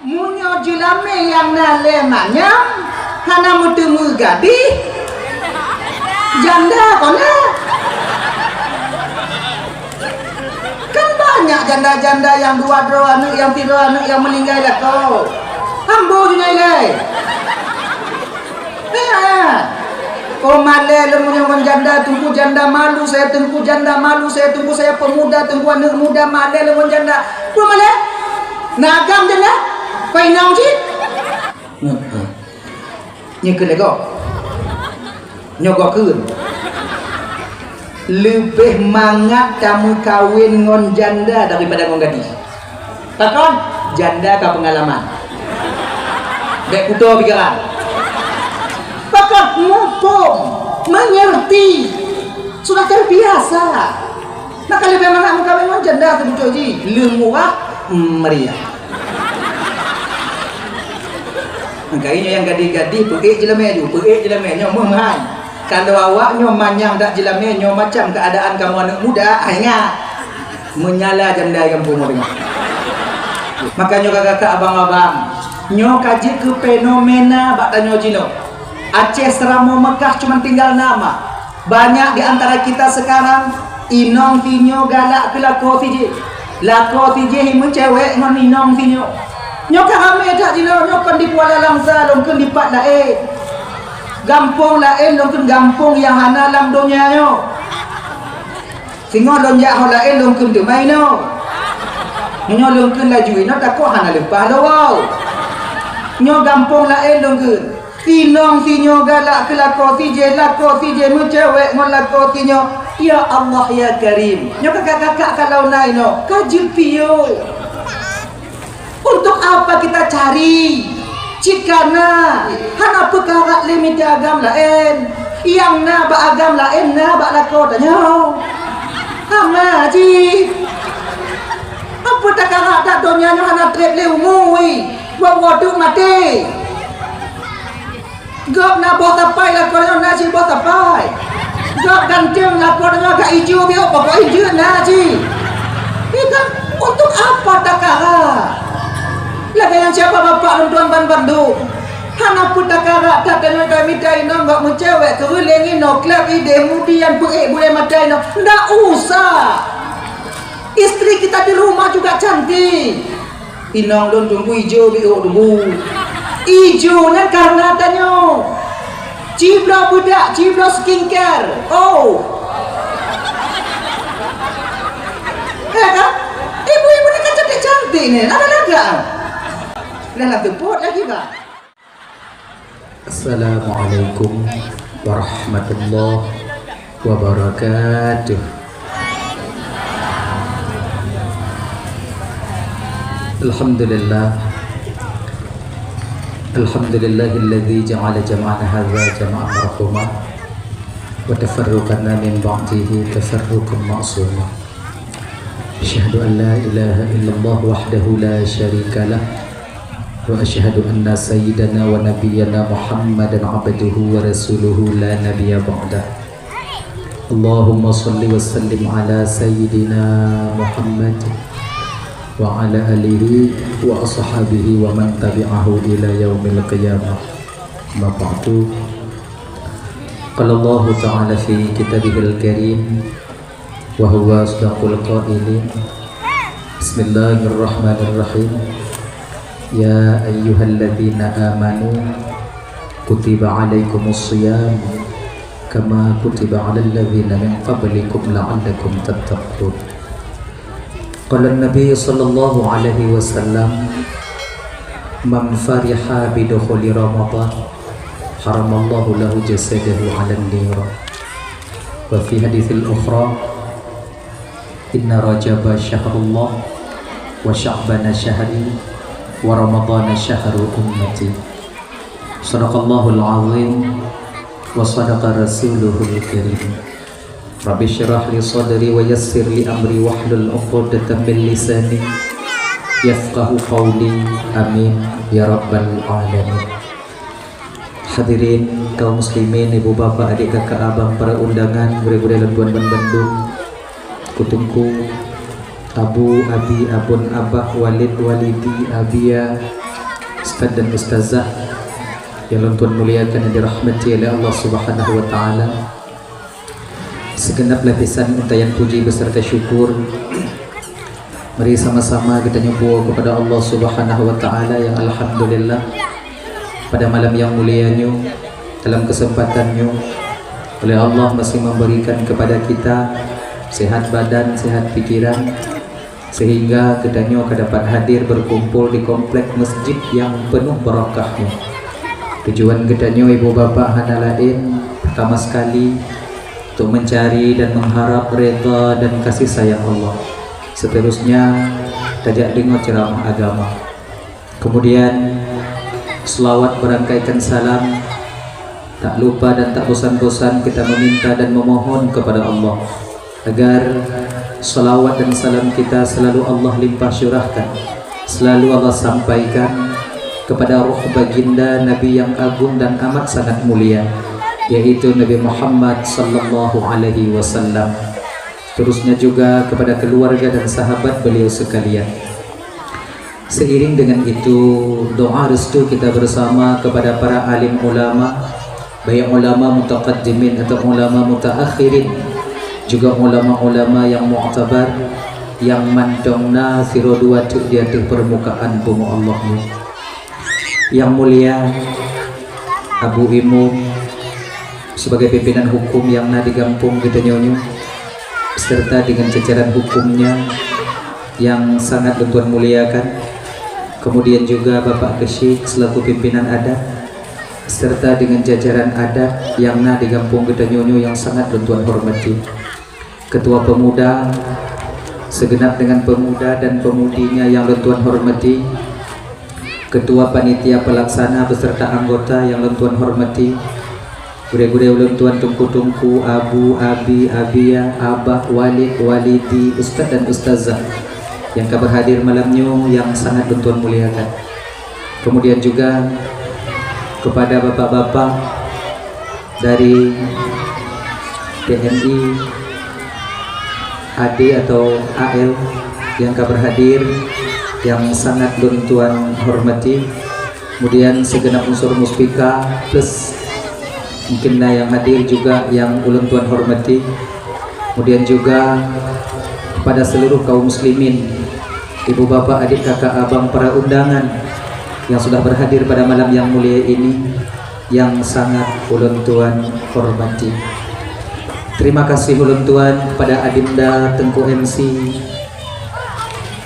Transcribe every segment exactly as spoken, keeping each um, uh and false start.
Meunyoe jeulamé nyang na lé manyam hana meuteumé gadih, janda kon na. Kan banyak janda-janda nyang dua droe aneuk, nyang sidroe aneuk nyang meuninggai lakoe. Ambo jinoe ilée. Hah. Oh, malée lôn meunyoe ngon janda, Teungku, janda malu saya, Teungku, janda malu saya, Teungku, saya pemuda, Teungku, aneuk muda, malée lôn ngon janda. Peue malée? Na agam janda? Painong cit? Heeh. Nyoe keuneuk gob. Nyoe gob kheun. Leubeh mangat tameukawen ngon janda daripada ngon gadih. Pakon? Janda ka peungalaman. Bék kuto pikiran. Pakon? Muphom, meungerti, sudah terbiasa. Maka leubeh mangat meukawen ngon janda seubeutôi jih, leueng murah, meriah. Maka nyoe nyang gadih-gadih, peuék jeulamé aju, peuék jeulamé nyoe meuh meuhan. Kalau awak nyoe manyang dak jeulamé nyoe macam keuadaan kamoe aneuk muda, ai ingat. Meunyala janda gampông deungoe. Maka nyoe kakak-kakak, abang-abang, nyoe ka jeuet keu fenomena bak tanyoe jinoe. Aceh seuramoe Mekah cuma tinggal nama. Banyak di antara kita sekarang, inong sinyoe galak keu lakoe sijih. Lakoe sijih meucewek ngon inong sinyoe. Nyoe ka ramé that jinoe, nyoe kon di Kuala Langsa, lom kon di pat laén. Gampông laén lom kon gampông nyang hana lam donya nyoe. Singoh lôn jak ho laén lôn kheun teuma inoe. Meunyoe lôn kheun laju inoe takot hana leupah lôn woe. Nyoe gampông laén lôn kheun. Sinong sinyoe galak keu lakoe sijih, lakoe sijih meucewek ngon lakoe sinyoe. Ya Allah ya Karim. Nyoe kakak-kakak kalau na inoe ka jeuet piôh. Untuk apa kita cari? Cit kana, hana peukarat lé mita agam laén. Nyang na bak agam laén na bak lakoe tanyoe. Hana cit. Apa takarat that donya nyoe hana treb lé umu, woi. Buet-buet teuk maté. Gob na boh sapai lakoe nyoe na cit boh sapai. Gob ganteng lakoe nyoe agak ijo biôh pokok ijo na cit. Ikan untuk apa takara? Lagée nyang siapa bapak lôn tuan ban bandum. Hana peutakara that tanyoe ka mita inong gob meucewek keureuleng inoe kleb ideh mudian peuék bulée mata inoe. Ndak usah. Istri kita di rumah juga cantik. Inong lôn teungku ijo biôh teungku. Ijo nyan karena tanyoe. Cibloe beudak, cibloe skincare. Oh. Ya kan? Ibu-ibu ni kan cantik-cantik ni. Lagak-lagak. Dah lah tepot lagi, Pak. Assalamualaikum warahmatullahi wabarakatuh. Alhamdulillah. Alhamdulillahilladzi ja'ala jam'ana hadza jam'an marhuma wa tafarruqana min ba'dihi tafarruqan ma'suma. Asyhadu an la ilaha illallah wahdahu la syarika lah. Wa asyhadu anna sayyidana wa nabiyyana Muhammadan abduhu wa rasuluhu la nabiyya ba'dah. Allahumma shalli wa sallim ala sayyidina Muhammad wa ala alihi wa ashabihi wa man tabi'ahu ila yaumil qiyamah. Amma ba'du. Qala Allahu ta'ala fi kitabihil karim, wa huwa asdaqul qailin. Bismillahirrahmanirrahim. Ya ayyuhalladzina amanu, kutiba alaikumus shiyam, kama kutiba alal ladzina min qablikum la'allakum tattaqun. Qala Nabi sallallahu alaihi wasallam, man fariha bidukhuli Ramadan, haramallahu lahu jasadahu 'alan nar. Wa fi haditsil ukhra, inna Rajaba syahrullah, wa Sya'bana syahri, wa Ramadana syahru ummati. Sadaqallahul azim, wa sadaqa rasuluhul karim. Rabbi syrah li sadri wa yassir li amri wahlul 'uqdatam min lisani yafqahu qawli. Amin ya rabbal alamin. Hadirin kaum muslimin, ibu bapak, adik kakak abang, para undangan, gurée-gurée lôn tuan ban bandum, kuteungku, abu, abi, abon, abah, walid, walidi, abia, Ustaz dan ustazah yang lôn tuan muliakan, yang dirahmati oleh Allah Subhanahu wa Ta'ala, segenap lapisan untayan puji beserta syukur mari sama-sama kita nyoe puwoe kepada Allah Subhanahu wa Ta'ala yang alhamdulillah, pada malam yang mulia nyoe, dalam kesempatan nyoe, oleh Allah masih memberikan kepada kita sehat badan, sehat pikiran, sehingga geutanyoe ka dapat hadir berkumpul di komplek masjid yang penuh barakah nyoe. Tujuan geutanyoe ibu bapak hana laén, pertama sekali, untuk mencari dan mengharap reda dan kasih sayang Allah. Seterusnya, tajak deungoe ceramah agama. Kemudian, selawat berangkaikan salam, tak lupa dan tak bosan-bosan kita meminta dan memohon kepada Allah agar salawat dan salam kita selalu Allah limpah syurahkan, selalu Allah sampaikan kepada roh baginda Nabi yang agung dan amat sangat mulia, yaitu Nabi Muhammad sallallahu alaihi wasallam. Terusnya juga kepada keluarga dan sahabat beliau sekalian. Seiring dengan itu, doa restu kita bersama kepada para alim ulama, baik ulama mutaqaddimin atau ulama mutaakhirin, juga ulama-ulama yang mu'tabar, yang mantong na sidroe dua teuk di ateueh permukaan bumoe Allah nyoe. Yang mulia Abu Imum, sebagai pimpinan hukum yang na di gampông geutanyoe nyoe, serta dengan jajaran hukumnya yang sangat lôn tuan muliakan, kemudian juga Bapak Keuchik selaku pimpinan adat, serta dengan jajaran adat yang na di gampông geutanyoe nyoe yang sangat lôn tuan hormati. Ketua Pemuda, segenap dengan pemuda dan pemudinya yang lôn tuan hormati, Ketua Panitia Pelaksana beserta anggota yang lôn tuan hormati, gurée-gurée ulôn tuan, teungku-teungku, abu, abi, abia, abah, walid, walidi, ustaz dan ustazah yang ka berhadir malam nyoe yang sangat lôn tuan muliakan. Kemudian juga kepada bapak-bapak dari T N I, A D atau A L yang ka berhadir, yang sangat lôn tuan hormati. Kemudian segenap unsur Muspika plus mungkin na yang hadir juga yang ulôn tuan hormati. Kemudian juga kepada seluruh kaum muslimin, ibu bapak, adik kakak abang, para undangan yang sudah berhadir pada malam yang mulia ini, yang sangat ulôn tuan hormati. Terima kasih ulôn tuan kepada Adinda Teungku M C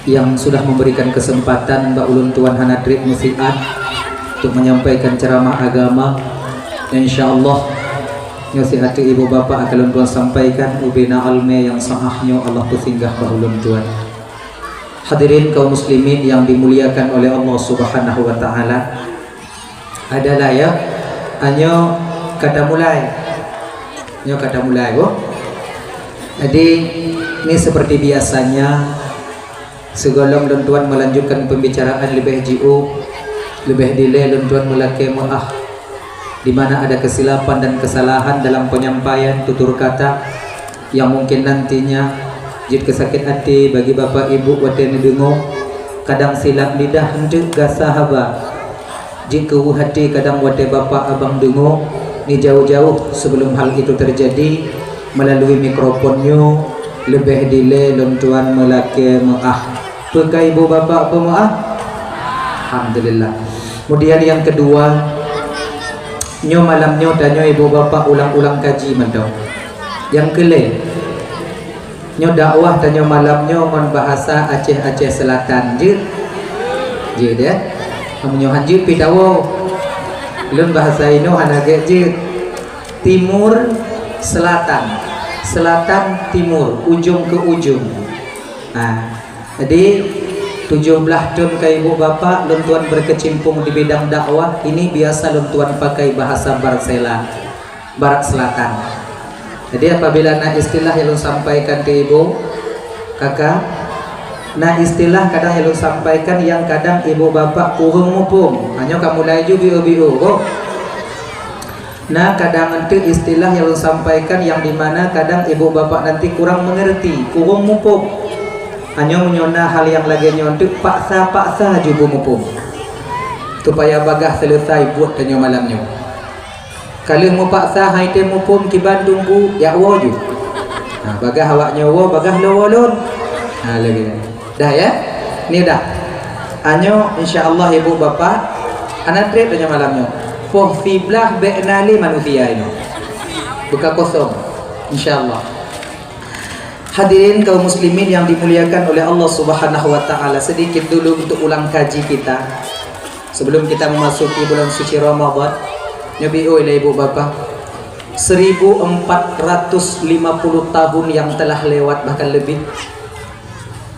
yang sudah memberikan kesempatan bak ulôn tuan hana treb meusiat untuk menyampaikan ceramah agama. Insya Allah, nyoe siat ibu bapak akan lôn tuan sampaikan ubena almé yang sah nyoe Allah peusinggah bak ulôn tuan. Hadirin kaum muslimin yang dimuliakan oleh Allah Subhanahu wa Ta'ala, adalah ya, nyoe ka tamulai. Nyoe ka tamulai, boh. Jadi, ini seperti biasanya, sigohlom lôn tuan melanjutkan pembicaraan leubeh jiôh, leubeh dilée lôn tuan meulakée meu'ah di mana ada kesilapan dan kesalahan dalam penyampaian tutur kata yang mungkin nantinya jeuet keu sakét até bagi bapak ibu watée neudeungoe, kadang silap lidah eunteuk gasa haba. Jeuet keu hati kadang watée bapak abang deungoe, ni jauh-jauh sebelum hal itu terjadi, melalui mikrofon nyoe leubeh dilée lôn tuan meulakée meu'ah. Peu ka ibu bapak peumeu'ah? Alhamdulillah. Kemudian yang kedua, nyoe malam nyoe tanyoe ibu bapak ulang-ulang kaji mantong. Yang keulhée, nyoe dakwah tanyoe malam nyoe ngon bahasa Aceh-Aceh Selatan jeuet. Jeuet ya. Meunyoe han jeuet pih tawoe. Lôn bahasa inoe hana gét jeuet. Timur, selatan, selatan, timur, ujung ke ujung. Nah, jadi tujoh blaih thon ka ibu bapak lôn tuan berkecimpung di bidang dakwah, ini biasa lôn tuan pakai bahasa Barsela, Barat Selatan. Jadi apabila na istilah yang lôn sampaikan ke ibu, kakak, na istilah kadang yang lôn sampaikan yang kadang ibu bapak kurang muphom. Hanyoe ka mulai ju biu-biu, boh. Na kadang eunteuk istilah yang lôn sampaikan yang di mana kadang ibu bapak nanti kurang mengerti, kurang muphom. Hanyoe meunyoe na hal yang lagée nyoe eunteuk paksa-paksa ju beumuphom. Supaya bagaih seuleusai buet tanyoe malam nyoe. Ka lheueh meupaksa hai tém muphom kiban teungku, jak woe ju. Ha, bagaih awak nyoe woe, bagaih lôn woe lôn. Ha, lagèe nyan. Dah ya? Ni dah. Anyoe insya Allah ibu bapak, hana trép tanyoe malam nyoe. Poh siblaih bèk na lé manusia inoe. Beuka kosong. Insya Allah. Hadirin kaum muslimin yang dimuliakan oleh Allah Subhanahu wa taala, sedikit dulu untuk ulang kaji kita. Sebelum kita memasuki bulan suci Ramadan, nyoe beu lé ibu bapa, seribu empat ratus lima puluh tahun yang telah lewat bahkan lebih,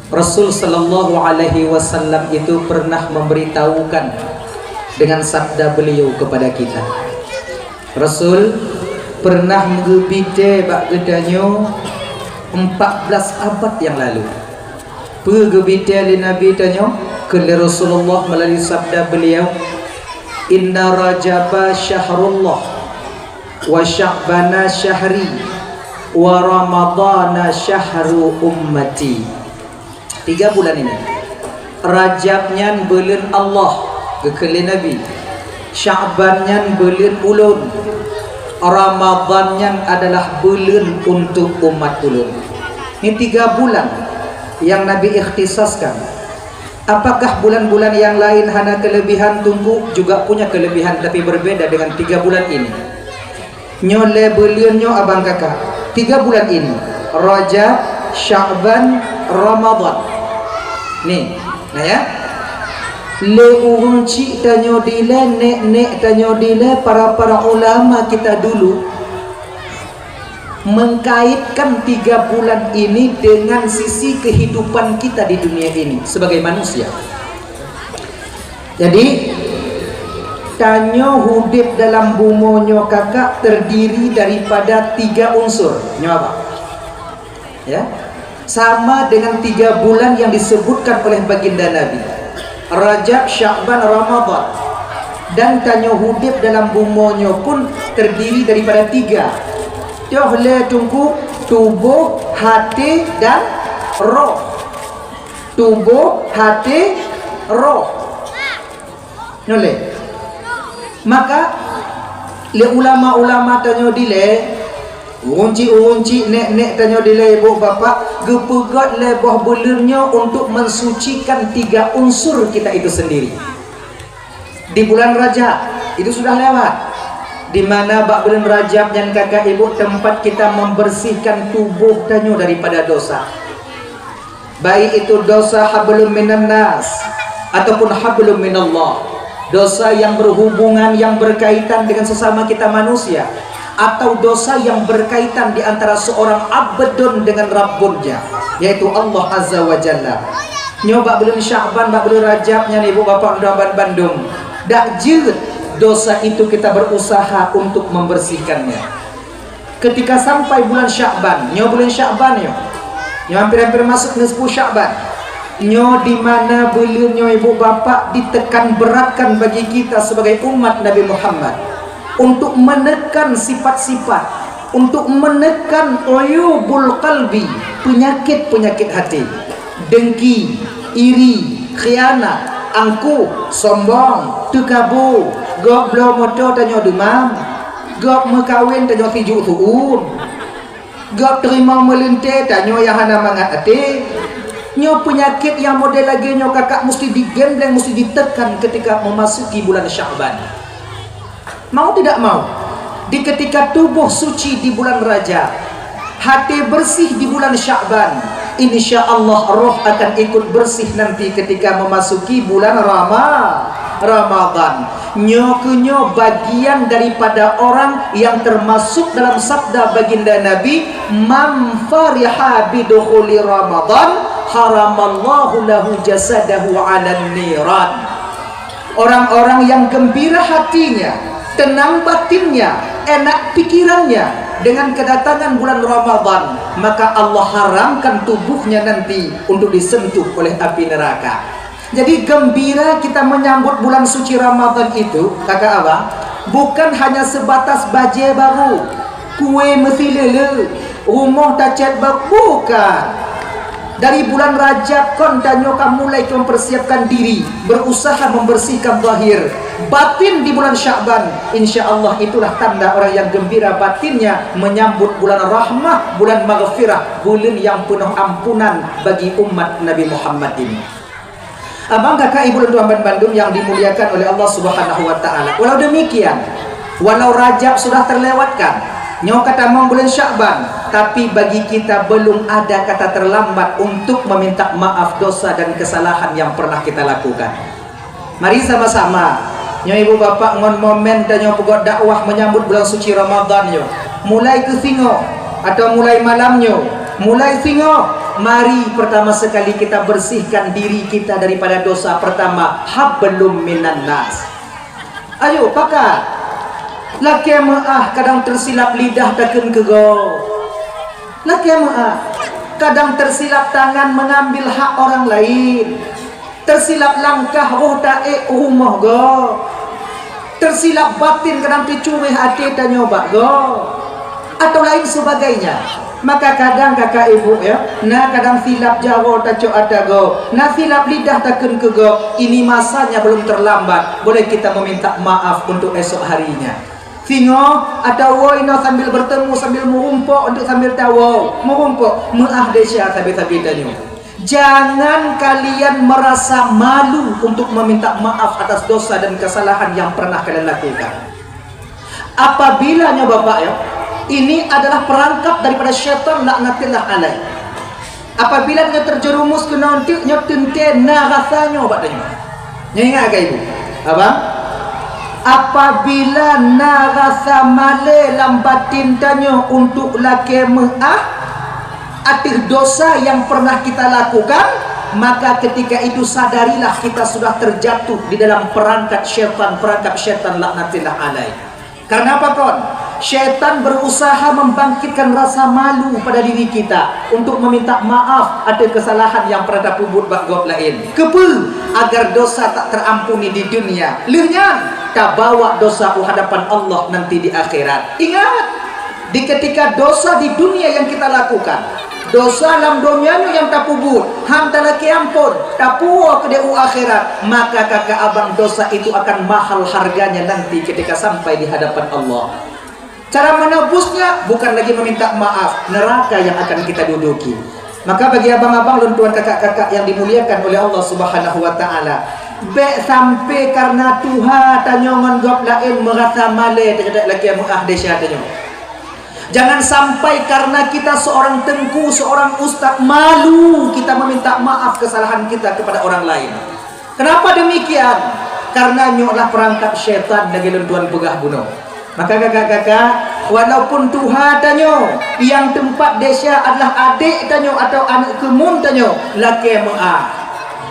Rasul sallallahu alaihi wasallam itu pernah memberitahukan dengan sabda beliau kepada kita. Rasul pernah geubitée bak geutanyoe empat belas abad nyang lalu. Peue geubitée lé Nabi tanyoe? Kheun lé Rasulullah meulalu sabda beliau, "Inna Rajaba syahrullah, wa Sya'bana syahri, wa Ramadana syahru ummati." Tiga bulan ini. Rajab nyan buleuen Allah, geukheun lé Nabi. Sya'ban nyan buleuen ulôn. Ramadan nyan adalah buleuen untuk umat ulôn. Ini tiga bulan yang Nabi ikhtisaskan. Apakah bulan-bulan yang lain hana kelebihan? Teungku, juga punya kelebihan, tapi berbeda dengan tiga bulan ini. Nyoe lé buleuen nyoe abang kakak. Tiga bulan ini, Rajab, Sya'ban, Ramadan. Nih, nah ya. Lé ureueng chik tanyoe dilée, nek-nek tanyoe dilée, para-para ulama kita dulu mengkaitkan tiga bulan ini dengan sisi kehidupan kita di dunia ini sebagai manusia. Jadi, tanyoe udeb dalam bumoe nyoe kakak terdiri daripada tiga unsur. Nyoe apa? Ya. Sama dengan tiga bulan yang disebutkan oleh baginda Nabi. Rajab, Sya'ban, Ramadan. Dan tanyoe udeb dalam bumoe nyoe pun terdiri daripada tiga. Toh lé teungku, tuboh, haté, dan roh. Tuboh, haté, roh. Nyoe lé. Maka, lé ulama-ulama tanyoe dilée, ureueng chik-ureueng chik, nek-nek tanyoe dilée, ibu bapak, geupeugét lé boh buleuen nyoe untuk mensucikan tiga unsur kita itu sendiri. Di bulan Rajab, itu sudah lewat. Di mana bak bulan Rajab nyan kakak ibu tempat kita membersihkan tuboh tanyoe daripada dosa. Baik itu dosa hablum minan nas ataupun hablum minallah. Dosa yang berhubungan, yang berkaitan dengan sesama kita manusia, atau dosa yang berkaitan di antara seorang abdun dengan Rabbunnya, yaitu Allah Azza wa Jalla. Nyoe bak buleuen Sya'ban, bak buleuen Rajab nyan ibu bapak dan bandum, dak jeuet dosa itu kita berusaha untuk membersihkannya. Ketika sampai bulan Sya'ban, nyoe bulan Sya'ban nyoe. Nyoe hampir-hampir masuk nisfu Sya'ban. Nyoe di mana buleuen nyoe ibu bapak ditekan beratkan bagi kita sebagai umat Nabi Muhammad untuk menekan sifat-sifat, untuk menekan uyubul qalbi, penyakit-penyakit hati. Dengki, iri, khianat, angkuh, sombong, teukabô, gob bloe moto tanyoe dumam, gob meukawen tanyoe sijuek su'uem, gob teurimong meulintée tanyoe nyang hana mangat até. Nyoe peunyakét nyang model lagée nyoe kakak musti digembleng, musti ditekan ketika memasuki bulan Sya'ban. Mau tidak mau, di ketika tuboh suci di bulan Rajab, haté bersih di bulan Sya'ban, insya Allah roh akan ikut bersih nanti ketika memasuki bulan Rama-, Ramadan. Nyoe keuh nyoe bagian daripada orang yang termasuk dalam sabda baginda Nabi, "Man fariha bidukhuli Ramadan, haramallahu lahu jasadahu 'alan niran." Orang-orang yang gembira hatinya, tenang batinnya, enak pikirannya dengan kedatangan bulan Ramadan, maka Allah haramkan tubuhnya nanti untuk disentuh oleh api neraka. Jadi gembira kita menyambut bulan suci Ramadan itu, kakak abang, bukan hanya sebatas bajée baru, kue meusileuleu, rumoh tacét baru, bukan. Dari bulan Rajab kon tanyoe ka mulai mempersiapkan diri, berusaha membersihkan zahir, batin di bulan Sya'ban. Insya Allah itulah tanda orang yang gembira batinnya menyambut bulan rahmah, bulan maghfirah, bulan yang penuh ampunan bagi umat Nabi Muhammadin. Abang, kakak, ibu, dan tuan bandum yang dimuliakan oleh Allah Subhanahu wa Ta'ala. Walau demikian, walau Rajab sudah terlewatkan, nyoe ka tamong bulan Sya'ban, tapi bagi kita belum ada kata terlambat untuk meminta maaf dosa dan kesalahan yang pernah kita lakukan. Mari sama-sama, nyoe ibu bapak ngon momen tanyoe peugot dakwah menyambut bulan suci Ramadan nyoe. Mulai keu singoh atau mulai malam nyoe, mulai singoh, mari pertama sekali kita bersihkan diri kita daripada dosa pertama, hablum minan nas. Ayo, pakat. Lakée meuáh, kadang tersilap lidah takheun keu gob. Lakée meuáh, kadang tersilap tangan mengambil hak orang lain. Tersilap langkah roh taék u rumoh gob. Tersilap batin kadang teucuréh até tanyoe bak gob. Atau lain sebagainya. Maka kadang kakak ibu ya, na kadang silap jaroe tacok ata gob, na silap lidah takheun keu gob, ini masanya belum terlambat, boleh kita meminta maaf untuk esok harinya. Singoh atawa inoe sambil bertemu, sambil meurumpok untuk sambil tawoe, meurumpok, meuáh desya sabe-sabe tanyoe. Jangan kalian merasa malu untuk meminta maaf atas dosa dan kesalahan yang pernah kalian lakukan. Apabila nyoe bapak ya, ini adalah perangkap daripada syaitan laknatillah alaih. Apabila nyoe terjerumus keunoe teuk, nyoe teuntée na rasa nyoe bak tanyoe. Nyoe ingat ka ibu, abang? Apabila na rasa malée lam batin tanyoe untuk lakée meuáh ateueh dosa yang pernah kita lakukan, maka ketika itu sadarilah kita sudah terjatuh di dalam perangkap syaitan, perangkap syaitan laknatillah alaih. Karena apa kon? Syaitan berusaha membangkitkan rasa malu pada diri kita untuk meminta maaf ateueh kesalahan yang pernah tapeubuet bak gob laén. Keupeue? Agar dosa tak terampuni di dunia. Lheueh nyan, tabawa dosa u hadapan Allah nanti di akhirat. Ingat, di ketika dosa di dunia yang kita lakukan, dosa lam donya nyoe nyang tapeubuet, han talakée amphon, tapuwoe keudeh u akhirat, maka kakak abang dosa itu akan mahal harganya nanti ketika sampai di hadapan Allah. Cara menebusnya bukan lagi meminta maaf, neraka yang akan kita duduki. Maka bagi abang-abang lôn tuan kakak-kakak yang dimuliakan oleh Allah Subhanahu wa Ta'ala, bék sampai karena tuha tanyoe ngon gob laén meurasa malée teuka lakée meuáh desya tanyoe. Jangan sampai karena kita seorang teungku, seorang ustaz, malu kita meminta maaf kesalahan kita kepada orang lain. Kenapa demikian? Karena nyoe adalah perangkap syaitan lagée lôn tuan peugah bunoe. Maka kakak-kakak, walaupun tuha tanyoe, nyang teumpat desya adalah adék tanyoe atau aneuëk keumuen tanyoe, lakée meuáh.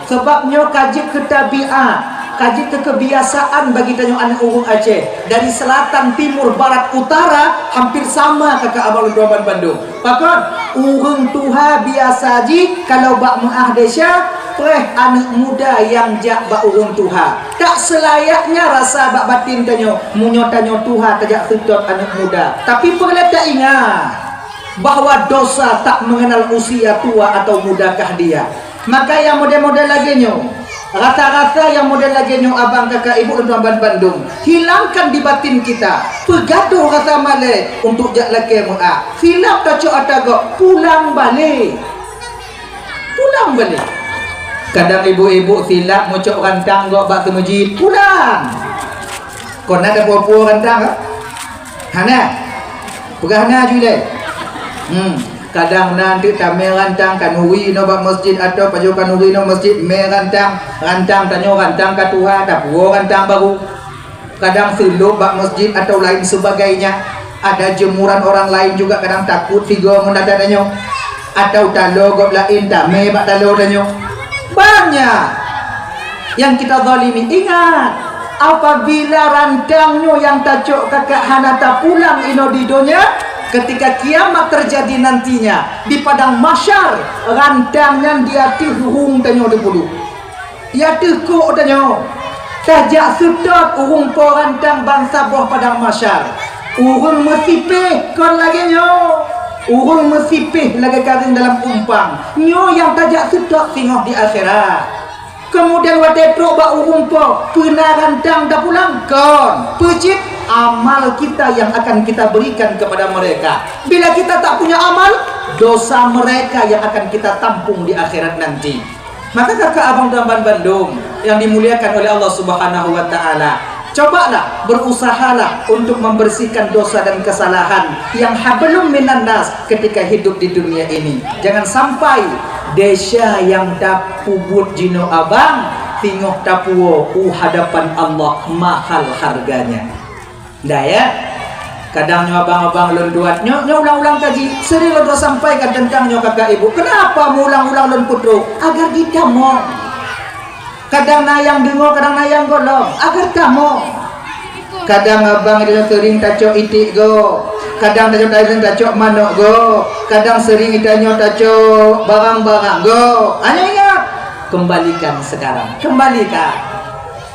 Sabab nyoe ka jeuet keu tabiat, ka jeuet keu keubiasaan bagi tanyoe aneuëk ureuëng Aceh. Dari selatan, timur, barat, utara, hampir sama kakak abang lôn tuan bandum. Pakon, ureuëng tuha biasa jih kalau bak meuáh desya, preh aneuëk muda nyang jak bak ureuëng tuha. Tak seulayaknya rasa bak batin tanyoe, meunyoe tanyoe tuha tajak seutôt aneuëk muda. Tapi peureulée taingat bahwa dosa tak mengenal usia tua atau mudakah dia. Maka nyang model-model lagée nyoe, rasa-rasa nyang model lagée nyoe abang kakak ibu lôn tuan bandum, hilangkan di batin kita. Peugadôh rasa malée untuk jak lakée meuáh. Silap tacok ata gob, pulang balek. Pulang balek. Kadang ibu-ibu silap meucok rantang gob bak seumeujid, pulang. Kon na tapuwoe-puwoe rantang ka? Hana. Peugah na ju ilée. Hmm. Kadang na teuk tamé rantang kanuri inoe bak masjid atau pajoh kanuri inoe masjid mé rantang, rantang tanyoe rantang ka tuha, tapuwoe rantang baru. Kadang seulop bak masjid atau lain sebagainya. Ada jemuran orang lain juga kadang takot sigoe ngon ata tanyoe. Atau taloe gob laén tamé bak taloe tanyoe. Banyak yang kita zalimi. Ingat, apabila rantang nyoe nyang tacok kakak hana tapulang inoe di donya, ketika kiamat terjadi nantinya, di padang mahsyar, rantang nyan di ateueh hueng tanyoe teupuduek. Di ateueh kok tanyoe. Tajak seutôt ureuëng po rantang bansaboh padang mahsyar. Ureuëng meusipéh kon lagée nyoe. Ureuëng meusipéh lagée karéng dalam umpang, nyoe nyang tajak seutôt singoh di akhirat. Keumudian watée trok bak ureuëng po, peue na rantang tapulang? Kon, peue cit? Amal kita yang akan kita berikan kepada mereka. Bila kita tak punya amal, dosa mereka yang akan kita tampung di akhirat nanti. Maka kakak abang dan bandum yang dimuliakan oleh Allah Subhanahu wa Ta'ala, cobalah, berusahalah untuk membersihkan dosa dan kesalahan yang hablum minan nas ketika hidup di dunia ini. Jangan sampai desya nyang tapeubuet jinoe abang, singoh tapuwoe u hadapan Allah mahal harganya. Dah ya? Kadang nyoe abang-abang lôn tuat, nyoe, nyoe ulang-ulang kaji. Sering lôn sampaikan tentang nyoe kakak ibu. Kenapa meuulang-ulang lôn peutrok? Agar geutamong. Kadang na nyang deungoe, kadang na nyang gohlom. Agar tamong. Kadang abang itu sering tacok iték go. Kadang tacok, sering tacok manok go. Kadang sering itanyoe tacok barang-barang go. Hanya ingat, kembalikan sekarang. Kembalikan.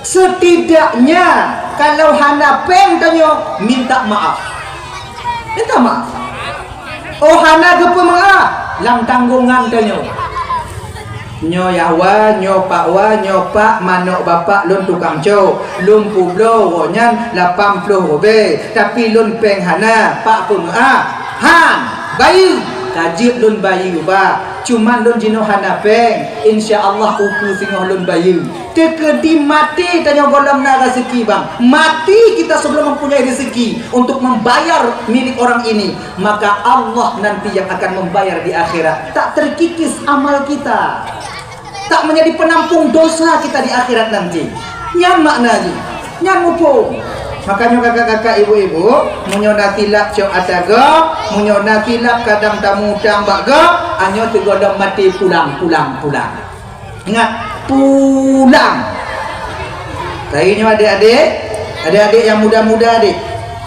Setidaknya, kalau hana péng tanyoe, minta maaf. Minta maaf. Oh, hana geupeumeu'ah, lam tanggongan tanyoe. Nyoe yah wa, nyoe pak wa, nyoe pak manok bapak lôn tukang cok. Lôn peubloe woe nyan lapan ploh ribèe, tapi lôn péng hana, pak peumeu'ah. Han, bayeue, ka jeuet lôn bayeue, Pak. Cuman lôn jinoe hana péng. Insya Allah ukeue singoh lôn bayeue. Teukeudi maté tanyoe gohlom na raseuki, bang. Mati kita sebelum mempunyai rezeki untuk membayar milik orang ini, maka Allah nanti yang akan membayar di akhirat. Tak terkikis amal kita. Tak menjadi penampung dosa kita di akhirat nanti. Nyan makna jih. Nyan muphom. Makanya kakak-kakak, ibu-ibu, meunyoe na silap cok ata gob, meunyoe na silap kadang tamutang bak gob, anyoe sigohlom maté pulang, pulang, pulang. Ingat, pulang. Kayunyoe adik-adik, adik-adik yang muda-muda adik,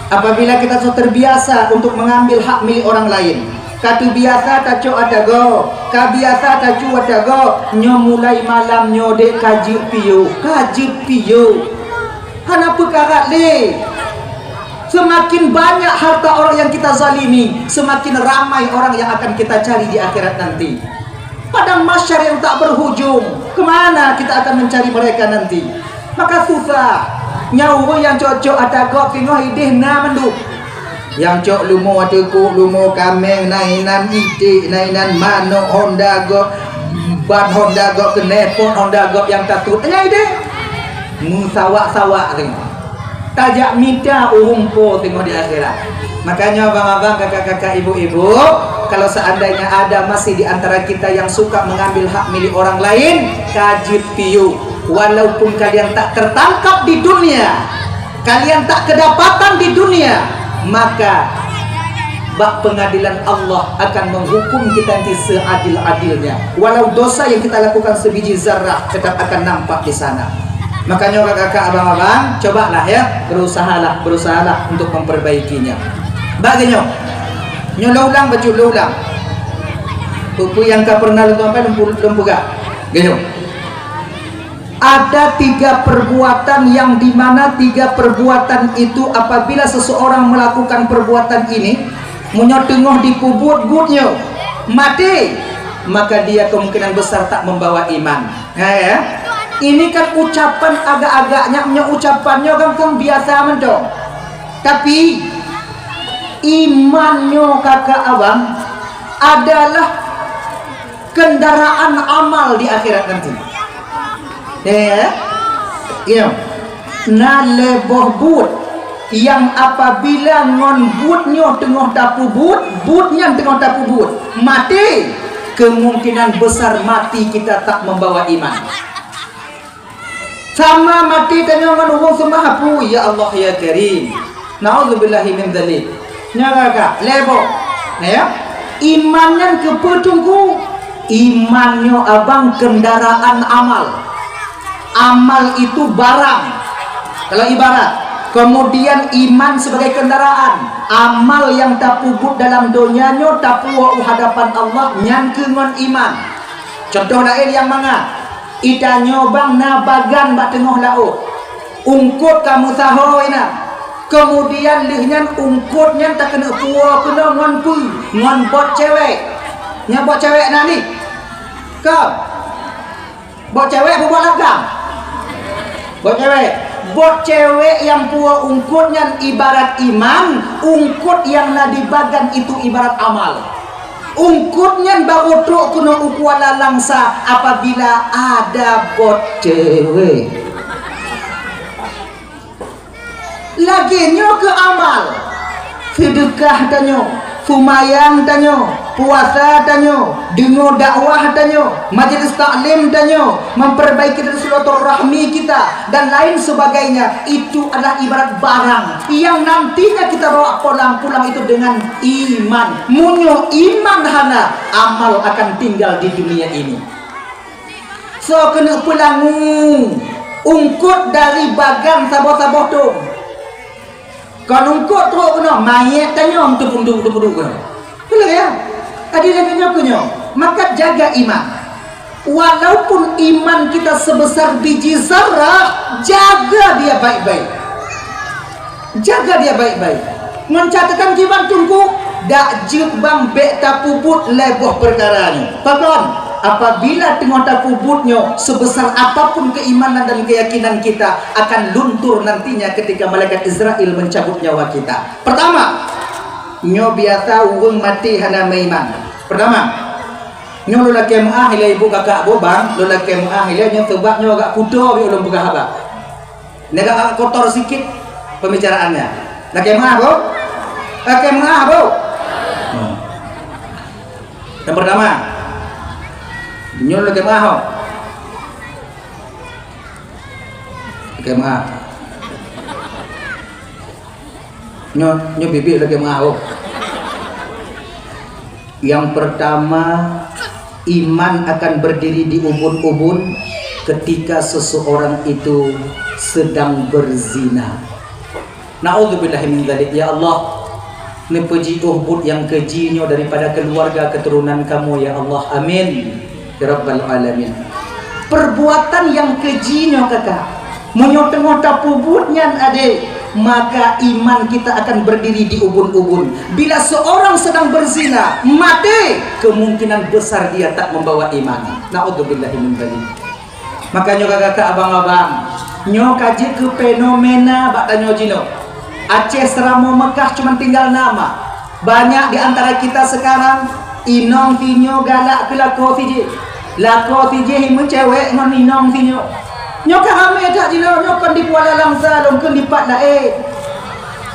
apabila kita sudah terbiasa untuk mengambil hak milik orang lain, ka teubiasa tacok ata gob, ka biasa tacok ata gob, nyoe mulai malam nyoe dek ka jeuet piôh, ka jeuet piôh. Hana peukarat lé. Semakin banyak harta orang yang kita zalimi, semakin ramai orang yang akan kita cari di akhirat nanti. Padang mahsyar yang tak berhujung, kemana kita akan mencari mereka nanti? Maka susah. Nyan ureuëng nyang cok-cok ata gob singoh ideh na mandum. Nyang cok lumo teuku, lumo kaméng, na inan iték, na inan manok, honda gob, ban honda gob, knalpot honda gob nyang tatut. Nyan ideh. Meusawak-sawak singoh. Tajak mita ureuëng po singoh di akhirat. Makanya abang-abang, kakak-kakak, ibu-ibu, kalau seandainya ada masih di antara kita yang suka mengambil hak milik orang lain, ka jeuet piôh. Walaupun kalian tak tertangkap di dunia, kalian tak kedapatan di dunia, maka bak pengadilan Allah akan menghukum kita nanti seadil-adilnya. Walau dosa yang kita lakukan sebiji zarah tetap akan nampak di sana. Makanya kakak-kakak, abang-abang, cobalah ya, berusahalah, berusahalah untuk memperbaikinya. Bak nyoe, nyoe lôn ulang, bacut lôn ulang. Peue-peue nyang ka pernah lôn sampaikan, lôn pu-, lôn peugah. Nyoe. Ada tiga perbuatan yang di mana tiga perbuatan itu apabila seseorang melakukan perbuatan ini, meunyoe teungoh dipeubuet buet nyoe, maté, maka dia kemungkinan besar tak membawa iman. Nah, ya. Ini kan ucapan agak-agaknya, meunyoe ucapan nyoe kan, kan biasa mantong. Tapi iman nyoe, kakak abang, adalah kendaraan amal di akhirat nanti. Eh, ya. Na lhèe boh buet nyang apabila ngon buet nyoe teungoh tapeubuet, buet nyan teungoh tapeubuet, maté, kemungkinan besar mati kita tak membawa iman. Sama maté tanyoe ngon ureuëng seumah apui, ya Allah ya Karim. Nauzubillahi min dzalik. Nyan ka lhèe boh. Ya. Iman nyan keupeue teungku? Iman nyoe abang kendaraan amal. Amal itu barang. Kalau ibarat, kemudian iman sebagai kendaraan. Amal nyang tapeubuet dalam donya nyoe tapuwoe u hadapan Allah nyan keuh ngon iman. Contoh laén nyang mangat. Itanyoe bang na bagan bak teungoh laôt. Eungkôt ka meusaho inan. Keumudian lheueh nyan eungkôt nyan takeuneuk puwoe keunoe ngon peue? Ngon bot cewek. Nyan bot cewek na nih? Kon. Bot cewek peue bot lagam? Bot cewek. Bot cewek nyang puwoe eungkôt nyan ibarat iman, eungkôt nyang na di bagan itu ibarat amal. Eungkôt nyan barô trok keunoe u Kuala Langsa apabila ada bot cewek. Lagèe nyoe keu amal. Seudeukah tanyoe, seumayang tanyoe, puasa tanyoe, deungoe dakwah tanyoe, majelis taklim tanyoe, memperbaiki silaturahmi kita, dan lain sebagainya. Itu adalah ibarat barang yang nantinya kita bawa pulang, pulang itu dengan iman. Meunyoe iman hana, amal akan tinggal di dunia ini. Soe keuneuk peulangu eungkôt dari bagan saboh-saboh thon. Kon eungkôt trok keunoe, manyét tanyoe teupeuduk-teupeuduk keunoe. Betul ya? Tadi lagèe nyoe keunoe. Maka jaga iman. Walaupun iman kita sebesar biji zarrah, jaga dia baik-baik. Jaga dia baik-baik. Ngon catatan kiban Teungku, dak jeuet bang bèk tapeubuet lhèe boh peukara nyoe. Pakon? Apabila teungoh tapeubuet nyoe, sebesar apapun keimanan dan keyakinan kita akan luntur nantinya ketika malaikat Israel mencabut nyawa kita. Pertama, nyoe biasa ureueng maté hana meuiman. Pertama, nyoe lôn lakèe meu'ah ilèe ibu kakak boh bang, lôn lakèe meu'ah ilèe nyoe seubab nyoe agak kuto bèk ulôn peugah haba. Nyoe agak kotor sikit pembicaraannya. Lakèe meu'ah boh? Lakèe meu'ah boh? Hmm. Yang pertama, nyoe lakèe meu'ah boh? Lakèe meu'ah. Nyoe, nyoe bibit lakèe meu'ah, oh. Yang pertama, iman akan berdiri di ubun-ubun ketika seseorang itu sedang berzina. Naudzubillahi min dzalik, ya Allah. Neupeujiôh buet nyang keji nyoe daripada keuluwarga keuturonan kamoe, ya Allah. Amin. Ya Rabbal Alamin. Perbuatan nyang keji nyoe, kakak, meunyoe teungoh tapeubuet nyan, adék, maka iman kita akan berdiri di ubun-ubun. Bila seorang sedang berzina, mati, kemungkinan besar dia tak membawa iman. Naudzubillahi min dzalik. Maka nyoe kakak-kakak, abang-abang, nyoe ka jeuet keu fenomena bak tanyoe jinoe. Aceh seuramoe Meukah cuman tinggal nama. Banyak di antara kita sekarang, inong sinyoe galak keu lakoe sijih. Lakoe sijih meucewek ngon inong sinyoe. Nyoe ka ramé that jinoe, nyoe kon di Kuala Langsa, lôn kheun di pat laén.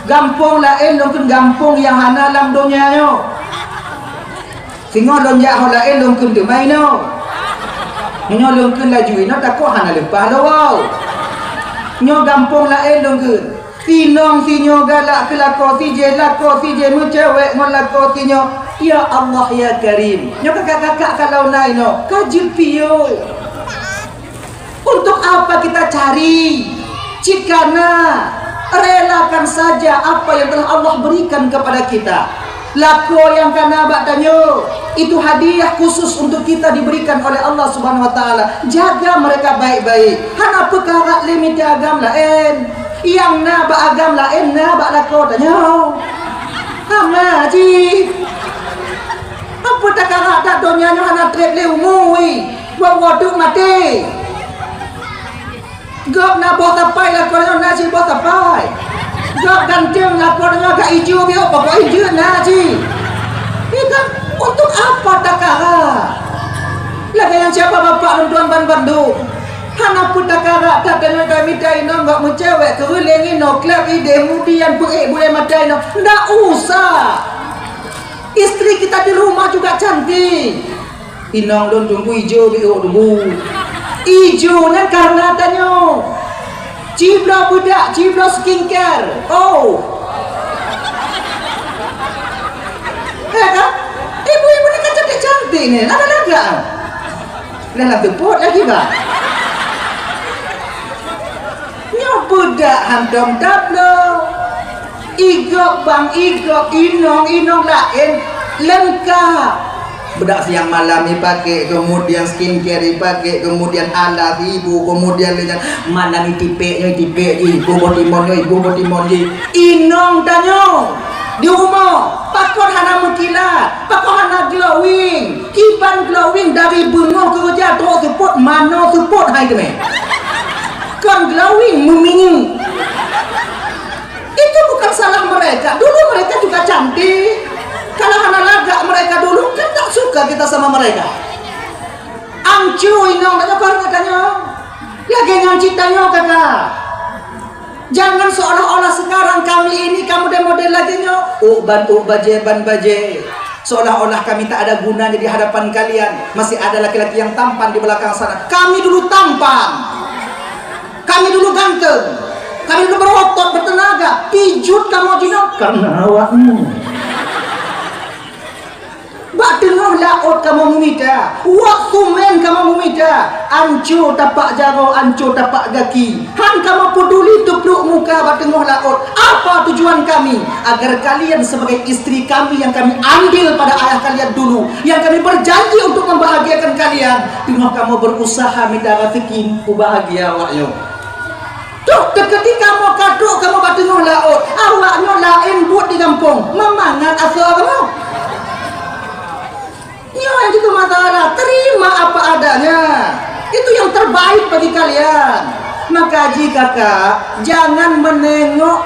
Gampông laén, lôn kheun gampông nyang hana lam donya nyoe. Singoh lôn jak ho laén lôn kheun teuma inoe. Meunyoe lôn kheun laju inoe takot hana leupah lôn woe. Nyoe gampông laén lôn kheun. Sinong sinyoe galak keu lakoe sijih, lakoe sijih meucewek ngon lakoe sinyoe. Ya Allah ya Karim. Nyoe kakak-kakak kalau na inoe ka jeuet piôh. Untuk apa kita cari? Jika na, relakan saja apa yang telah Allah berikan kepada kita. Lakoe nyang ka na bak tanyoe, itu hadiah khusus untuk kita diberikan oleh Allah Subhanahu wa Taala. Jaga mereka baik-baik. Hana peukarat lé mita agam laén. Nyang na bak agam laén na bak lakoe tanyoe. Hana jih. Apa takarat that donya nyoe hana trép lé umu, weh. Buet-buet teuk maté. Gob na boh sapai lakoe nyoe na cit boh sapai. Gob ganteng lakoe nyoe agak ijo biôh, pokok ijo na cit. Iya kan? Untuk apa takara? Lagèe nyang siapa bapak lôn tuan ban bandum. Hana peutakara that tanyoe ka mita inong gob meucewek keu reuleng inoe klep ideh mudian peuék bulèe mata inoe. Ndak usah. Istri kita di rumah juga cantik. Inong lôn teungku ijo biôh teungku. Ijo nyan karena tanyoe. Cibloe beudak, cibloe skincare. Oh. Ya kan? Ibu-ibu ni kan cantik-cantik ni. Lagak-lagak. Dah lah tepot lagi bah. Nyoe beudak hantom tabloe. Igok bang igok, inong-inong laén leungkap. Bedak siang malam ipaké, kemudian skincare ipaké, kemudian alas ibu, kemudian lé nyan malam itipék nyoe, itipék jih, ibu boh timon nyoe, ibu boh timon jih. Inong tanyoe di rumoh, pakon hana meukilat, pakon hana glowing, kiban glowing dari beungoh keureuja trok seupôt, manoe seupôt hai teumé. Kon glowing, meuminyéuk. Itu bukan salah mereka. Dulu mereka juga cantik. Kalau hana lagak mereka dulu, kan tak suka kita sama mereka. Ancu inong, tak apa katanya. Lagi ngan cit tanyoe, kakak. Jangan seolah-olah sekarang kami ini kamu model lagi nyoe. Uk ban uk, bajée ban bajée. Seolah-olah kami tak ada gunanya di hadapan kalian. Masih ada laki-laki yang tampan di belakang sana. Kami dulu tampan. Kami dulu ganteng. Kami dulu berotot, bertenaga. Pijut kamoe jinoe karena awakmu. Bak teungoh laôt kamoe meumita, wak sumen kamoe meumita, anco tapak jaroe, anco tapak gaki. Han kamoe peuduli teuplok muka bak teungoh laôt. Apa tujuan kami? Agar kalian sebagai istri kami yang kami ambil pada ayah kalian dulu, yang kami berjanji untuk membahagiakan kalian, teungoh kamoe berusaha mita rezeki ubahgia awak nyoe. Toh, ketika kamoe ka trok kamoe bak teungoh laôt, awak nyoe laén buet di gampông, meumangat asoe kamoe. Nyoe nyang jadi masalah, terima apa adanya. Itu yang terbaik bagi kalian. Maka jih kakak, jangan menengok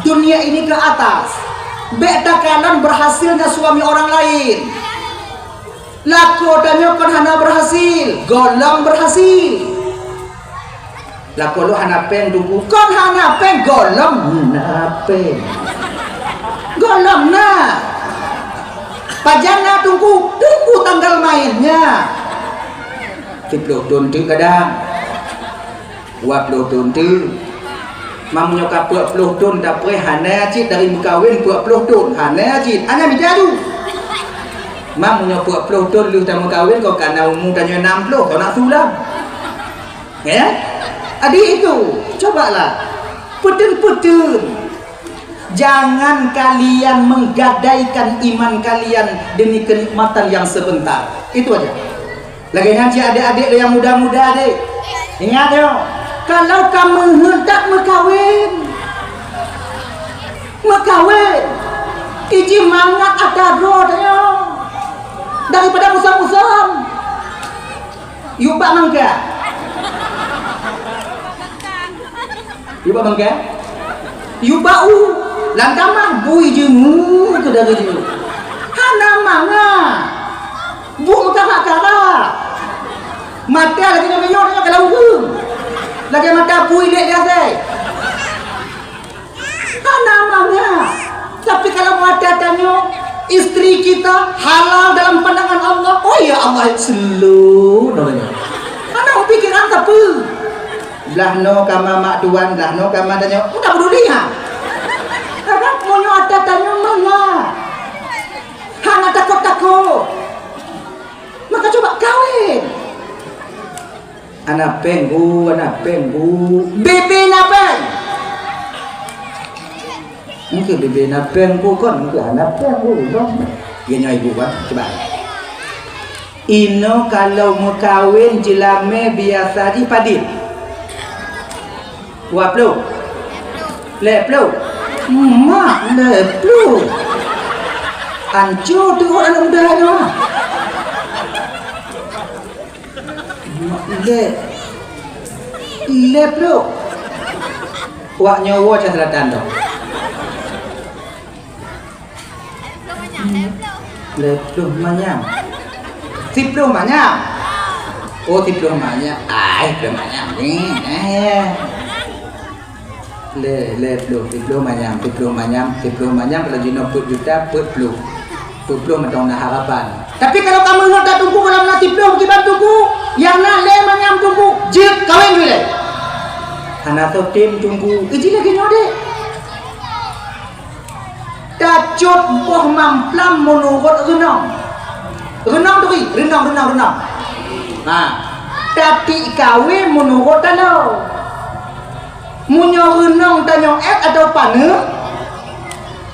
dunia ini ke atas. Bék takalon berhasilnya suami orang lain. Lakoe tanyoe kon hana berhasil, gohlom berhasil. Lakoe lôn hana péng, Teungku. Kon hana péng, gohlom na péng. Gohlom na. Pajan na, Teungku? Tunggu tanggal mainnya. Siplôh thôn teuk kadang. Dua ploh thôn teuk. Meunyoe ka peuet ploh thôn tapreh, hana cit dari meukawen peuet ploh thôn. Hana cit. Hana mita tu. Meunyoe peuet ploh thôn lheueh tameukawen, kon ka na umu tanyoe nam ploh, kon na sulam. Ya? Adik itu, cobalah. Peuteueng-peuteueng. Jangan kalian menggadaikan iman kalian demi kenikmatan yang sebentar. Itu aja. Lagèe nyan cit adék-adék yang muda-muda, dek. Ingat, yo. Kalau ka meuheuet that meukawen. Meukawen. Iji mangat ata droe tanyoe. Daripada musam-musam. Yub bak mangka. Yub bak mangka. Yub bak u. Lam tamah bui jeungeue keu dara jeungeue. Hana mangat. Buet meukarak-karak. Mata lagèe nyoe-nyoe, nyoe kalau ureueng. Lagèe mata bui lé di asèe. Hana mangat. Tapi kalau mata tanyoe, istri kita halal dalam pandangan Allah, oh ya Allah, slow namanya. Hana pikiran sapeue. Blah noe kama mak tuan, blah noe kama tanyoe, hana peduli ha. Karena meunyoe ata tanyoe mangat. Hana takot-takot. Maka coba kawin. Hana péng, Bu, hana péng, Bu. Bebe na péng. Engke bebe na péng, Bu, kon engke hana péng, Bu, kon. Geuh nyoe, Ibu, kan, coba. Inoe kalau meukawen jeulamé biasa jih padit. Dua ploh. Lhèe ploh. Mak, lhèe ploh. Anco teuôt aneuk muda nyoe. Lhèe, lhèe ploh. Wak nyoe woe cah selatan tu. Lhèe ploh manyam. Siploh manyam. Oh, siploh manyam. Ai, siploh manyam ni. Eh. Lhèe, lhèe ploh, siploh manyam, siploh manyam, siploh manyam, kalau jinoe peuet juta, peuet ploh. Peuet ploh mantong na harapan. Tapi kalau kamoe nyoe tatungku, kalau na siploh kiban tungku, nyang na lhèe manyam tungku, jeuet kawin ilèe. Hana soe tem tungku, iji lagèe nyoe deh. Tacot boh mamplam meunurot reunong. Reunong turi, reunong, reunong, reunong. Ha. Tatiek kawé meunurot taloe. Meunyoe reunong tanyoe èt atawa paneuk,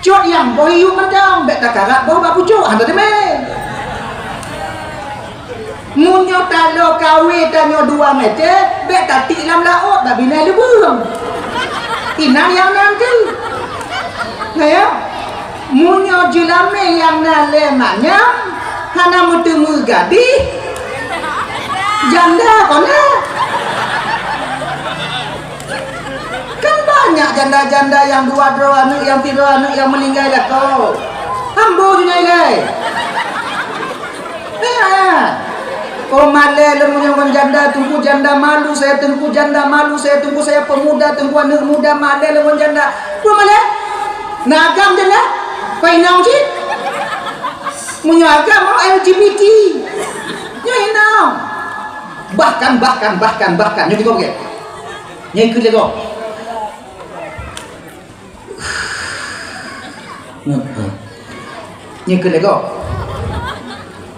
cot nyang boh iyup mantong, bèk takarat boh bak pucok, hana teumé. Meunyoe taloe kawé tanyoe dua meter, bèk tatiek lam laôt bak binéh lubeueng. Inan nyang nan teuh. Nah, ya. Meunyoe jeulamé nyang na lé manyam hana meuteumé gadih, janda kon na. Kan banyak janda-janda nyang dua droe aneuk, nyang sidroe aneuk nyang meuninggai lakoe. Ambo jinoe ilèe. Eh, oh, malèe lôn meunyoe ngon janda, Teungku, janda malu saya, Teungku, janda malu saya, Teungku, saya pemuda, Teungku, aneuk muda, malèe lôn ngon janda. Peue malèe? Na agam janda? Pai inong cit. Meunyoe agam, oh, L G B T. Nyoe inong. Bahkan, bahkan, bahkan, bahkan. Nyoe kiban, oke. Nyoe keuh lego.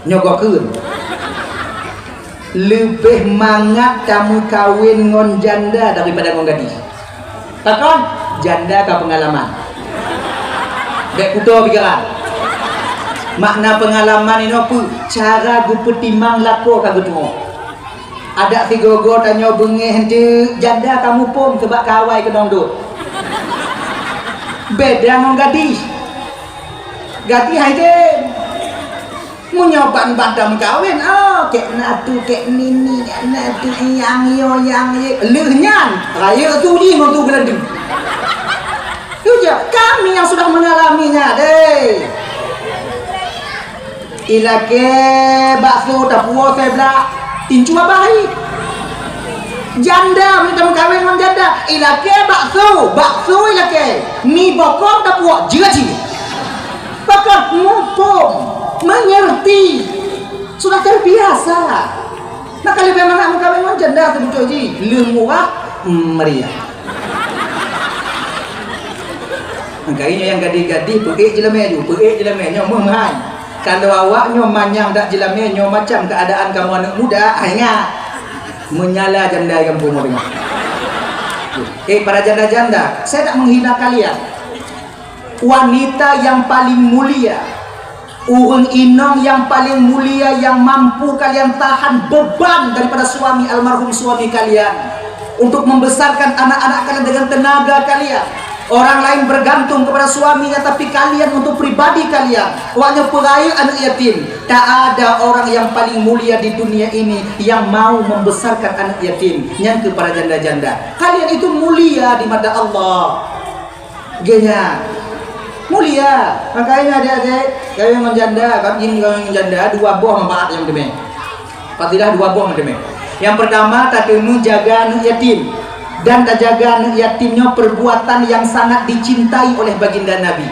Nyoe goe kheun. Leubeh mangat tameukawen ngon janda daripada ngon gadih. Pakon? Janda ka peungalaman. Bèk kuto pikiran. Makna peungalaman inoe peue? Cara geupeutimang lakoe ka geutu'oh. Adak sigoe-goe tanyoe beungéh eunteuk, janda ka muphom seubab ka awai keunong dot. Beda ngon gadih. Gadih hai tem. Meunyoe ban-ban tameukawen, oh, kek natu, kek nini, kek natu, nyang yo, nyang ye. Lheueh nyan, rayeuk su jih ngon su geulandeung. Tuju, kami yang sudah mengalaminya, deh. Ilakèe bakso tapuwoe seublah, incu abai. Janda meunyoe tameukawen ngon janda, ilakèe bakso, bakso ilakèe. Mi bokong tapuwoe, jeuet jih. Pakon muphom, mengerti. Sudah terbiasa. Maka leubeh mangat meukawen ngon janda seubeutôi jih, lheueh murah, meriah. Maka nyoe nyang gadih-gadih peuék jeulamé ju, peuék jeulamé nyoe meuh hai. Kalau awak nyoe manyang dak jeulamé nyoe macam keuadaan kamoe aneuk muda, hai ngat. Meunyalah janda nyang peumoh deungon. Eh, para janda-janda, saya tak menghina kalian. Wanita yang paling mulia, ureuëng inong yang paling mulia yang mampu kalian tahan beban daripada suami, almarhum suami kalian, untuk membesarkan anak-anak kalian dengan tenaga kalian. Orang lain bergantung kepada suaminya, tapi kalian untuk pribadi kalian. Awaknyan peurayeuk aneuk yatim. Tak ada orang yang paling mulia di dunia ini yang mau membesarkan aneuk yatim. Nyan keuh para janda-janda. Kalian itu mulia di mata Allah. Geuh nyan. Mulia. Makanya adék-adék, kawin ngon janda, kawin ngon janda, dua boh manfaat nyang teumé. Fadilah dua boh nyang teumé. Yang pertama, tateumé jaga aneuk yatim. Dan tajaga aneuk yatim nyoe perbuatan yang sangat dicintai oleh baginda Nabi.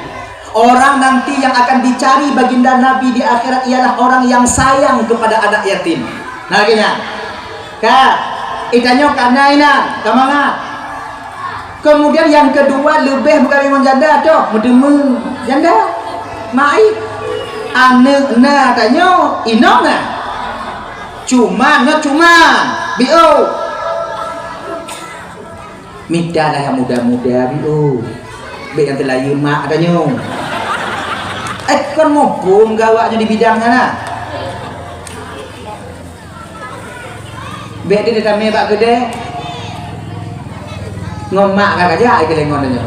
Orang nanti yang akan dicari baginda Nabi di akhirat ialah orang yang sayang kepada anak yatim. Nah, geuh nyan. Ka, itanyoe ka na inan, ka mangat. Kemudian yang kedua, leubeh meukawen ngon janda, toh, meuteumé janda. Mai. Aneuk na tanyoe, inong na. Cuman, nyoe cuman, biôh. Mita lah nyang muda-muda, biôh. Bèk nyang teulayeue mak tanyoe. Eh, kon muphom gawak nyoe di bidang nyan, nah. Bèk di tamé bak keudè. Ngon mak ka kajak ai keulengon nyoe.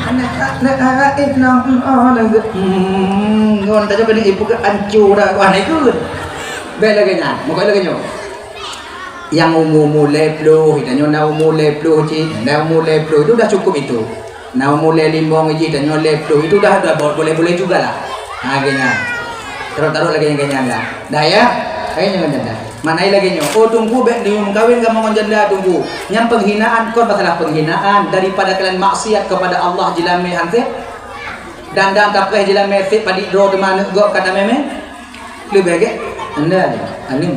Anak, anak, anak, eh, nang, oh, nang, hmm, ngon tanyoe keuneuk ipeugah anco dah, wah, na ikut. Bèk lagèe nyan, meukai lagèe nyoe. Nyang umu-umu lhèe ploh, tanyoe na umu lhèe ploh cit, na umu lhèe ploh, itu dah cukup itu. Na umu lhèe limong jih, tanyoe lhèe ploh, itu dah, dah bo-, boleh-boleh jugalah. Ha, lagèe nyan. Tarot-tarot lagèe nyan, lagèe nyan lah. Dah ya? Lagèe nyan, lagèe nyan dah. Makna lagèe nyoe, "Oh, Teungku, bèk neumeukawen kamoe ngon janda, Teungku." Nyan penghinaan, kon masalah penghinaan daripada kalian maksiat kepada Allah jeulamé han sép. Dan, dan tapreh jeulamé sép padit droe teuma aneuk gob ka tamé-mé. Leubeh gèt? Anda ni, aneuk.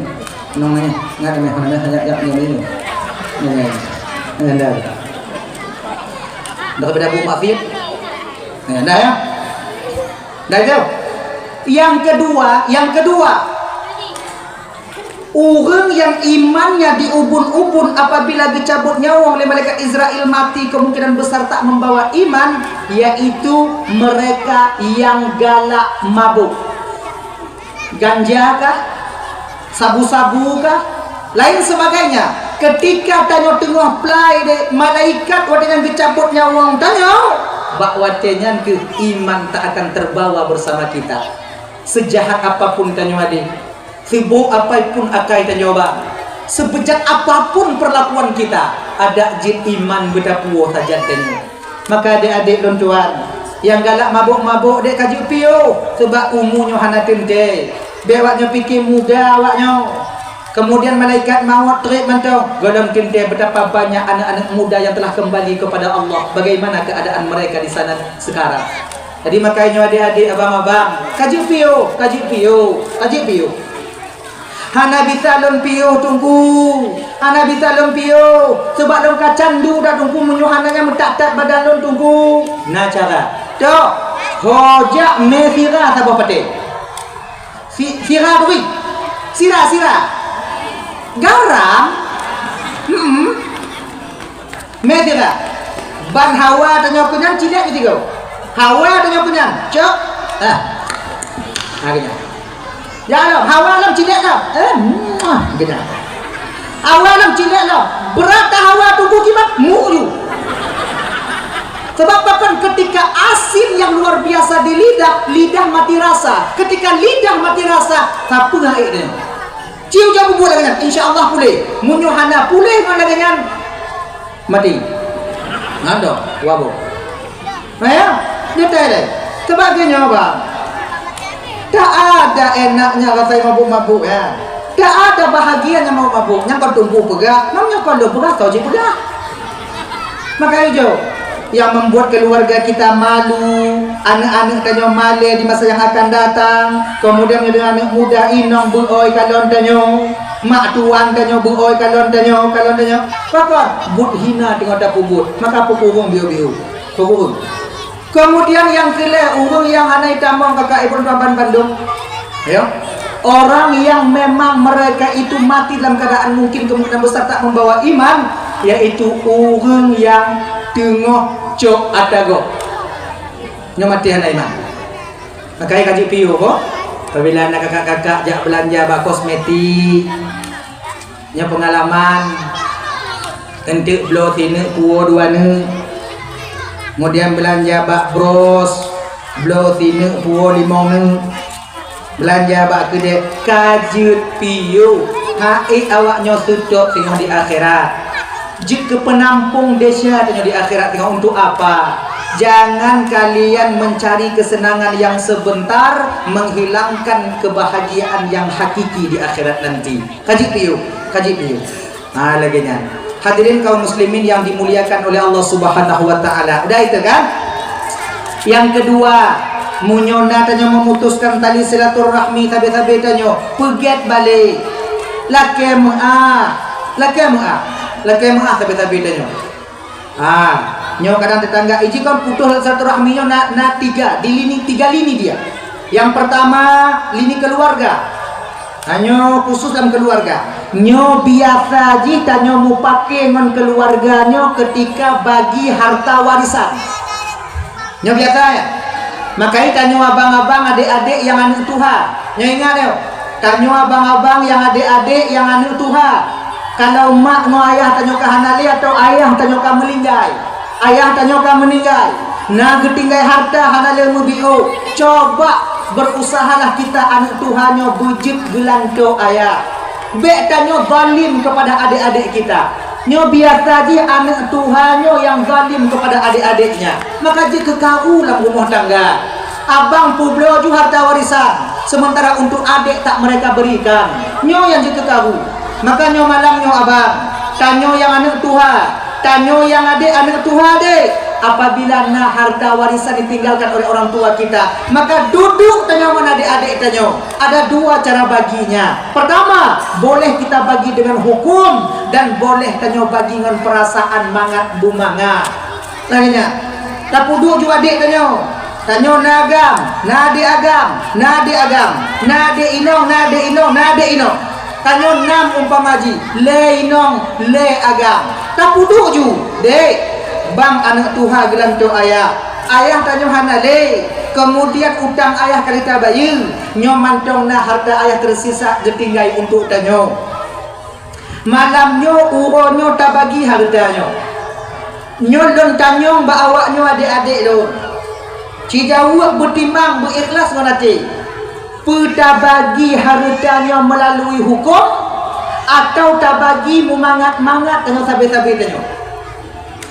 Nong ni, ngat ni, nong ni, ngat, ngat, ngat, ngat, ngat. Anda ni. Daripada buet maksiat. Ya, dah ya. Dah itu. Yang kedua, yang kedua. Ureuëng nyang imannya diubun-ubun apabila geucabot nyawöng lé malaikat Izrail mati, kemungkinan besar tak membawa iman, yaitu mereka yang galak mabuk. Ganja kah? Sabu-sabu kah? Lain sebagainya. Ketika tanyoe teungoh plai deh malaikat watée nyan geucabot nyawöng tanyoe, bak watée nyan keuh iman tak akan terbawa bersama kita. Sejahat apapun tanyoe adeh, sibok apai pun akai tanyoe ba, seubejat apapun perlakuan kita, adak jeuet iman beutapuoh sajan tanyoe. Maka adek-adek lôn tuan, nyang galak mabok-mabok dek ka jeuet piôh, seubab umu nyoe hana teuntée. Bék awak nyoe pike muda awak nyoe. Kemudian malaikat mawöt treb mantong, gohlom teuntée betapa banyak aneuk-aneuk muda yang telah kembali kepada Allah. Bagaimana keadaan mereka di sana sekarang? Jadi makajih nyoe adek-adek, abang-abang, ka jeuet piôh, ka jeuet piôh, ka jeuet piôh. Hana bisa lôn piôh, Teungku. Hana bisa lôn piôh. Seubab lôn ka candu dah, Teungku, meunyoe hana nyang meutat-tat badan lôn, Teungku. Na cara. Tok, ho jak mé sira saboh paté. Si-, sira turi. Sira, sira. Garam. Hmm. Mé sira. Ban hawa tanyoe keunyan, cilek keu sigoe. Hawa tanyoe keunyan, cok. Ah. Ha, keunyan. Ya Allah, hawa lom, cilek lom. Eh, muah, keunyan. Hawa lom, cilek lom. Brat that hawa tuboh kiban, mu ju. Sebab pakon, ketika asin yang luar biasa di lidah, lidah mati rasa. Ketika lidah mati rasa, sapeue aék nyan? Cium jauh bubuet lagée nyan, insya Allah puléh. Meunyoe hana puléh ngon lagée nyan, mati. Ngadok, wabok. Nah, ya, detail deh. Sebagai nyoe, bang. Tak ada enaknya rasa mabuk-mabuk, ya. Tak ada bahagianya mabuk-mabuk. Nyang kon Teungku peugah, nyang kon lôn peugah, soe jipeugah. Maka ijo, yang membuat keluarga kita malu, aneuk-aneuk tanyoe malée di masa yang akan datang, kemudian dengan aneuk muda inong beuoi kalon tanyoe, mak tuan tanyoe beuoi kalon tanyoe, kalon tanyoe. Pakon? Buet hina teungoh tapeubuet, maka peukureueng biu-biu. Peukureueng. Kemudian nyang keulhèe, ureuëng nyang hana jitamong kakak ibu ban bandum. Ya. Orang yang memang mereka itu mati dalam keadaan mungkin kemungkinan besar tak membawa iman, yaitu ureuëng yang teungoh cok ata gob. Nyoe mati hana iman. Makajih ka jeuet piôh boh. Apabila na kakak-kakak jak beulanja bak kosmetik, nyoe peungalaman, eunteuk bloe sineuk puwoe dua neuk, kemudian beulanja bak bros, bloe sineuk puwoe limong neuk, beulanja bak keudè, ka jeuet piôh. Hai awak nyoe seutôt singoh di akhirat. Jeuet keu peunampung desya tanyoe di akhirat singoh. Untuk apa? Jangan kalian mencari kesenangan yang sebentar, menghilangkan kebahagiaan yang hakiki di akhirat nanti. Ka jeuet piôh, ka jeuet piôh. Ha, lagée nyan. Hadirin kaum muslimin yang dimuliakan oleh Allah Subhanahu wa taala. Udah itu kan? Yang kedua, meunyoe na tanyoe memutuskan tali silaturahmi sabe-sabe tanyoe, peugét balek. Lakée meu'ah. Lakée meu'ah. Lakée meu'ah sabe-sabe tanyoe. Ah, nyoe kadang tetangga, iji kon putus silaturahmi nyoe na, na tiga, di lini, tiga lini dia. Yang pertama, lini keluarga. Hanyoe khusus lam keluarga. Nyoe biasa jih tanyoe mupake ngon keluarga nyoe ketika bagi harta warisan. Nyoe biasa, ya? Makajih tanyoe abang-abang, adek-adek nyang aneuk tuha. Nyoe ingat, ya? Tanyoe abang-abang nyang adek-adek nyang aneuk tuha. Kalau mak ngon ayah tanyoe ka hana lé atau ayah tanyoe ka meuninggai, ayah tanyoe ka meuninggai, na geutinggai harta hana lé meubiôh, coba berusahalah kita aneuk tuha nyoe beujeuet geulantoe ayah. Bék tanyoe zalim kepada adik-adik kita. Nyoe biasa jih aneuk tuha nyoe nyang zalim kepada adik-adiknya. Maka jeuet keu karu lam rumoh tangga. Abang peubloe ju harta warisan, sementara untuk adek tak mereka berikan. Nyoe nyang jeuet keu karu. Maka nyoe malam nyoe abang, tanyoe nyang aneuk tuha, tanyoe nyang adek aneuk tuha dek. Apabila na harta warisan ditinggalkan oleh orang tua kita, maka duduk tanyoe ngon adek-adek tanyoe. Ada dua cara baginya. Pertama, boleh kita bagi dengan hukum dan boleh tanyoe bagi ngon perasaan mangat beumangat. Lagée nyan, tapeuduek ju adek tanyoe. Tanyoe na agam, na adek agam, na adek agam, na adek inong, na adek inong, na adek inong. Tanyoe nam umpama jih, lhée inong, lhée agam. Tapeuduek ju, dek, bang aneuk tuha geulantoe ayah. Ayah tanyoe hana lé. Keumudian utang ayah ka lheueh tabayeue, nyoe mantong na hareuta ayah teusisa geutinggai untuk tanyoe. Malam nyoe, uroe nyoe tabagi hareuta nyoe. Nyoe lôn tanyong bak awak nyoe, adék-adék lôn. Sijaweueb beutimang beuikhlas ngon até. Peue tabagi hareuta nyoe meulalui huköm, atawa tabagi meumangat-mangat tanyoe sabe-sabe tanyoe?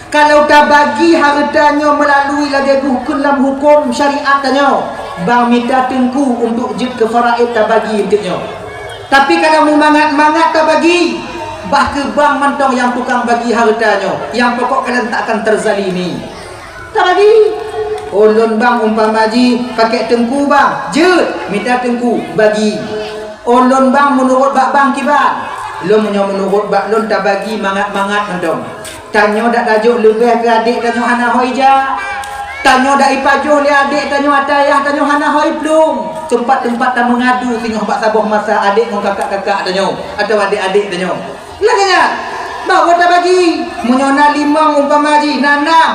Kalau tabagi hareuta nyoe meulalui lagée geuh kheun lam huköm syariat tanyoe, bang mita teungku untuk jeuet keu faraid tabagi eunteuk nyoe. Tapi kalau meumangat-mangat tabagi, bah kheueh bang mantong nyang tukang bagi hareuta nyoe, nyang pokok kadang tak akan terzalimi. Tabagi. Oh, lôn bang umpama jih pakai teungku bang, jeuet mita teungku bagi. Oh, lôn bang meunurot bak bang kiban. Lôn meunyoe meunurot bak lôn tabagi mangat-mangat mantong. Tanyoe dak tajok leubeh keu adék tanyoe hana hôi jak. Tanyoe dak ipajoh lé adék tanyoe ateueh ayah tanyoe hana hôi plueng. Teumpat-teumpat tameungadu singoh bak saboh masa adék ngon kakak-kakak tanyoe atawa adék-adék tanyoe. Lagée nyan, bahwa tabagi, meunyoe na limong umpama jih na nam,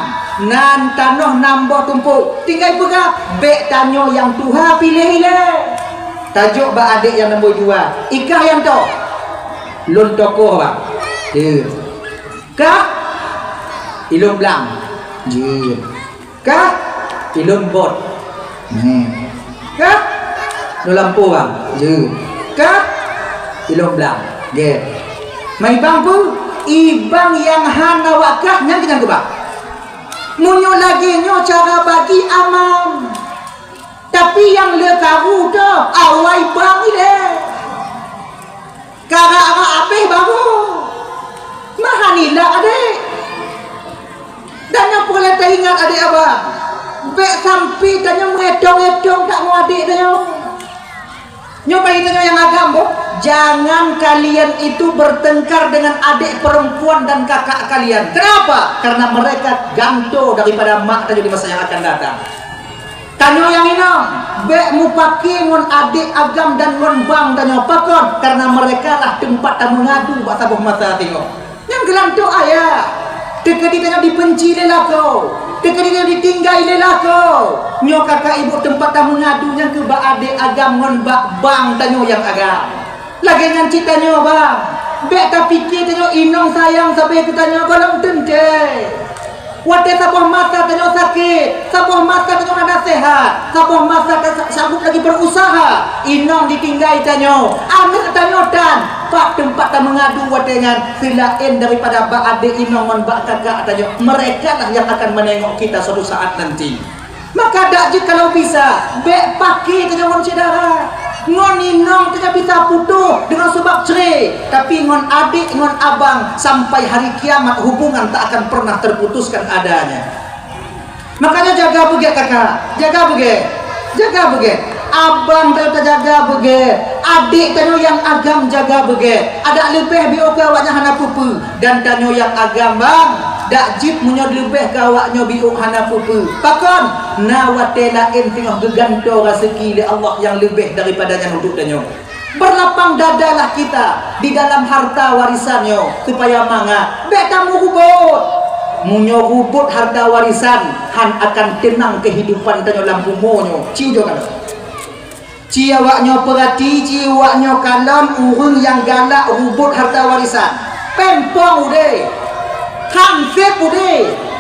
nan tanoh nam boh tumpok, tinggai peugah, bék tanyoe nyang tuha piléh ilée. Tajok bak adék nyang nombor dua, ikah nyang toh. Lôn tokoh bang. Jeuet. Kah? Ilôn blang. Jeuet. Kah? Ilôn bot. Nyoe. Kah? Lôn lampôh bang. Jeuet. Kah? Ilôn blang. Gét. Mai bang peue? Ibang nyang hana wak kah nyan keuh nyang keubah. Meunyoe lagée nyoe cara bagi aman. Tapi nyang le karu toh awai bang ilée. Kara-kara abéh baru. Mahan ilak adék. Dan nyang peureulée taingat adék abang, bék sampai tanyoe meuetong-etong that ngon adék tanyoe. Nyoe bagi tanyoe nyang agam boh, jangan kalian itu bertengkar dengan adik perempuan dan kakak kalian. Kenapa? Karena mereka gantoe daripada mak tanyoe di masa yang akan datang. Tanyoe nyang inong, bék mupake ngon adék agam dan ngon bang tanyoe. Pakon? Karena mereka lah teumpat tameungadu bak saboh masa singoh. Nyang geulantok ayah, teukeudi tanyoe dibenci lé lakoe, teukeudi tanyoe ditinggai lé lakoe. Nyoe kakak ibu teumpat tameungadu nyang keuh bak adék agam ngon bak bang tanyoe nyang agam. Lagée nyan cit tanyoe bang, bék tapike tanyoe inong sayang sabe keu tanyoe, gohlom teuntée. Watée saboh masa tanyoe sakét, saboh masa tanyoe hana sehat, saboh masa ta-, sanggup lagi berusaha, inong ditinggai tanyoe, aneuk tanyoe tan, pat teumpat tameungadu watée nyan seulaén daripada bak adék inong ngon bak kakak tanyoe, mereka lah yang akan menengok kita suatu saat nanti. Maka dak jeuet kalau bisa, bék pake tanyoe ngon syedara. Ngon inong tanyoe bisa putôh deungon sabab cre, tapi ngon adék ngon abang sampai hari kiamat hubungan tak akan pernah terputuskan adanya. Makanya jaga beugét kakak, jaga beugét, jaga beugét. Abang tanyoe tajaga beugét, adék tanyoe nyang agam jaga beugét. Adak leubeh biôh keu awaknyan hana peue-peue. Dan tanyoe nyang agam bang, dak jeuet meunyoe leubeh keu awaknyoe biôh hana peue-peue. Pakon? Na watée laén singoh geugantoe raseuki lé Allah nyang leubeh daripada nyan untuk tanyoe. Berlapang dadalah kita di dalam harta warisan nyoe supaya mangat. Bék tamurubot. Meunyoe rubot harta warisan, han akan teunang keuhidupan tanyoe lam bumoe nyoe. Ci ujoe ka lheueh. Ci awaknyoe peurati, ci awaknyoe kalon ureuëng nyang galak rubot harta warisan. Péng pong udeb, hansép udeb.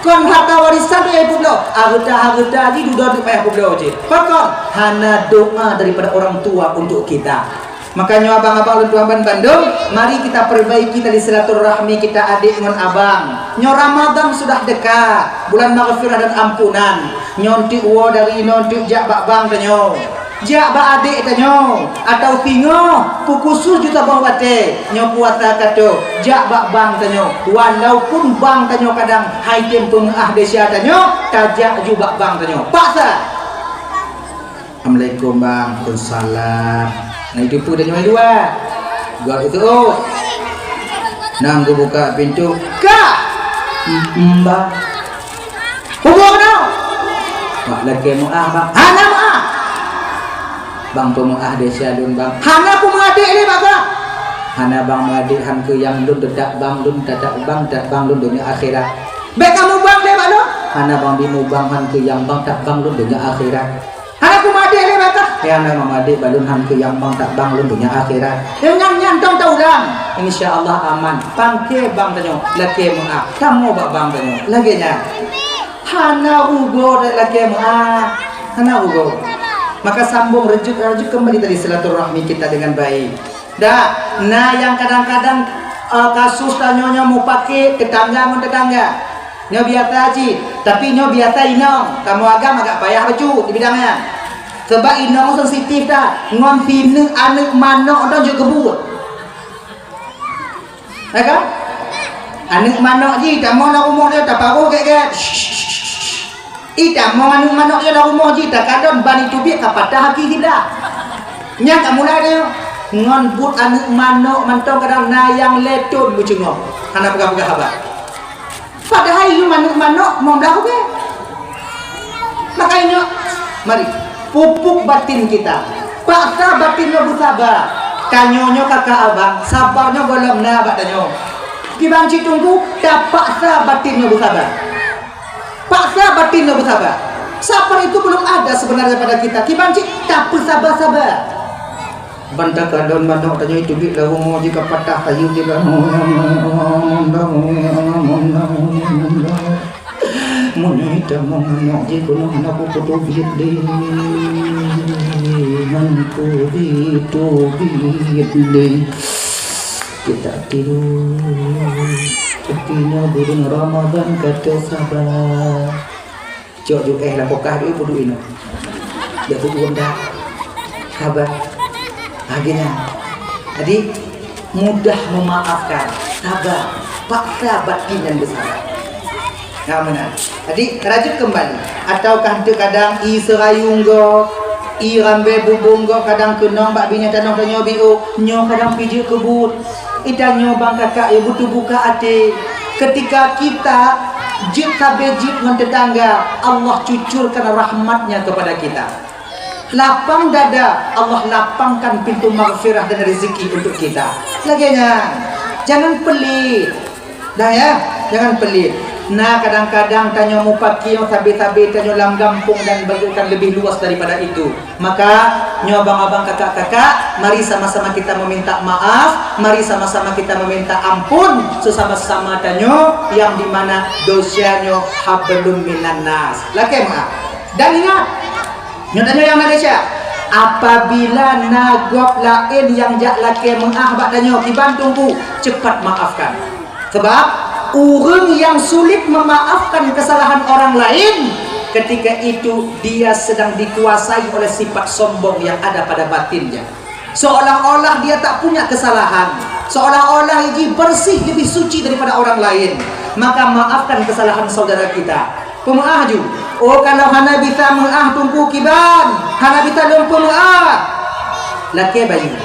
Kon harta warisan tu nyang peubloe, hareuta-hareuta jih dudoe payah peubloe cit. Pakon? Hana doa daripada orang tua untuk kita. Makanya abang-abang lôn tuan ban bandum, mari kita perbaiki tali silaturahmi kita adék ngon abang. Nyoe Ramadan sudah dekat, bulan maghfirah dan ampunan. Nyoe teuk woe dari inoe teuk jak bak bang tanyoe. Jak bak adék tanyoe, atawa singoh, peukhusos ju saboh watée, nyoe puasa ka trok, jak bak bang tanyoe. Walaupun bang tanyoe kadang han tem peumeuáh desya tanyoe, tajak ju bak bang tanyoe. Paksa! Assalamualaikum bang. Waalaikumsalam. Nah itu pun tanyoe dua. Gak itu. Nang geubuka pintu. Kak! Mbak. Hubung keunoe. Bak lakée meuáh, bang. Hana meuáh. Bang peumeuáh desya lôn, bang. Hana peumeuadék lé, bang, kah? Hana bang meuadék, han keu nyang lôn, teutab bang lôn, teutab bang, teutab bang lôn donya akhirat. Bék kamoe bang lé bak lôn. Hana bang bimubang han keu nyang bang tabang lôn donya akhirat. Hana kumadéh lé bak kah? Ya, hana mamadéh bak lôn han keu nyang bang tabang lôn donya akhirat. Deungon nyan tong taulang. Insya Allah aman. Pangke bang tanyoe, lakée meuah. Kamoe bak bang tanyoe. Lagée nyan. Hana rugoe lakée meuah. Hana rugoe. Maka sambung reujek-reujek kembali tadi silaturahmi kita dengan baik. Dak, na nyang kadang-kadang, eh, kasus tanyoe nyoe mupake tetangga ngon tetangga. Nyoe biasa cit, tapi nyoe biasa inong. Kamoe agam agak payah bacut di bidang nyan. Sebab inong sensitif that, ngon sineuk aneuk manok nyoe jeuet keu buet. Ya kan? Aneuk manok jih tamong lam rumoh dia, taparoh gét-gét. Ih, tamong aneuk manok nyoe lam rumoh jih, takalon ban itu biet ka patah aki siblah. Nyan ka mulai dia. Ngon buet aneuk manok mantong kadang na nyang lhèe thon meucungoh. Hana peugah-peugah haba. Padahai ilôn aneuk manok mong blah ubé. Makanya, mari, pupuk batin kita. Paksa batin nyoe beusaba. Tanyoe nyoe kakak abang, saba nyoe gohlom na bak tanyoe. Kiban cit teungku, tapaksa batin nyoe beusaba. Paksa batin nyoe beusaba. Sabar itu belum ada sebenarnya pada kita. Kiban cit tapeusaba-saba. Ban takalon manok tanyoe teubiet lam rumoh jih ka patah kayu jih lam. Meunyoe tamong manok jih keunoe hana kupeutubiet lé. Han kupeutubiet lé. Kita tiru. Tapi nyoe buleuen Ramadan ka teuh saba. Cok ju éh lam kulkas dulu, peuduek inoe. Dak peuduek dah. Sabar. Ha, geuh nyan. Jadi, mudah memaafkan. Sabar. Paksa batin dan beusaba. Nah, meunan. Jadi, rajuk kembali. Ataukah teukadang ie seurayueng gob, ie rambée bubông gob kadang keunong bak binéh tanoh tanyoe biôh, nyoe kadang pih jeuet keu buet. Itanyoe bang kakak nyang beuteubuka até. Ketika kita jeuet sabe jeuet ngon tetangga, Allah cucurkan rahmat-Nya kepada kita. Lapang dada, Allah lapangkan pintu maghfirah dan rezeki untuk kita. Lagée nyan, jangan pelit. Dah ya, jangan pelit. Nah, kadang-kadang tanyoe mupaki nyang sabe-sabe tanyoe lam gampông dan bagaikan lebih luas daripada itu. Maka, nyoe abang-abang, kakak-kakak, mari sama-sama kita meminta maaf, mari sama-sama kita meminta ampun sesama-sama tanyoe, yang di mana dosa nyoe hablum minan nas. Lakée meuah. Dan ingat, nyoe tanyoe nyang na desya, apabila na gob laén nyang jak lakée meuah bak tanyoe, kiban teungku, cepat maafkan. Sebab, ureuëng yang sulit memaafkan kesalahan orang lain, ketika itu dia sedang dikuasai oleh sifat sombong yang ada pada batinnya. Seolah-olah dia tak punya kesalahan, seolah-olah jih bersih, lebih suci daripada orang lain. Maka maafkan kesalahan saudara kita. Peumeuáh ju. Oh, kalau hana bisa meuáh teungku kiban, hana bisa lôn peumeuáh. Lakée bayeue.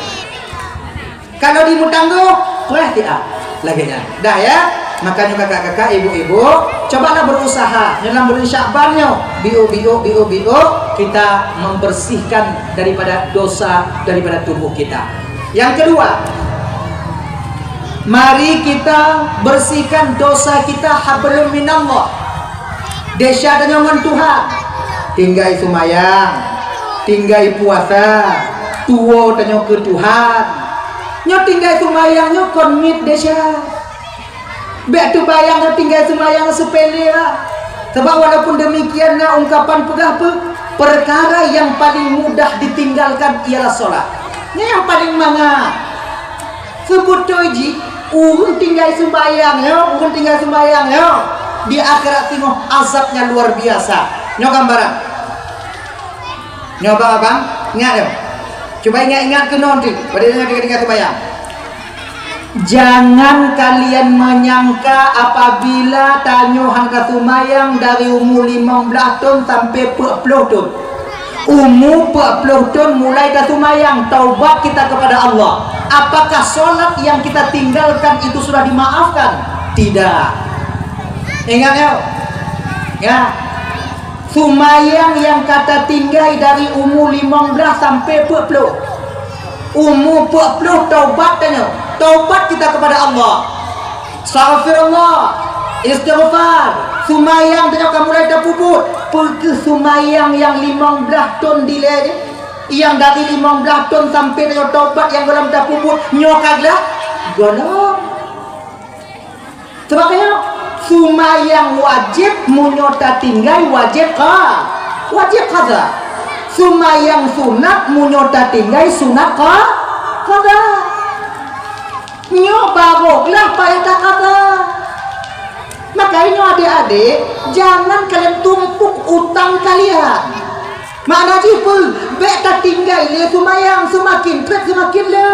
Kalau di meutanggoh, preh tiah. Lagée nyan. Dah ya? Makanya kakak-kakak, ibu-ibu, cobalah berusaha dalam bulan Syakban nyoe, biôh-biôh, biôh-biôh, kita membersihkan daripada dosa daripada tubuh kita. Yang kedua, mari kita bersihkan dosa kita hablum minallah. Desya tanyoe ngon Tuhan. Tinggai seumayang, tinggai puasa, tuwoe tanyoe keu Tuhan. Nyoe tinggai seumayang nyoe kon miet desya. Bék teubayang nyoe tinggai seumayang seupele lah. Sebab walaupun demikian na ungkapan peugah pe-, perkara yang paling mudah ditinggalkan ialah solat. Nyoe nyang paling mangat. Seubeutôi jih, ureuëng tinggai seumayang nyoe, ureuëng tinggai seumayang nyoe, di akhirat singoh azabnya luar biasa. Nyoe gambaran. Nyoe abang-abang, ingat nyoe. Cuba ingat-ingat keunoe ti, pada ingat tinggai-tinggai seumayang. Jangan kalian menyangka apabila tanyoe hana seumayang dari umur limong blaih thon sampai peuet ploh thon. Umu peuet ploh thon mulai taseumayang, taubat kita kepada Allah. Apakah solat yang kita tinggalkan itu sudah dimaafkan? Tidak. Ingat ya. Ya. Seumayang nyang ka tatinggai dari umu limong blaih sampai peuet ploh. Umu peuet ploh taubat tanyoe. Taubat kita kepada Allah. Astaghfirullah, istighfar, Sumayang tanyoe ka mulai tapeubuet. Peue kheueh sumayang nyang limong blaih thon dilée jih? Nyang dari limong blaih thon sampai tanyoe tobat nyang gohlom tapeubuet, nyoe ka glah? Gohlom. Sabab nyoe, sumayang wajéb meunyoe tatinggai wajéb qa-, wajéb qadha. Sumayang sunat meunyoe tatinggai sunat qa-, qadha. Nyoe barô glah payah taqadha. Makajih nyoe adék-adék, jangan kalian tumpuk utang kalian. Makna jih peue? Bék tatinggai lé sumayang, seumaken trép seumaken le.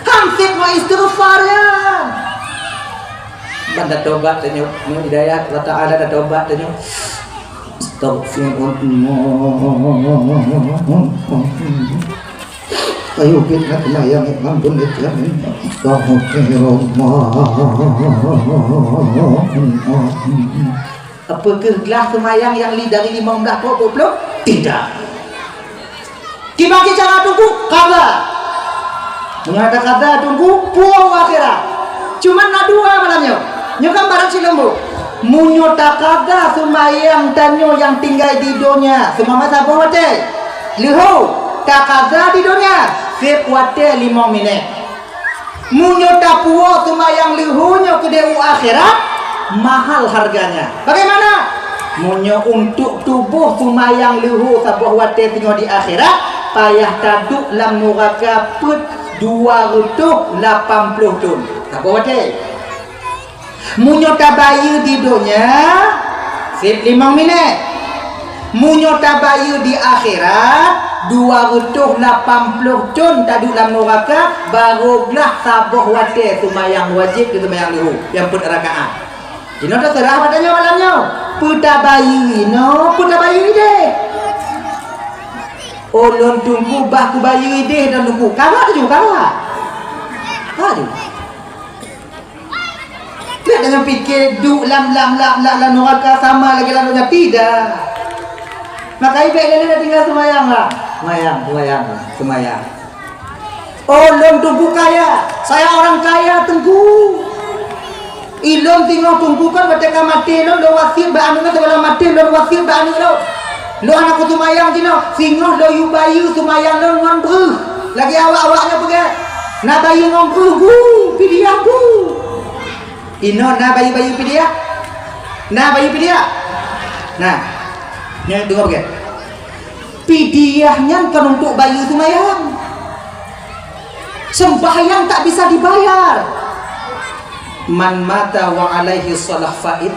Han sép ngon istighfar nyan. Ban tatobat tanyoe, ngon hidayah Allah Taala tatobat tanyoe. Astagfirullah. Ayo kita sembahyang, ampun, kita astagfirullah. Apa kheueh glah sembahyang nyang li dari limong blaih ploh puluh? Tidak. Kiban cara teungku, qadha. Meunyoe taqadha teungku, puwoe u akhirat. Cuma na dua malam nyoe. Nyoe kan barang sileumbu. Meunyoe taqadha seumayang tanyoe nyang tinggai di donya, seumamat saboh watée. Leuhô, taqadha di donya, sép watée limong minét. Meunyoe tapuwoe seumayang leuhô nyoe keudeh u akhirat, mahal harganya. Bagaimana? Meunyoe untuk tuboh seumayang leuhô saboh watée singoh di akhirat, payah taduek lam nuraka peuet dua reutôh lapan ploh thon. Saboh watée. Meunyoe tabayeue di donya, sép limong minét. Meunyoe tabayeue di akhirat, dua reutôh lapan ploh thon taduek lam nuraka, barô glah saboh watée seumayang wajéb keu seumayang leuhô nyang peuet rakaat. Jinoe teuseurah bak tanyoe malam nyoe. Peue tabayeue inoe, peue tabayeue ideh. Oh, lôn teungku bah kubayeue ideh dan teungku. Kawa tuju, kawa. Kawa tuju. Bék tanyoe pike duek lam, lam, lam, lam, lam nuraka sama lagée lam donya. Tidak. Maka ibek lé tinggai seumayang lah. Seumayang, seumayang, seumayang. Oh, lôn teungku kaya. Saya orang kaya, teungku. Ilôn singoh teungku kan watée ka maté lôn, lôn wasiet bak aneuk lôn, sigohlom maté lôn wasiet bak aneuk lôn. Lôn hana kuseumayang jinoe, singoh lôn yue bayeue seumayang lôn ngon breuh. Lagée awak-awak nyoe peugah, na bayeue ngon breuh gu, pidiah gu. Inoe na bayeue-bayeue pidiah? Na bayeue pidiah? Na. Nyoe deungoe peugah. Pidiah nyan kon untuk bayeue seumayang. Sembahyang tak bisa dibayar. Man mata wa alaihi shalah faid.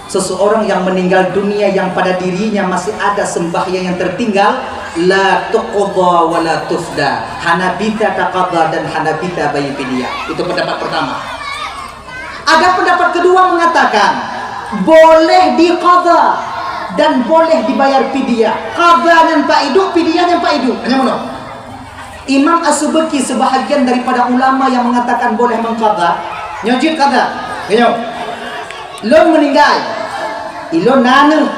Seseorang yang meninggal dunia yang pada dirinya masih ada sembahyang yang tertinggal, la tuqda wa la tufda. Hana bisa taqadha dan hana bisa bayeue pidiah. Itu pendapat pertama. Ada pendapat kedua mengatakan, boleh diqadha dan boleh dibayar pidiah. Qadha nyan pak idup, pidiah nyan pak idup. Hanya meunoe. Imam As-Subki sebahagian daripada ulama yang mengatakan boleh mengqadha. Nyoe jeuet qadha. Nyoe. Lôn meuninggai. Ilôn na aneuk.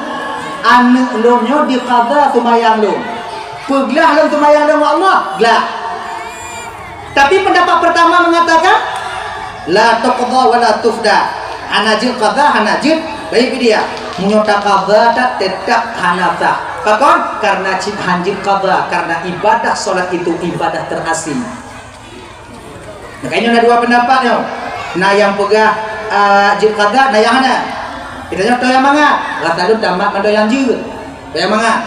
Aneuk lôn nyoe diqadha seumayang lôn. Peuglah lôn seumayang lôn ngon Allah? Glah. Tapi pendapat pertama mengatakan, la tuqda wa la tufda. Hana jeuet qadha, hana jeuet bayeue pidiah. Meunyoe taqadha that, tetap hana sah. Pakon? Karena cit han jeuet qadha, karena ibadah salat itu ibadah terasing. Makanya na dua pendapat nyoe. Na nyang peugah, ah, jeuet qadha, na nyang hana. Kita nyoe toh nyang mangat. Rasa lôn tamat mantong nyang jeuet. Nyang mangat.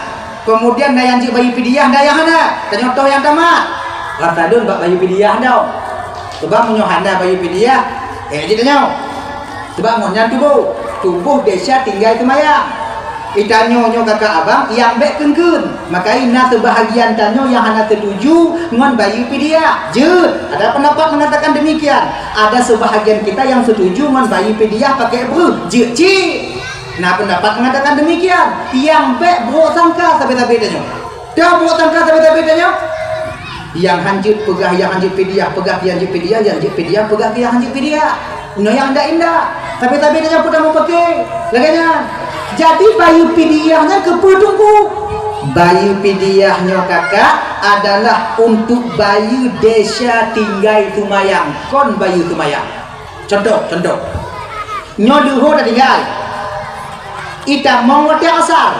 Kemudian na nyang jeuet bayeue pidiah, na nyang hana. Tanyoe toh nyang tamat. Rasa lôn bak bayeue pidiah nyoe. Sebab meunyoe hana bayeue pidiah, eh, jeuet tanyoe. Sebab ngon nyan tuboh. Tuboh desya tinggai seumayang. Itanyoe nyoe kakak abang, nyang bék keun-keun. Maka na sebahagian tanyoe nyang hana setuju ngon bayeue pidiah. Jeuet, ada pendapat mengatakan demikian. Ada sebahagian kita yang setuju ngon bayeue pidiah pakai breuh. Jeuet cit. Na pendapat mengatakan demikian. Nyang bék brok sangka sabe-sabe tanyoe. Dah brok sangka sabe-sabe tanyoe. Nyang han jeuet peugah nyang han jeuet pidiah, peugah nyang jeuet pidiah, nyang jeuet pidiah, peugah nyang han jeuet pidiah. Nyoe nyang indak-indak. Sabe-sabe tanyoe peue tameupaké. Lagée nyan. Jadi bayeue pidiah nyan keupeue teungku? Bayeue pidiah nyoe kakak adalah untuk bayeue desya tinggai seumayang, kon bayeue seumayang. Contoh, contoh. Nyoe leuhô tatinggai. Itamong watée asar.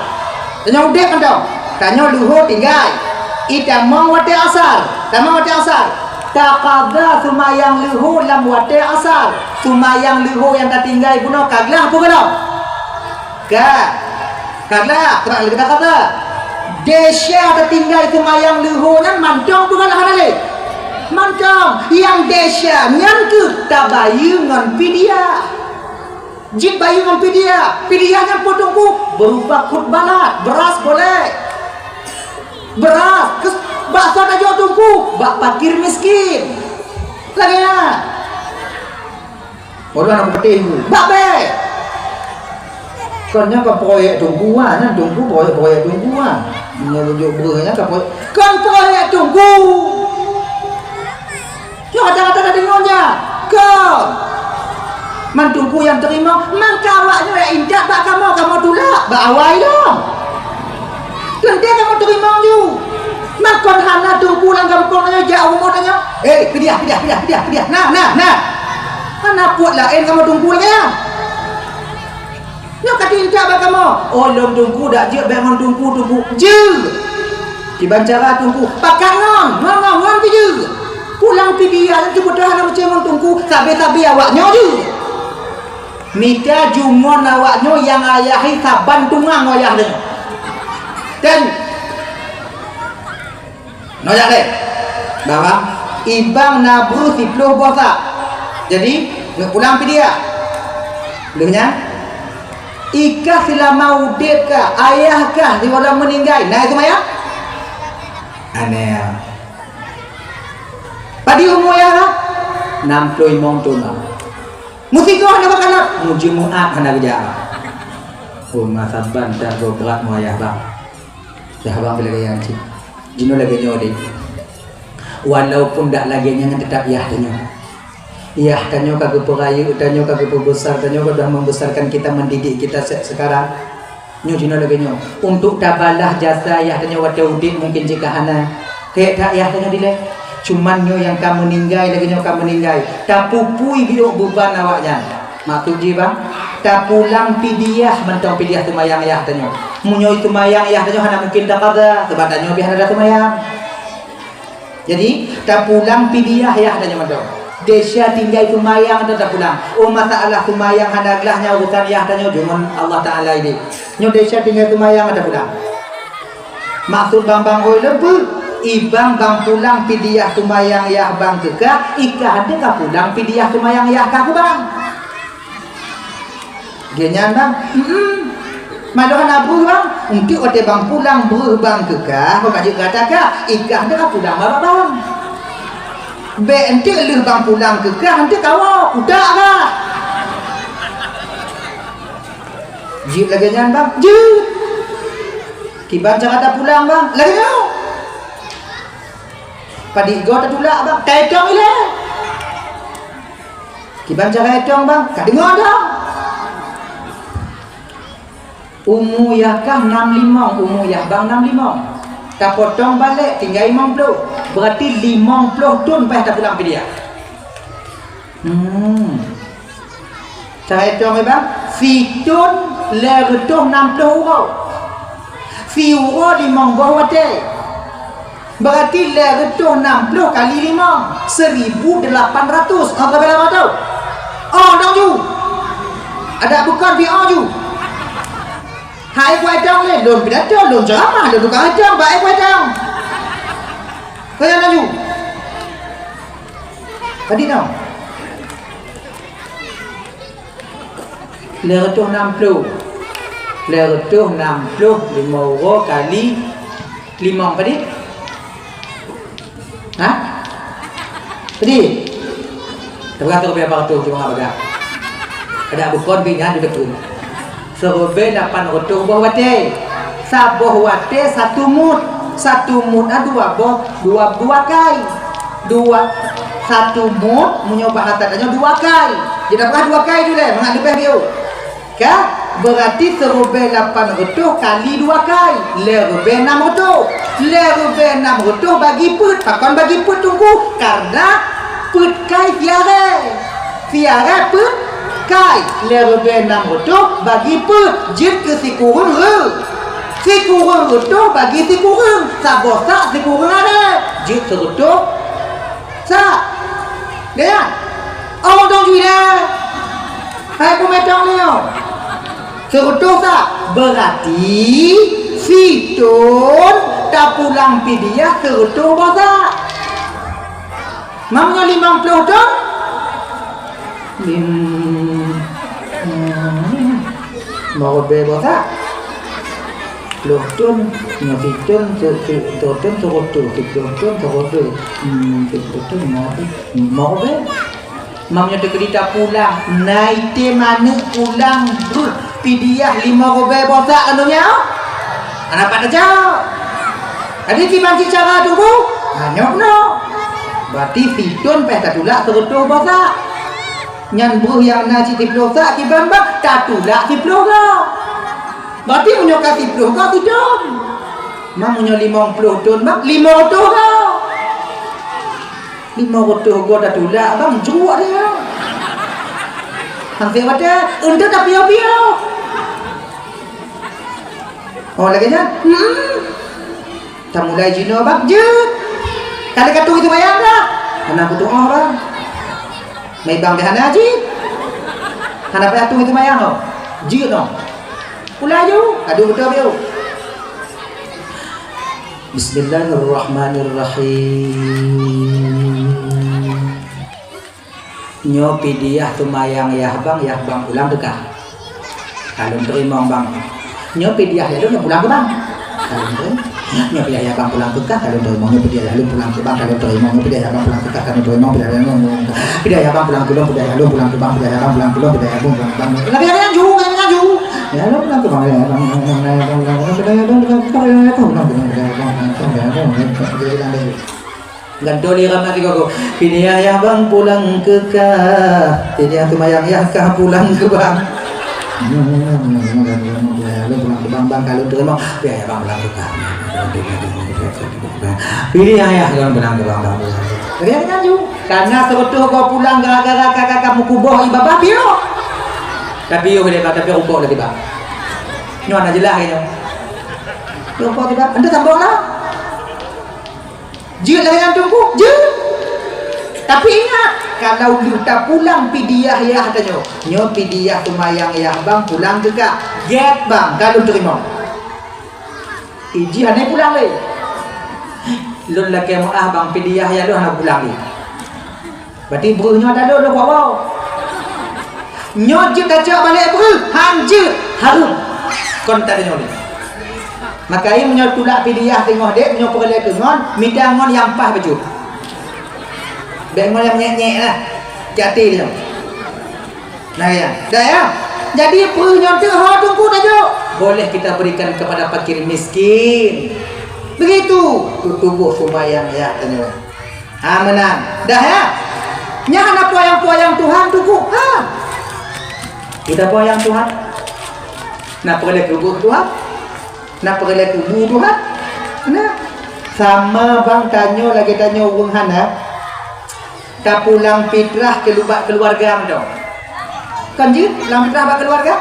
Tanyoe udeb mantong. Tanyoe leuhô tinggai. Itamong watée asar. Tamong watée asar. Taqadha seumayang leuhô lam watée asar. Seumayang leuhô nyang tatinggai bunoe ka glah peue gohlom? Ka. Ka glah, teuma lagée taqadha. Desya tatinggai seumayang leuhô nyan mantong peue gohlom hana lé? Mantong. Nyang desya nyan keuh tabayeue ngon fidyah. Jeuet bayeue ngon fidyah. Fidyah nyan peue Teungku? Beurupa khut balat, beuras boleh. Beuras, kes-, bak soe tajok Teungku? Bak fakir miskin. Lagée nyan. Orang nak peuteh Teungku. Bak bée. Kon nyan ka proyek Teungku, ah, nyan Teungku, proyek-proyek Teungku, ah. Nyoe tunjuk breuh nyan ka proyek. Kon proyek Teungku. Nyoe kata-kata ka deungoe nyan. Kon. Man Teungku nyang teurimong, man ka awak nyoe jak intat bak kamoe, kamoe tulak bak awai lom. Teuntée kamoe teurimong ju. Man kon hana Teungku lam gampông nyoe jak rumoh tanyoe. "Eh, pidiah, pidiah, pidiah, pidiah, pidiah. Nah, nah, nah." Hana peuet laén kamoe Teungku lagée nyan. Nyoe ka teuintat bak kamoe. "Oh, lôn Teungku dak jeuet bék ngon Teungku, Teungku." Jeuet. Kiban cara Teungku, pakat ngon, ngon, ngon, ngon pih jeuet. Pulang pidiah nyan teupeuteuh hana meucue ngon Teungku, sabe-sabe awak nyoe jeuet. Mita jumon awak nyoe nyang ayahi saban tungang wayah nyoe. Dan Nyoe jak lé. Bah, Bang, i bank na breuh siplôh boh sak. Jadi, neupulang pidiah. Lheueh nyan, i kah seulama udeb kah, ayah kah, sigohlom meuninggai, na seumayang? Aneh. Padum umu ayah kah? Nam plôh limong thôn, Bang. Meusigoe hana bak kalap, meujeuet meu'at hana geujak. Oh, masa ban dah goe brat mu ayah, Bang. Dah bang pih lagée nyan cit. Jinoe lagée nyoe deh. Walaupun dak lagée nyan, tetap yah tanyoe. Yah tanyoe ka geupeurayeuk, tanyoe ka geupeubesar, tanyoe ka dah membesarkan kita, mendidik kita se-, sekarang. Nyoe jinoe lagée nyoe. Untuk tabalah jasa yah tanyoe watée udeb mungkin jih ka hana. Keu that yah tanyoe dilée. Cuman nyoe nyang ka meuninggai lagée nyoe ka meuninggai. Tapupui biôk beuban awaknyan. Maksud jih, Bang, tapulang pidiah mantong pidiah seumayang yah tanyoe. Meunyoe seumayang yah tanyoe hana mungkin taqadha, sabab tanyoe pih hana taseumayang. Jadi, tapulang pidiah yah tanyoe mantong. Desya tinggai seumayang atau tapulang. Oh, masalah seumayang hana glah nyan urusan yah tanyoe, jumon Allah Taala ideh. Nyoe desya tinggai seumayang atau tapulang. Maksud bang-bang oi leubeh, i bang-bang pulang pidiah seumayang yah bang keu kah, i kah hana ka pulang pidiah seumayang yah kah keu bang. Geuh nyan bang, mm-mm. Manoe hana breuh bang, eunteuk watée bang pulang breuh bang keu kah, bak jeuet gata kah, i kah hana ka pulang bak bang. Bék eunteuk lheueh bang pulang keu kah, eunteuk kawoe, utak kah. Jeuet lagée nyan bang, jeuet. Kiban cara tapulang bang, lagée nyoe. Padit goe tatulak bang, taetong ilée. Kiban cara etong bang, ka deungoe dong. Umu yah kah nam limong, umu yah bang nam limong. Tapotong balek tinggai limong ploh. Berarti limong ploh thon payah tapulang pidiah. Hmm. Cara etong bang, sithon lhée reutôh nam ploh uroe. Siuroe limong boh watée. Berarti lhée reutôh nam ploh kali limong, seribu delapan ratus. Oh, ka bela mata. Oh, dong ju. Ada bukan pi oh ju. Hai kuai dong lé, lôn pidato, lôn ceramah, lôn tukang etong, baik kuai dong. Kaya dong ju. Tadi dong. Lhée reutôh nam ploh. Lhée reutôh nam ploh limong uroe kali limong padit? Hah? Padit? Teuka tu ribée lapan reutôh cuma bagah. Ada bukon bi nyan di depan. Siribée lapan reutôh boh watée. Saboh watée satu mut. Satu mut na dua boh, dua, dua kai. Dua, satu mut, meunyoe bahasa tanyoe dua kai. Jadi apakah dua kai tu lé? Mangat leubeh biôh. Ka? Berarti siribée lapan reutôh kali dua kai. Lhée ribée nam reutôh. Lhée ribée nam reutôh bagi peuet. Pakon bagi peuet Teungku? Karena peuet kai siarée. Siarée peuet Kai, lhèe ribèe nam reutôh bagi peuet, jeuet keu sikureueng reu-, sikureueng reutôh bagi sikureueng, saboh sak sikureueng arèe, jeuet seureutôh sak. Lihat, oh, dong jui dah. Hai peumèe tong nyoe. Seureutôh sak, beurati sithon tapulang pidiah seureutôh boh sak. Meunyoe limong ploh thon, lim-, hmm, limong ribèe boh sak. Ploh thon, nyoe sithon, se-, se-, sithon seureutôh, sithon thon seureutôh. Hmm, sithon thon limong ribèe. Limong ribèe. Meunyoe teukeudi tapulang, na item aneuk pulang breuh pidiah limong ribèe boh sak keu donya? Hana pat tajak. Jadi kiban cit cara tu, Bu? Ha, nyoe keunoe. Berarti sithon payah tatulak seureutôh boh sak. Nyan breuh nyang na cit siploh sak kiban, bah, tatulak siploh goe. Berarti meunyoe ka siploh goe sithon. Meunyoe limong ploh thon, bah, limong reutôh goe. Limong reutôh goe tatulak, bang, jruek dia. Hangse watèe, untuk tapiôh-piôh. Oh, lagèe nyan? Hmm. Tamulai jinoe, bang, jeuet. Ka lheueh ka tueng seumayang dah? Hana kutueng, bang. Mai bang dah hana jih. Hana payah tueng seumayang, oh. Jeuet, oh. Pulai ju, adu beutôi biôh. Bismillahirrahmanirrahim. Nyoe pidiah seumayang yah bang, yah bang pulang teuka. Ka lôn teurimong bang. Nyoe pidiah yah lôn pulang keu bang. Ka lôn teurimong. Nyoe pidiah yah bang pulang teuka, ka lôn teurimong. Nyoe pidiah yah lôn pulang keu bang, ka lôn teurimong. Nyoe pidiah yah bang pulang teuka, ka lôn teurimong. Pidiah yah bang pulang keu lôn, pidiah yah lôn pulang keu bang, pidiah yah bang pulang keu lôn, pidiah yah bang pulang keu bang. Lagèe nyan ju, lagèe nyan ju. Yah lôn pulang keu bang, yah bang pulang keu bang, yah bang pulang keu bang, yah bang pulang keu bang, yah bang pulang keu bang, yah bang pulang keu bang, yah bang pulang keu bang. Gantoe lé ramat di gogo. Pidiah yah bang pulang keu kah. Pidiah seumayang yah kah pulang keu bang. Lôn pulang keu bang, bang ka lôn teurimong. Pidiah yah bang pulang keu kah. Pidiah yah lôn pulang keu bang, bang pulang keu kah. Pidiah yah laju. Karena seureutôh goe pulang gara-gara ka, ka, ka meukuboh ié babah piôh. Tapi yoh lé bang, tapi rukok lé bang. Nyoe hana jeulaih lé nyoe. Rukok lé bang, anda sambung lah. Jeuet lagèe nyan Teungku, jeuet. Tapi ingat, kalau lheueh tapulang pidiah yah tanyoe, nyoe pidiah seumayang yah bang pulang teuka. Gèt bang, ka lôn teurimong. Iji hana pulang lé. Lôn lakèe meu'ah bang, pidiah yah lôn hana pulang lé. Berarti breuh nyoe ata lôn lôn bawa. Nyoe jeuet tacok balek breuh, han jeuet, hareuem. Kon teudeungoe lé. Maka meunyoe tulak pidiah teungoh dek, meunyoe peureulèe keu ngon, mita ngon nyang paih bacut. Bèk ngon nyang nyèk-nyèk lah. Hati-hati lé nyoe. Nah, ya. Dah, ya. Jadi, breuh nyoe teuh ho Teungku tajok. Boleh kita berikan kepada fakir miskin. Begitu. Tu tuboh seumayang yah tanyoe. Ha, meunan. Dah, ya? Nyan hana peuyang-peuyang Tuhan, Teungku. Ha. Kita peuyang Tuhan. Na peureulèe keu Tuhan. Na peureulèe keu Tuhan. Na. Sama bang tanyoe lagèe tanyoe ureueng hana. Tapulang fitrah keu lubat keuluwarga mantong. Kon jeuet pulang fitrah bak keuluwarga?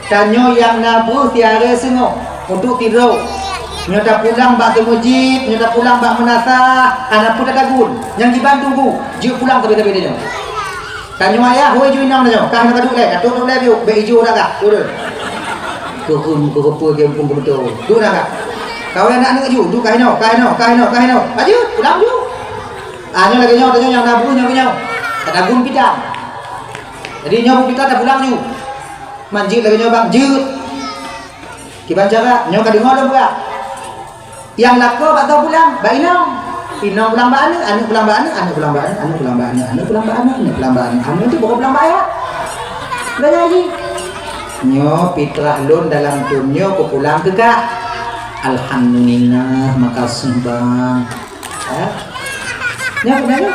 Tanyoe nyang na breuh siaré seungoh untuk sidroe. Nyoe tapulang bak seumeujid, nyoe tapulang bak meunasah, hana peue tatagun. Nyang jiban Teungku, jeuet pulang sabe-sabe tanyoe. Tanyoe ayah, hôi ju inong tanyoe, kah na ka duek lé, ka trok lé biôk, bèk ijo dah kah, turun. Keuheun, keuheupeu, geumpung, keubeutôi. Duek dah kah. Kawen aneuk ju, duek kah inoe, kah inoe, kah inoe, kah inoe. Ka jeuet, pulang ju. Ah, nyoe lagèe nyoe, tanyoe nyang na breuh nyoe, nyoe. Tatagun fitrah. Jadi nyoe breuh fitrah tapulang ju. Man jeuet lagèe nyoe bang, jeuet. Kiban cara, nyoe ka deungoe lôn peugah. Nyang lakoe bak droe pulang, bak inong. Inong pulang bak aneuk, aneuk pulang bak aneuk, aneuk pulang bak aneuk, aneuk pulang bak aneuk, aneuk pulang bak aneuk, aneuk pulang bak aneuk, aneuk tu baru pulang bak ayah. Dah jadi. Nyoe fitrah lôn dalam thôn nyoe kupulang keu kah. Alhamdulillah, makasih bang. Ha? Nyoe keunoe nyoe.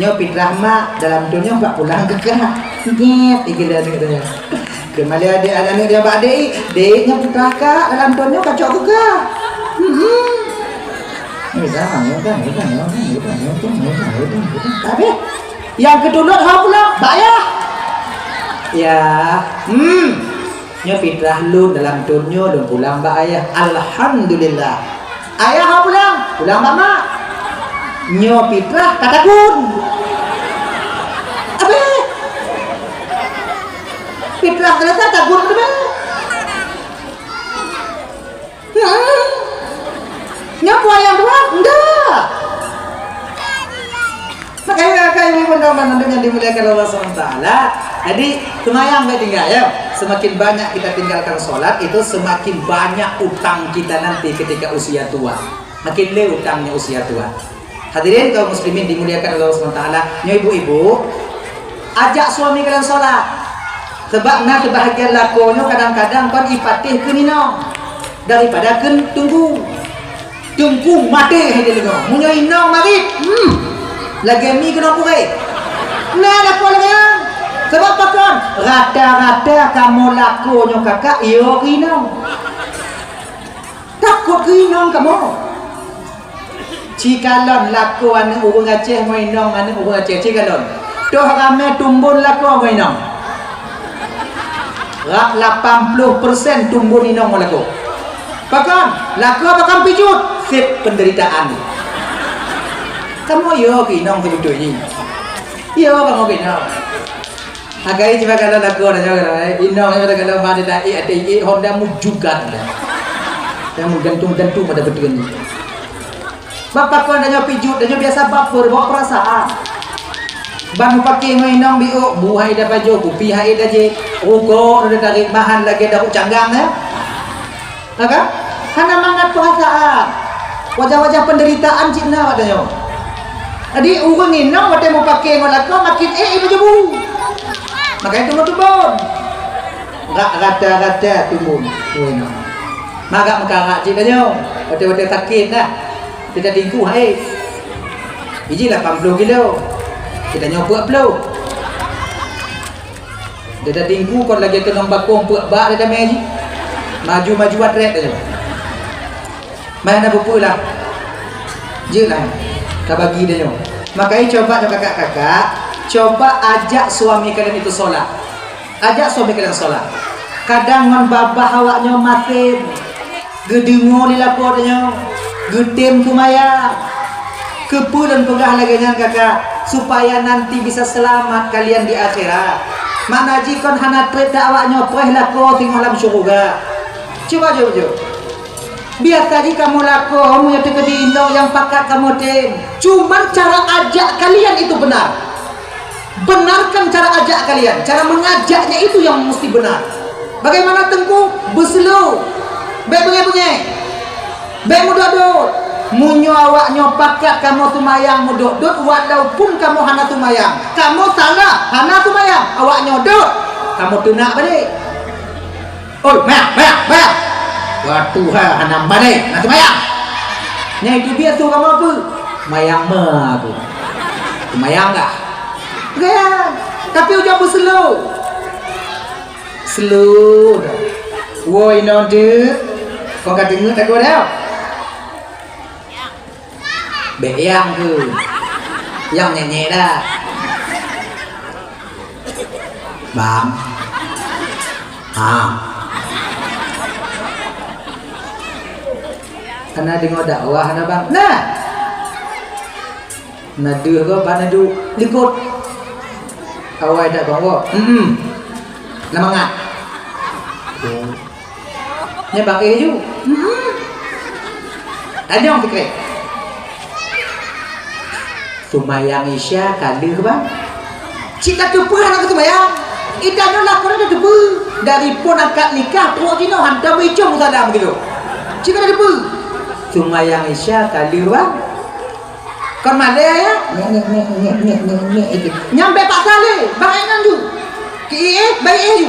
Nyoe fitrah mak dalam thôn nyoe bak pulang keu kah. Ngiet, ikeu lé aneuk dia. Keumalèe adék, aneuk dia bak adék, "Dék, nyoe fitrah kak dalam thôn nyoe kacok keu kah." Hmm. Nyoe dah, nyoe dah, nyoe dah, nyoe dah. Habéh. Nyang keutulot ha pulang, bak ayah. Ya, hmm. Nyoe fitrah lôn dalam thon nyoe lôn pulang bak ayah. Alhamdulillah. Ayah ho pulang, pulang bak mak. Nyoe fitrah ka tagun. Abeh. Fitrah selesai tagun abeh. Hmm. Nyoe peue nyang dua? Enggak. Makanya, makanya, ibu-ibu dan teman-teman yang dimuliakan Allah subhanahu wa taala. Jadi, seumayang baik tinggal, ya. Semakin banyak kita tinggalkan sholat, itu semakin banyak utang kita nanti ketika usia tua. Makin le utangnya usia tua. Hadirin kaum muslimin dimuliakan Allah subhanahu wa taala, nyoe ibu-ibu, ajak suami kalian sholat. Sebab na sebahagian lakoe nyoe kadang-kadang kon ipatéh keu inong daripada keu teungku. Teungku maté hai deungoe. Meunyoe inong marit, hmm, lagèe mi keunong kuré. Na lakoe lagèe nyan. Sebab pakon? Rata-rata kamoe lakoe nyoe kakak, yo keu inong. Takot keu inong kamoe. Cikalon lakoe aneuk ureueng Aceh ngon inong aneuk ureueng Aceh, cikalon. Toh ramé tumbon lakoe ngon inong. Rab lapan ploh persen tumbon inong ngon lakoe. Pakon? Lakoe pakon pijuet, sép penderitaan. Kamoe yo keu inong seubeutoi jih. Yo kamoe keu inong. Agai cuma kalau lagu ada juga, eh. Inong ada kalau mana dah, eh, ada, eh, Honda mujugat dah. Yang menggantung-gantung pada betul ni. Bapak kau dah nyopi jut, dah nyopi biasa baper, bawa perasaan. Ban pakai ngon inong biuk, buhai dah baju, kupi hai dah je, rukok dah tarik mahal lagi dah canggang ya. Ha kan? Hana mangat peurasaan. Wajah-wajah penderitaan cit na awak tanyoe. Jadi, ureueng inong watèe meupaké ngon lakoe makin ék ibu jebu. Makanya teumbon-teumbon. Rak rata-rata teumbon. Weh, inong. Magak meukarak cit tanyoe. Watèe-watèe sakét dah. Kita tingkuh hai. Biji lapan puluh kilo. Kita nyoe peuet puluh. Dia tingku kon lagèe teunong bakong peuet bak dia damé jih. Maju-maju atrét aja. Mana buku lah. Jelah. Ka bagi dia nyoe. Makanya coba nyoe kakak-kakak, coba ajak suami kalian itu sholat. Ajak suami kalian sholat. Kadang ngon babah awak nyoe masin. Geudeungoe lé lakoe tanyoe, geutem seumayang. Keupeue lôn peugah lagèe nyan, kakak? Supaya nanti bisa selamat kalian di akhirat. Makna jih kon hana trép that awak nyoe preh lakoe singoh lam syeuruga. Cuba jujur. Biasa jih kamoe lakoe, meunyoe teukeudi inong nyang pakat kamoe tem. Cuman cara ajak kalian itu benar. Benarkan cara ajak kalian, cara mengajaknya itu yang mesti benar. Bagaimana teungku? Beuseulo. Bèk beungèh-beungèh. Bèk meudot-dot. Meunyoe awak nyoe pakat kamoe seumayang meudot-dot, walaupun kamoe hana seumayang. Kamoe salah, hana seumayang. Awak nyoe dot. Kamoe teunak balik. Oi, mayang, mayang, mayang. Wah, Tuhan, hana mandai, na seumayang. Nyang itu biasa kamoe apa? Mayang me aku. Mayang dah. Kan? Tapi ujoe beuseulo. Slow dah. Woi, inong tu. Kau ka deungoe tak kau dah? Bèk yang tu. Yang nyenyek dah. Bang. Ha. Kana deungoe dakwah na, Bang. Nah. Na deuh gob, bak na duek likot. Awai that bang woe. Hmm. Na mangat. Nyan bang éh ju. Hmm. Tanyong sikrék. Seumayang Isya ka lheueh, Bang. Cit tateupeue hana geuseumayang. Ita nyoe lakoe na tateupeue. Dari phon akad nikah, trok jinoe hantom icong salam begitu. Cit tateupeue. Seumayang Isya ka lheueh, Bang. Kon malèe, ya? Nyek, nyek, nyek, nyek, nyek, nyek, nyek, gitu. Nyang bèk paksa lé, bang inong ju. Ki éh, bèk éh ju.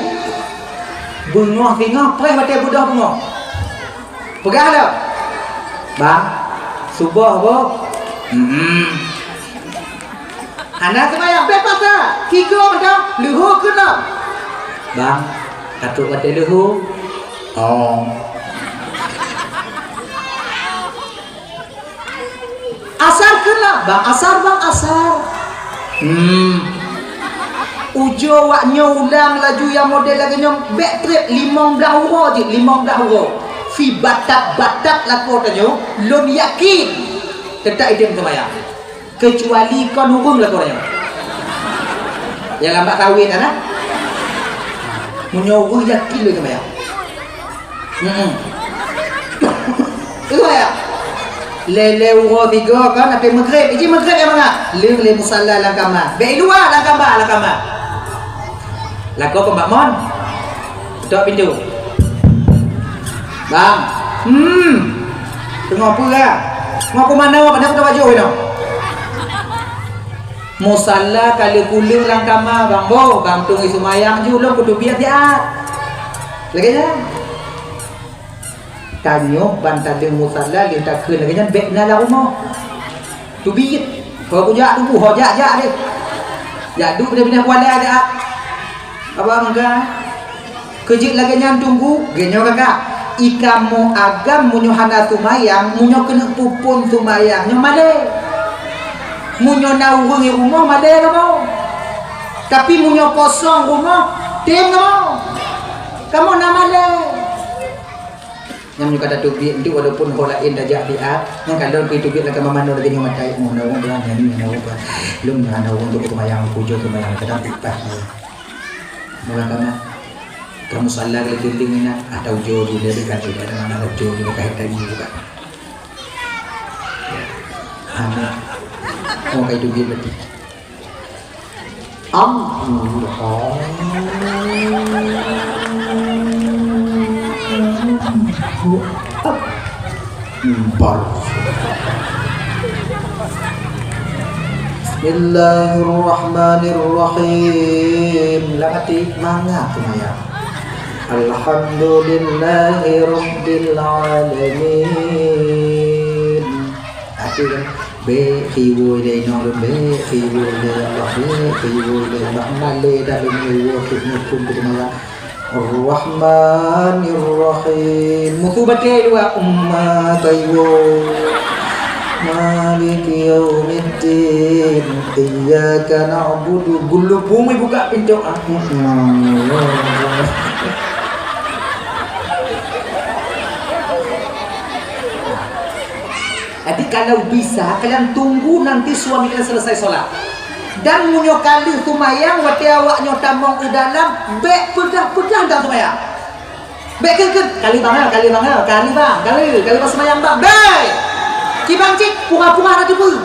Beungoh singoh, preh watèe beudôh beungoh. Peugah lom. Bang, suboh boh. Hmm. Hana seumayang, bèk paksa. Tiga mantong, leuhô keunoe. Bang, ka trok watèe leuhô. Oh. Asar keunoe, bang asar, bang asar. Hmm. Ujoe wak nyoe ulang laju nyang model lagée nyoe, bék treb limong blaih uroe jeuet, limong blaih uroe. Fi batat-batat lakoe tanyoe, lôn yakin teutap idem seumayang. Keucuali kon ureuëng lakoe nyoe. Nyang lam bak kawin na. Meunyoe ureuëng yakin lé seumayang. Hmm. Itu ya. Lé-lé uroe tiga kan, até Maghrib. Iji Maghrib nyang mangat. Leueng lé musala lam kama. Bék i luwa lam kama, lam kama. Lakoe kon bak mon. Tok pintu. Bang. Hmm. Teungoh peue ya? Teungoh keumanö, padahai kutoh baju inoe. Musala ka lheueh kuleueng lam kama, bang boh, bang tueng i seumayang ju lom kuteubiet siat. Lagée nyan. Tanyoe ban taleueng musala lheueh takheun lagée nyan bék na lam rumoh. Teubiet. Ho kujak tuboh, ho jak-jak deh. Jak duek pinah-pinah kuala deh. Abang ka. Keujeuet lagée nyan teungku, geuh nyoe kakak. I kamoe agam meunyoe hana seumayang, meunyoe keuneuk peuphon seumayang, nyoe malée. Meunyoe na ureuëng i rumoh, malée kamoe. Tapi meunyoe kosong rumoh, tem kamoe. Kamoe na malée. Nyan meunyoe ka tateubiet, walaupun ho laén tajak siat, nyan kalon pih teubiet lam kama manoe lagée nyoe matai, oh, na ureuëng beulang nyan, na ureuëng beulang. Lôn na ureuëng untuk seumayang, pujoe seumayang, kadang upah. Mula kana, kamoe salah lé gendeng inan, ah, taujoe ju lé, kan, ibarat mana taujoe ju lé, kahai tadi juga. Hana. Oh, kai teubiet berarti. Allahu Akbar. Bismillahirrahmanirrahim. Lam até mangat seumayang. Alhamdulillahirabbil alamin. Até kan, bék hiwoi lé inong lôn, bék hiwoi lé Allah, bék hiwoi lé Allah. Malée dah lôn hiwoi keu muphom keu teumara. Ar-Rahmanir-Rahim. Mutu batée dua umat ayo. Maliki yaumiddin. Iyyaka na'budu. Gulu bumi buka pintu. Ah, hmm, hmm. Jadi kalau bisa, kalian tunggu nanti suami kalian selesai sholat. Dan meunyoe ka lheueh seumayang, watée awak nyoe tamong u dalam, bék peugah-peugah dan seumayang. Bék keu-keu, "Kali bang, kali bang, kali bang, kali, kali bang seumayang bang." Bék! Kibang cit, pura-pura na teupeue.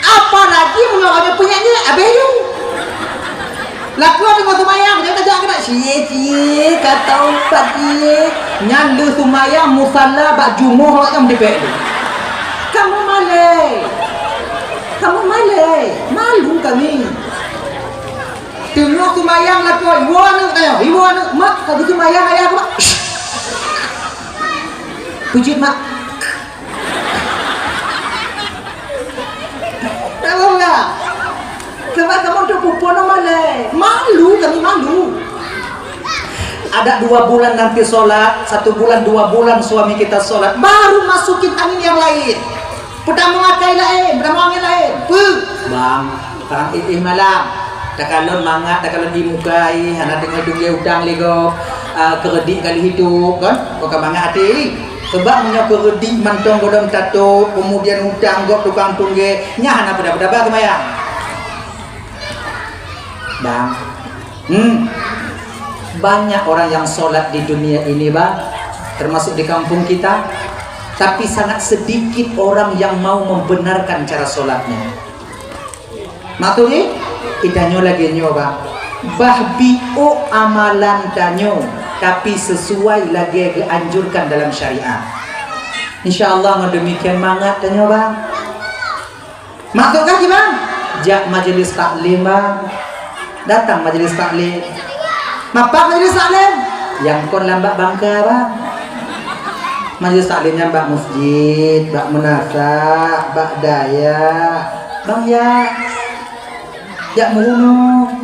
Apalagi meunyoe awak nyoe peunyakét, abéh ju. Lakoe teungoh seumayang, jangan tajak keunan, "Cie, cie, ka taupat cie." Nyan lheueh seumayang musala bak jumoh awak nyan meudipék tu. Kamu malée. Kamu malée. Malu kami. Teungoh seumayang lakoe, "Iwoe aneuëk tanyoe, iwoe aneuëk." "Mak, ka geuseumayang ayah aku, Mak." Peujeuet, Mak. Tahu enggak? Sebab kamu tu pupuk nama leh. Malu kami, malu. Ada dua bulan nanti sholat, satu bulan, dua bulan suami kita sholat, baru masukin angin yang lain. Peutamong akai laén, peutamong angin laén. Peue? Bang, sekarang eh, eh malam. Takalon mangat, takalon di muka eh, hana teungoh tunggé utang lé gob. Ah, keuredik kali hidup, kan? Kok ka mangat até. Sebab meunyoe keuredik mantong gohlom tatôb, kemudian utang gob tukang tunggé, nyan hana peue-peue ba seumayang. Bang, hmm, banyak orang yang sholat di dunia ini, Bang, termasuk di kampung kita, tapi sangat sedikit orang yang mau membenarkan cara sholatnya. Maksudnya, kita nyoe lagée nyoe, Bang. Bah biôk amalan tanyoe, tapi sesuai lagée geuanjurkan dalam syariat. Insya Allah, ngon demikian mangat tanyoe, Bang. Maksud ka kiban? Jak majelis taklim, Bang. Datang majelis taklim. Mapat majelis taklim? Nyang kon lam bak bangka, Bang. Majelis taklim nyan bak masjid, bak meunasah, bak dayah. Bang, ya. Jak meurunoe.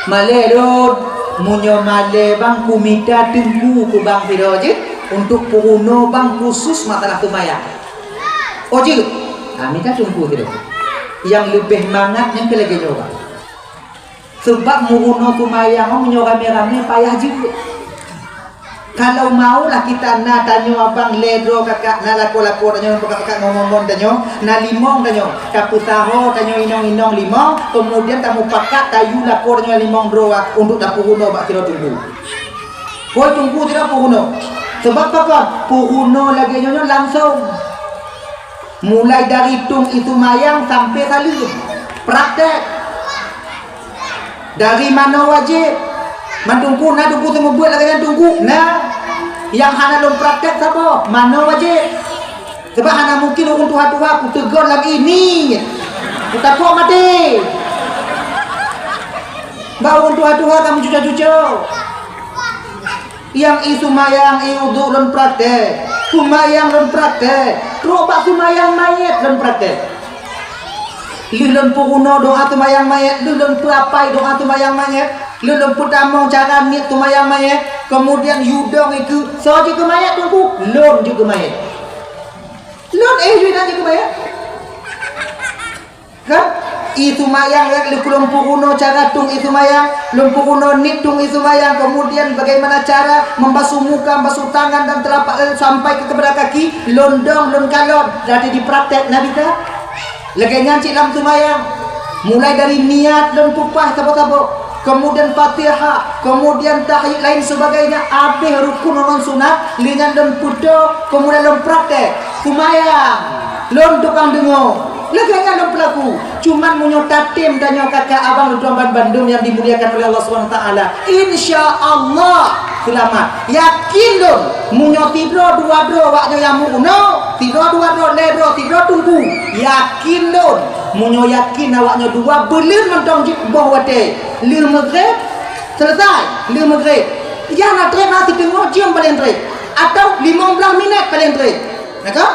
Malée lôn, meunyoe malée, Bang, kumita teungku keu Bang sidroe jeuet untuk peurunoe Bang khusus masalah seumayang. Oh jeuet, ha, mita teungku sidroe. Nyang leubeh mangat nyan keu lagée nyoe, Bang. Sabab meurunoe seumayang meunyoe ramé-ramé payah jeuet. Kalau maulah kita na tanyoe abang lé droe kakak, na lakoe-lakoe tanyoe, kakak-kakak ngon-ngon tanyoe, na limong tanyoe, tapeusaho tanyoe inong-inong limong, kemudian tamupakat tayue lakoe tanyoe limong droe untuk tapeurunoe bak sidroe teungku. Kon teungku sidroe peurunoe. Sabab pakon? Peurunoe lagée nyoe nyoe langsong. Mulai dari tueng ie seumayang sampai saleuem. Praktek. Dari manoe wajéb. Man teungku na teungku seumeubeuet lagée nyan teungku? Na. Nyang hana lôn praktek saboh, manoe wajéb. Sabab hana mungken ureuëng tuha-tuha kuteugon lagée nyan. Kutakot maté. Bak ureuëng tuha-tuha ka meucuco-cuco. Nyang ie seumayang, ie udhu lôn praktek. Seumayang lôn praktek. Trok bak seumayang manyét lôn praktek. Lheueh lôn peurunoe doá seumayang manyét, lheueh lôn peuapai doá seumayang manyét, lheueh lôn peutamong cara niet seumayang manyét, kemudian yue dong ie keu soe jeuet keu manyét teungku? Lôn jeuet keu manyét. Lôn éh jeuet na jeuet keu manyét. Kan? Ie seumayang lheueh lôn peurunoe cara tueng ie seumayang, lôn peurunoe niet tueng ie seumayang, kemudian bagaimana cara membasuh muka, membasuh tangan dan telapak sampai ke kepada kaki, lôn dong, lôn kalon, jadi dipraktek Nabi ka. Lagée nyan cit lam seumayang, mulai dari niat lôn peupah saboh-saboh, kemudian Fatihah, kemudian tahiyat lain sebagainya, abéh rukun ngon sunat, lheueh nyan lôn peutoe, kemudian lôn praktek. Seumayang, lôn tukang deungoe. Lagée nyan lôn peulaku. Cuman meunyoe tatem tanyoe kakak abang lôn tuan ban bandum nyang dimuliakan oleh Allah Subhanahu Wa Taala, insya Allah seulamat. Yakin lôn, meunyoe sidroe dua droe awak nyoe nyang meurunoe, sidroe dua droe, lhée droe, sidroe teungku, yakin lôn, meunyoe yakin awak nyoe dua buleuen mantong jeuet boh watée, lheueh meugréb, selesai, lheueh meugréb. Nyang na treb na siteungoh jeuem paleng treb, atau limong blaih minét paleng treb. Na ka?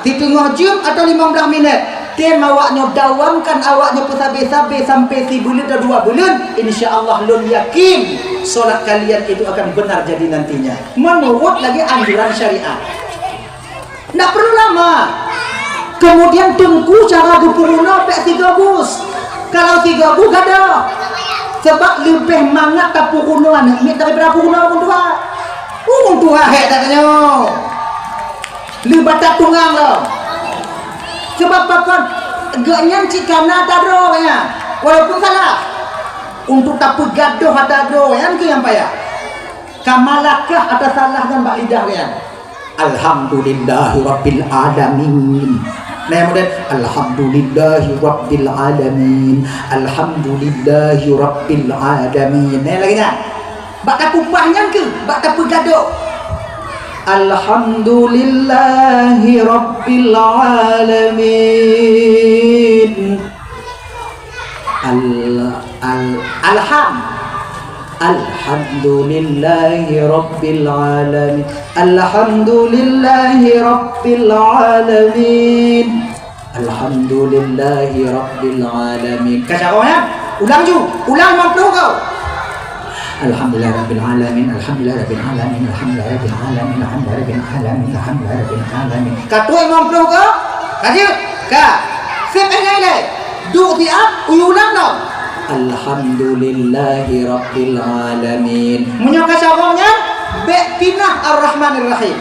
Siteungoh jeuem atau limong blaih minét. Tem awak nyoe dawamkan awak nyoe peusabe-sabe sampai sibuleuen atau dua buleuen, insya Allah lôn yakin solat kalian itu akan benar jadi nantinya. Menurut lagi anjuran syariat. Ndak perlu lama. Kemudian teungku cara geupeurunoe bék sigoe bus. Kalau sigoe bus gadoh. Sebab leubeh mangat tapeurunoe aneuk miet daripada peurunoe ureuëng tuha. Ureuëng tuha hék that nyoe. Lheueh batat tungang lom. Sebab pakon geuhnyan cit kana ata droe nyan. Walaupun salah. Untuk tapeugadoh ata droe nyan keuh nyang payah. Ka malakah ata salah nyan bak lidah nyan. Alhamdulillahirabbil alamin. Nah, nyang model alhamdulillahirabbil alamin. Alhamdulillahirabbil alamin. Nah, lagée nyan. Bak tapupah nyan keuh, bak tapeugadoh. Alhamdulillahi rabbil alamin. Al, al, alham. Alhamdulillahi rabbil alamin. Alhamdulillahi rabbil alamin. Alhamdulillahi rabbil alamin. Ka cara nyan? Ulang ju. Ulang limong ploh kali. Alhamdulillah rabbil alamin. Alhamdulillah rabbil alamin. Alhamdulillah rabbil alamin. Alhamdulillah rabbil alamin. Alhamdulillah rabbil alamin. Ka trok limong ploh kali? Ka jeuet? Ka. Seb eh ngai lé. Duek siat, ulang lom. Alhamdulillahi rabbil alamin. Meunyoe ka cara nyan, bék pinah Ar-Rahmanir Rahim.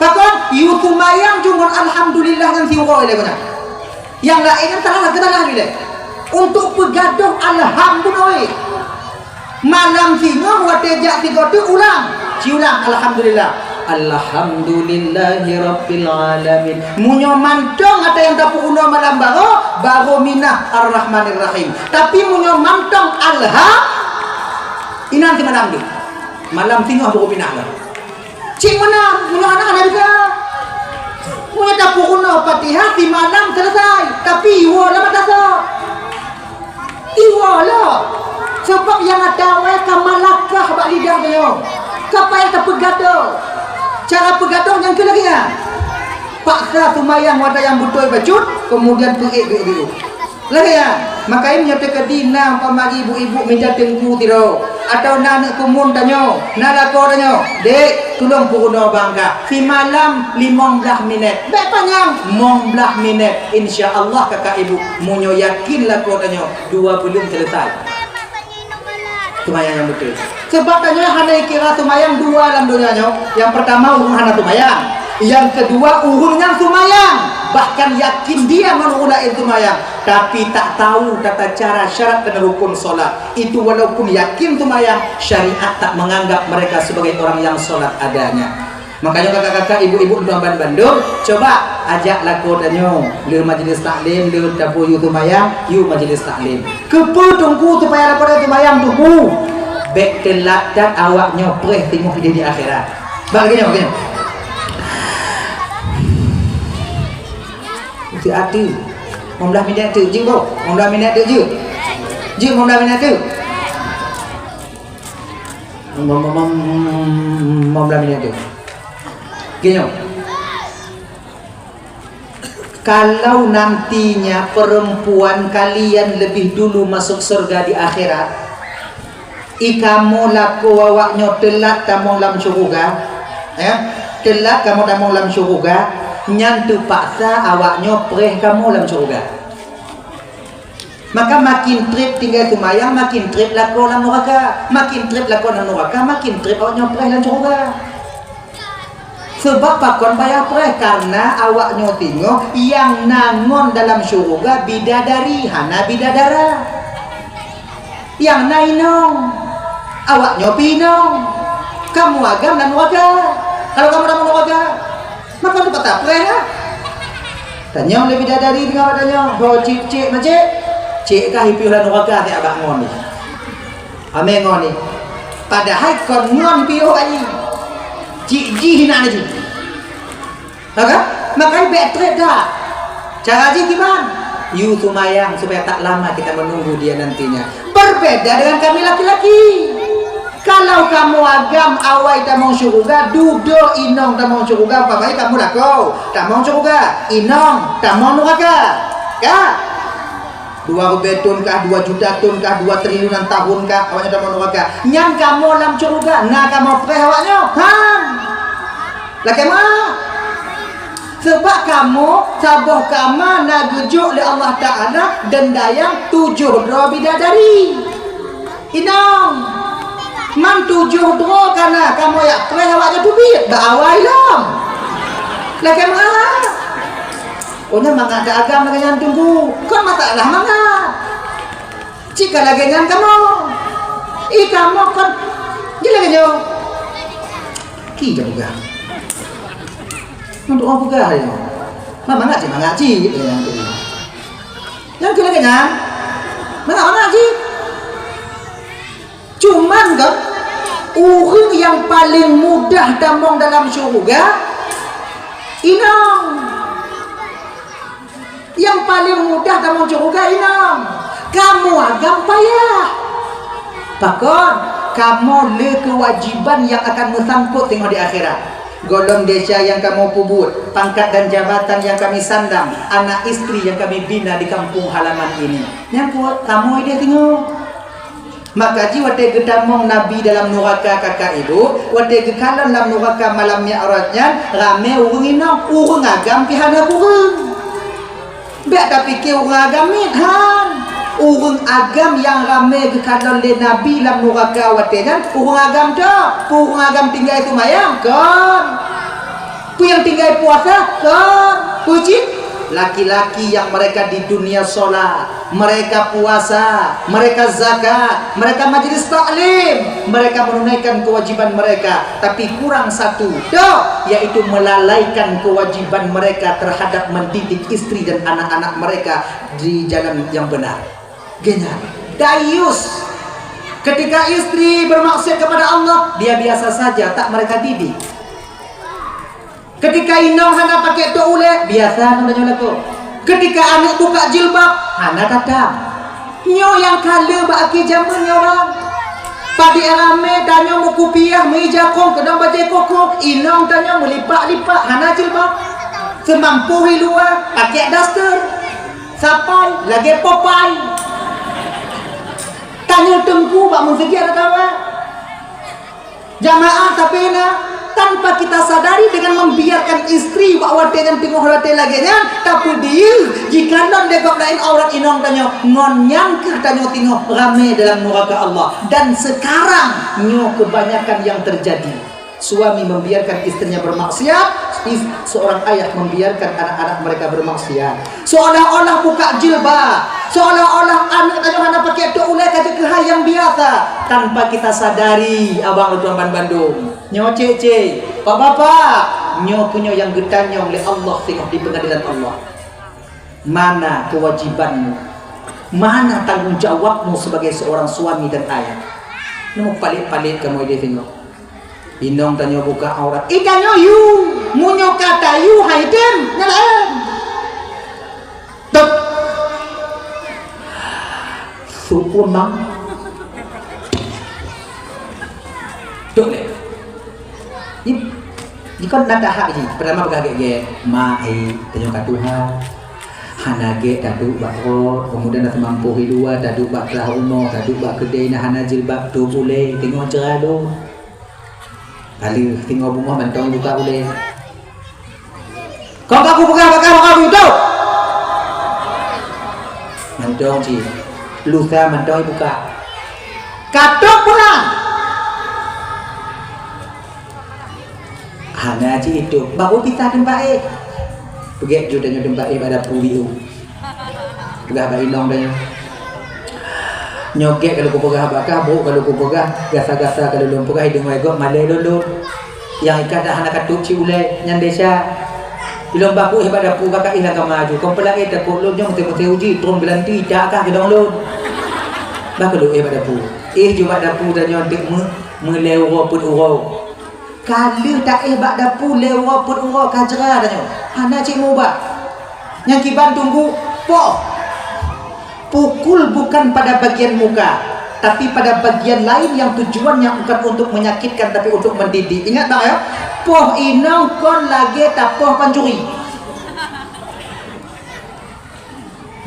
Pakon? Yue seumayang ju ngon alhamdulillah nyan siuroe lé guna. Nyang laén nyan salah, salah ilée. Untuk peugadoh alhamdulillah. Malam singoh watée jak sigoe teuk ulang. Siulang alhamdulillah. Alhamdulillahi rabbil alamin. Meunyoe mantong ata nyang tapeurunoe malam baroe, baroe minah Ar-Rahmanir Rahim. Tapi meunyoe mantong alha, inan simalam tu. Malam singoh baroe minah lah. Cit meunan, meunyoe hana, hana bisa. Meunyoe tapeurunoe Fatihah simalam selesai, tapi iwoe lam mata soe? Iwoe lom. Sebab nyang ata awai ka malakah bak lidah tanyoe. Ka payah tapeugadoh. Cara peugadoh nyang keu lagée nyan. Paksa seumayang watée nyang beutôi bacut, kemudian peuék biôk-biôk. Lagée nyan, makajih meunyoe teukeudi na umpama ibu-ibu mita teungku sidroe, atawa na aneuk keumuen tanyoe, na lakoe tanyoe, "Dek, tulông peurunoe bang kah, simalam limong blaih minét." Bék panyang, limong blaih minét. Insya Allah kakak ibu, meunyoe yakin lakoe tanyoe, dua buleuen selesai. Seumayang nyang beutôi. Seubab tanyoe hana kira seumayang dua lam donya nyoe. Nyang peurtama, ureuëng hana seumayang. Nyang keudua, ureuëng nyang seumayang, bahkan yakin dia ngon ureuëng laén seumayang, tapi tak tahu tata cara, syarat dan rukun solat. Itu walaupun yakin seumayang, syariat tak menganggap mereka sebagai orang yang solat adanya. Makanya kakak-kakak, ibu-ibu, tuan ban bandum, coba ajak lakoe tanyoe, le majlis taklim, le tapeu yue seumayang, yue majlis taklim. Keupeue Teungku supaya lakoe tanyoe seumayang, Teungku? Bék teulat that awak nyoe preh singoh idéh di akhirat. Bak lagée nyoe, lagée nyoe. Usie ateueh. Lima belas minit ateueh, jeuet boh. Lima belas minit ateueh, jeuet. Jeuet lima belas minit ateueh. Lima belas minit ateueh. Lagée nyoe. Kalau nantinya perempuan kalian lebih dulu masuk surga di akhirat, i kamoe lakoe awak nyoe teulat tamong lam syeuruga, ya, teulat kamoe tamong lam syeuruga, nyan teupaksa awak nyoe preh kamoe lam syeuruga. Maka makin treb tinggai seumayang, makin treb lakoe lam nuraka. Makin treb lakoe lam nuraka, makin treb awak nyoe preh lam syeuruga. Seubab pakon payah preh? Karena awak nyoe singoh nyang na ngon dalam syeuruga bidadari, hana bidadara. Nyang na inong, awak nyoe pih inong. Kamoe agam lam nuraka. Kalau kamoe lam nuraka, maka teupaksa preh lah. Tanyong lé bidadari teungoh bak tanyong, "Ho cit, cit, macit? Cit kah ipiôh lam nuraka siat bak ngon ni?" Amé ngon ni. Padahai kon ngon piôh ai. Cit jih inan jih. Ha kan? Makanya bék treb that. Cara jih kiban? Yue seumayang supaya tak lama kita menunggu dia nantinya. Berbeda dengan kami laki-laki. Kalau kamoe agam awai tamong syeuruga, dudoe inong tamong syeuruga, umpamanya kamoe lakoe tamong syeuruga, inong tamong nuraka. Ka? Dua ribèe thôn kah, dua juta thôn kah, dua triliunan tahun kah, awak nyoe tamong nuraka. Nyan kamoe lam syeuruga, na kamoe preh awak nyoe? Han! Lakèe meu'ah. Seubab kamoe saboh kama na geujok lé Allah Taala deundayang tujoh droe bidadari. Inong, man tujoh droe ka na, kamoe jak preh awak nyoe teubiet bak awai lom. Lakèe meu'ah. Oh, nyan mangat that agam lagèe nyan, Teungku. Kon masalah mangat. Cit ka lagèe nyan kamoe. Ih, kamoe kon. Jih lagèe nyoe. Ki ka peugah. Untuk orang peugah je. Mangat cit, mangat cit. Nyang keu lagèe nyan. Mangat-mangat cit. Cuman kan, ureueng nyang paleng mudah tamong dalam syeuruga, inong. Nyang paleng mudah tamong syeuruga, inong. Kamoe agam payah. Pakon? Kamoe le keuwajiban nyang akan meusangkot teungoh di akhirat. Golom desya nyang kamoe peubuet, pangkat dan jabatan nyang kami sandang, anak istri nyang kami bina di kampung halaman ini. Nyan peuet kamoe ideh teungoh. Maka jih watèe geutamong Nabi dalam nuraka, kakak ibu, watèe geukalon lam nuraka malam Mi'raj nyan, ramè ureueng inong, ureueng agam pih hana kureueng. Bèk tapike ureueng agam miet, han. Ureueng agam nyang ramè geukalon lé Nabi lam nuraka watèe nyan, ureueng agam tok. Peue ureueng agam tinggai seumayang? Kon. Peue nyang tinggai puasa? Kon. Peue cit? Laki-laki yang mereka di dunia sholat, mereka puasa, mereka zakat, mereka majelis taklim, mereka menunaikan kewajiban mereka, tapi kurang satu, tok, yaitu melalaikan kewajiban mereka terhadap mendidik istri dan anak-anak mereka di jalan yang benar. Geuh nyan, dayus. Ketika istri bermaksiat kepada Allah, dia biasa saja, tak mereka didik. Ketika inong hana pakai tok ulèe, biasa ngon tanyoe lakoe. Ketika aneuk buka jilbab, hana tatam. Nyoe nyang ka le bak akhé jameun nyoe, bang. Padé ramè tanyoe meukupiah, meuija kong, keudong bajèe koko, inong tanyoe meulipak-lipak, hana jilbab. Seumampu i luwa, pakai daster, sapai, lagèe Popeye. Tanyoe teungku bak meuseujid ada kawan. Jamaah tapi na, Tanpa kita sadari, dengan membiarkan istri bak watèe nyan teungoh watèe lagèe nyan, tapeudiyeuh, jikalon lé gob laén aurat inong tanyoe, ngon nyan kheueh tanyoe teungoh ramè dalam nuraka Allah. Dan sekarang nyoe kebanyakan yang terjadi. Suami membiarkan istrinya bermaksiat, is-, seorang ayah membiarkan anak-anak mereka bermaksiat. Seolah-olah buka jilbab, seolah-olah aneuk tanyoe hana pakai tok ulèe ka jeuet keuhai nyang biasa, tanpa kita sadari, abang lôn tuan ban bandum. Nyoe cék-cék, bapak-bapak, nyoe keuh nyoe nyang geutanyong lé Allah teungoh di peungadilan Allah. Mana kewajibanmu? Mana tanggung jawabmu sebagai seorang suami dan ayah? Nyoe palék-palék kamoe idéh teungoh. Inong tanyoe buka aurat. Eh, tanyoe yue, meunyoe ka tayue hai tem, nyan laén. Tok. Suku mang. Tok lé. Ni, ni kon na tahap jih. Pertama peugah gét-gét. Mak, eh, tanyoe ka tuha. Hana gét taduek bak rot, kemudian na seumampoh di luwa, taduek bak kelas rumoh, taduek bak keudè, na hana jilbab, tôp ulèe, teungoh ceura lôn. Ka lheueh teungoh beungoh mantong buka ulèe. Kon ka kupeugah bak kah, maka beutôi. Mantong cit. Lusa mantong ibuka. Ka tôp pulang. Hana cit itôp. Baru pisah teumpat éh. Peugèt ju tanyoe teumpat éh bak dapu liu. Peugah bak inong tanyoe. Nyoe gèt ka lôn kupeugah bak kah, brôk ka lôn kupeugah, gasa-gasa ka lôn peugah, i deungö gob malèe lôn lôn. Nyang ikat dak hana ka tôp cit ulèe, nyan desya. Ilôn baku éh bak dapu, ka ka éh lam kama ju. Kon peulagèe takot lôn nyoe meuté-meuté uji, trôn geulanti, dak kah keudong lôn. Bah ka lôn éh bak dapu. Éh ju bak dapu tanyoe eunteuk meu-, meulèe uroe peuet uroe. Ka lheueh taéh bak dapu lhèe uroe peuet uroe ka jra tanyoe. Hana cit meuubah. Nyang kiban teungku, poh. Pukul bukan pada bagian muka, tapi pada bagian lain yang tujuannya bukan untuk menyakitkan, tapi untuk mendidik. Ingat bang ya, poh inong kon lagèe tapoh pancuri.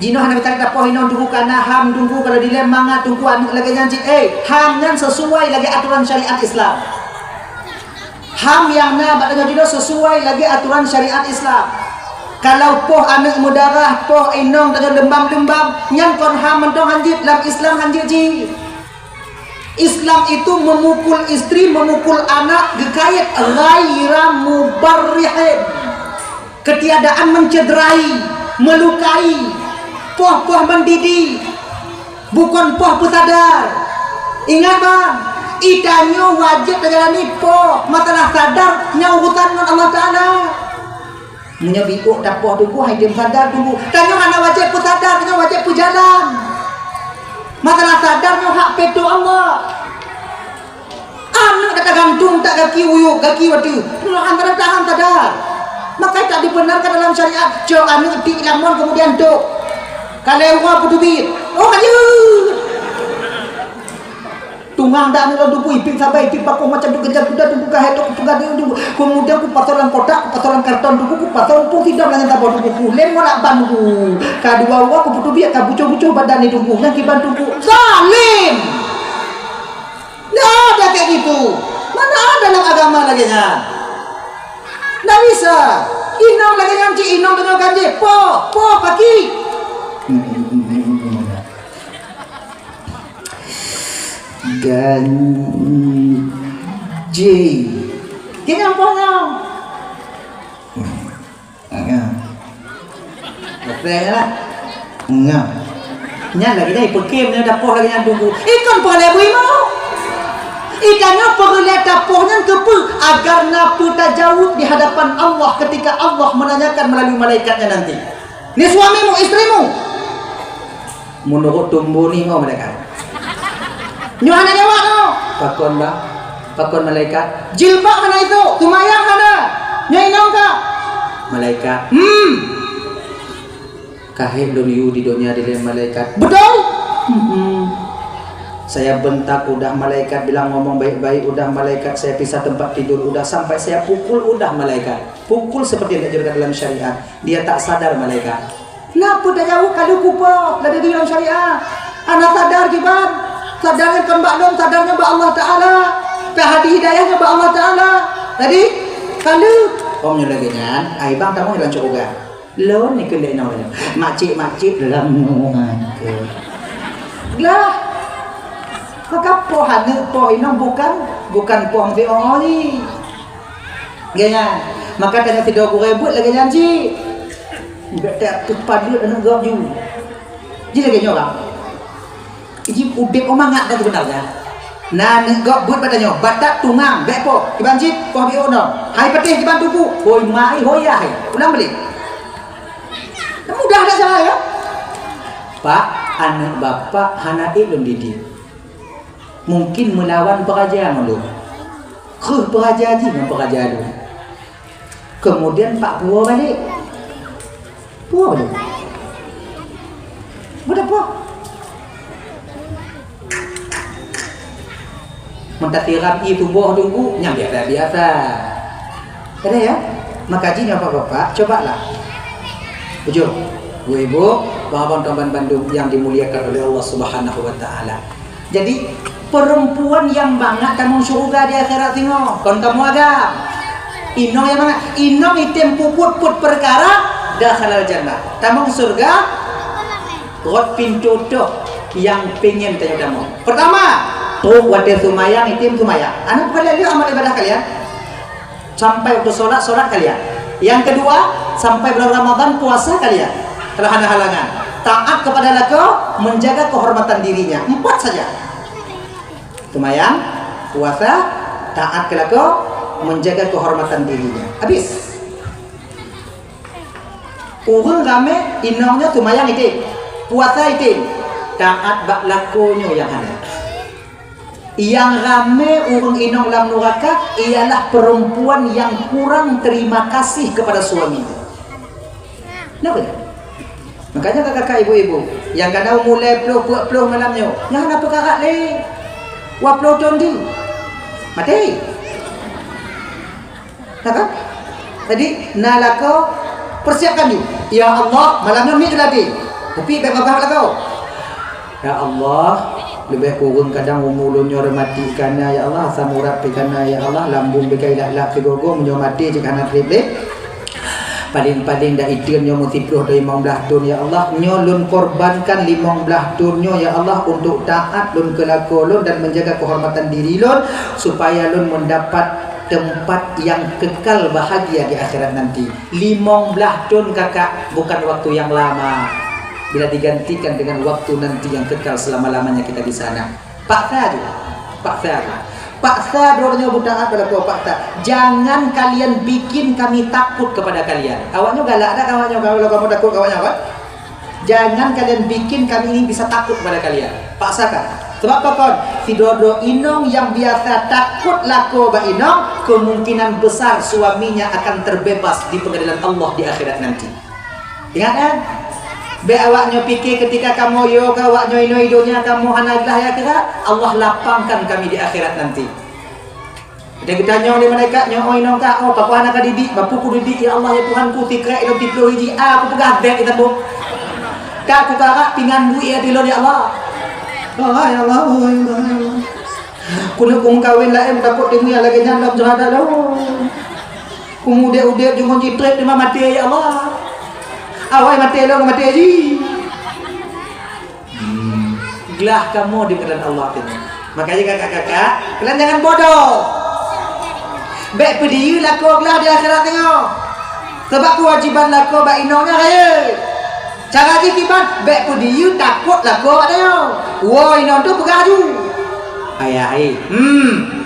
Jinoe hana meutarek tapoh inong teungku, kana ham teungku, kalau dilèe mangat teungku aneuk lagèe nyan cit. Eh, ham nyan sesuai lagèe aturan syariat Islam. Ham nyang na bak tanyoe jinoe sesuai lagèe aturan syariat Islam. Kalau poh aneuk meudarah, poh inong tanyoe leumbam-leumbam, nyan kon ham mantong hanjeuet, lam Islam hanjeuet jih. Islam itu memukul istri, memukul anak, geukayèt ghaira mubarrihin. Ketiadaan mencederai, melukai, poh-poh mendidih, bukon poh peusadar. Ingat bang, itanyoe wajéb tajalani poh, masalah sadar nyan urusan ngon Allah Taala. Meunyoe biôk tapoh teungku, hai tem sadar teungku. Tanyoe hana wajéb peusadar, tanyoe wajéb peujalan. Masalah sadar nyoe hak peutoh Allah. Aneuk dak tagantung tak gaki uyuek, gaki watèe. Nyoe antara tahan sadar. Maka tak dibenarkan dalam syariat. Cok aneuk tik lamon kemudian tok. Ka lhèe uroe peuteubiet. Oh, ka jeuet. Tungang dak aneuk lôn teungku, iping sabai, iping pakoh macam tu keujah kuda teungku, ka hai tok peugah teungku. Kemudian kupasoe lam kotak, kupasoe lam karton teungku, kupasoe pun sidang nyan saboh teungku. Kulém ngon lakban teungku. Ka dua uroe kupeuteubiet, ka bucoh-bucoh badan ni teungku. Nyang kiban teungku. Zalim! Ndak ada kayak gitu. Mana ada dalam agama lagèe nyan? Ndak bisa. Inong lagèe nyan cit inong tanyoe ganjé. Po, po, paki. Ganjé. Keu nyang po nyoe. Nga. Beutôi lah. Nga. Nyan lagèe nyan, ipeukém nyan dapoh lagèe nyan teungku. Ikon peureulèe beuiman. Itanyoe peureulèe tapoh nyan keupeue? Agar na peue tajaweueb di hadapan Allah ketika Allah menanyakan melalui malaikatnya nanti. Ni suamimu, istrimu. Meunurot tumbu ni, oh, malaikat. Nyoe hana jaweueb, oh. Pakon, Bang? Pakon malaikat? Jilbab hana itoh, seumayang hana. Nyoe inong ka? Malaikat. Hmm. Kahé lôn yue di donya dilèe malaikat. Beutôi? Hmm. Saya bentak udah malaikat, bilang ngomong baik-baik udah malaikat, saya pisah tempat tidur udah, sampai saya pukul udah malaikat. Pukul seperti yang diajarkan dalam syariat. Dia tak sadar malaikat. Na peue tajaweueb ka lheueh kupoh, lagèe di dalam syariat. Hana sadar kiban. Sadar nyan kon bak lôn, sadar nyan bak Allah Taala. Pih hadi hidayah nyan bak Allah Taala. Jadi, ka lheueh. Om nyoe lagèe nyan, ai bang tamong lam syeuruga. Lôn ni keuneuk inong lagèe nyan. Makcik-makcik lam nyoe keu. Lah. Maka poh aneuk poh inong bukan, bukan poh meusiôh jih. Lagèe nyan. Maka tanyoe sidroe gurèe beuet lagèe nyan cit. Bèk teupadeut aneuk gob ju. Ji lagèe nyoe, bang. Ji udép oh mangat dah seubeunarnya. Na aneuk gob beuet bak tanyoe, batat tungang, bèk poh. Kiban cit, poh biôh nyoe. Hai patéh kiban tupu. Hôi ma, hôi yah. Ulang balik. Mudah dah salah ya. Pak, aneuk bapak hana ék lôn didik. Mungkin meulawan peuraja ngon lôn. Kreueh peuraja jih ngon peuraja lôn. Keumudian pak puwoe balek. Puwoe balek. Buet apa? Meutasiram ié tuboh teungku, nyang biasa-biasa. Ada ya? Maka jih nyoe bapak-bapak, cobalah. Bujur, ibu-ibu, bang-abang, teman bandum yang dimuliakan oleh Allah Subhanahu wa Taala. Jadi, perempuan nyang mangat tamong syeuruga di akhirat singoh, kon kamoe agam. Inong nyang mangat, inong item peubuet peuet peukara, dakhalal jannah. Tamong syeuruga, rot pintoe toh nyang pengen tanyoe tamong. Pertama, trok watèe seumayang, item seumayang. Aneuk, peugah lé amal ibadah kalian. Sampai waktu sholat, sholat kalian. Yang kedua, sampai bulan Ramadan, puasa kalian. Telah ada halangan. Taat kepada lakoe, menjaga kehormatan dirinya. Empat saja. Seumayang, puasa, taat keu lakoe, menjaga kehormatan dirinya. Habis. Ureueng ramé inong nyoe seumayang item, puasa item, taat bak lakoe nyoe nyang hana. Nyang ramé ureueng inong lam nuraka ialah perempuan yang kurang terima kasih kepada suaminya. Kenapa ya? Makanya kakak-kakak, ibu-ibu, nyang ka na umu lhèe ploh, peuet ploh malam nyoe, nyang hana peukarat lé. Dua ploh thôn di. Maté. Nah kan? Jadi, na lakoe, persiapkan ju. Ya Allah, malam nyoe miet lagi. Tapi bèk babah lakoe. Ya Allah, leubeh kureueng kadang umu lôn nyoe reumatik kana, ya Allah, asam urat pih kana, ya Allah, lambung pih ka ilap-lap sigoe-goe, meunyoe maté cit hana trép lé. Paléng-paléng dak iteun nyoe meusiplôh atau limong blaih thôn, ya Allah. Nyoe lôn korbankan limong blaih thôn nyoe, ya Allah, untuk taat lôn keu lakoe lôn dan menjaga kehormatan diri lôn, supaya lôn mendapat tempat yang kekal bahagia di akhirat nanti. Limong blaih thôn, kakak, bukan waktu yang lama bila digantikan dengan waktu nanti yang kekal selama-lamanya kita di sana. Paksa ju. Paksa ju. Paksa droeneuh nyoe beutaat bak lakoe, paksa. Jangan kalian bikin kami takut kepada kalian. Awak nyoe galak dak awak nyoe, kalau kamoe takot keu awak nyoe, kan? Jangan kalian bikin kami ini bisa takut kepada kalian. Paksakan. Sebab apa kon? Sidroe-droe inong nyang biasa takot lakoe bak inong, kemungkinan besar suaminya akan terbebas di pengadilan Allah di akhirat nanti. Ingat, kan? Bèk awak nyoe pike ketika kamoe yo keu awak nyoe inoe i donya, kamoe hana glah ya kira, Allah lapangkan kami di akhirat nanti. Ada geutanyong lé malaikat, "Nyoe oi inong kah?" "Oh, pakon hana kadidik?" "Bapu kudidik, ya Allah, ya Tuhanku, sikrek ilôn siplôh hiji, a kupeugah bèk itabong. Ka kukarat pingan buet di lôn, ya Allah." "Oh, ya Allah, oh, ya Allah, ya Allah. Keuneuk kumeukawen laén, takot teuma lagèe nyan lam syuhada lôn. Kumudép-udép deungon jitrép teuma maté, ya Allah. Awai maté lôn, maté jih." Hmm. Glah kamoe di pengadilan Allah teuma. Makanya kakak-kakak, kalian jangan bodoh. Bèk peudiyeu lakoe glah di akhirat teuma. Sebab keuwajiban lakoe bak inong nyan rayeuk. Cara jih kiban, bèk peudiyeu takot lakoe bak tanyoe. Woe inong tu peugah ju. Ayah, eh. Hmm.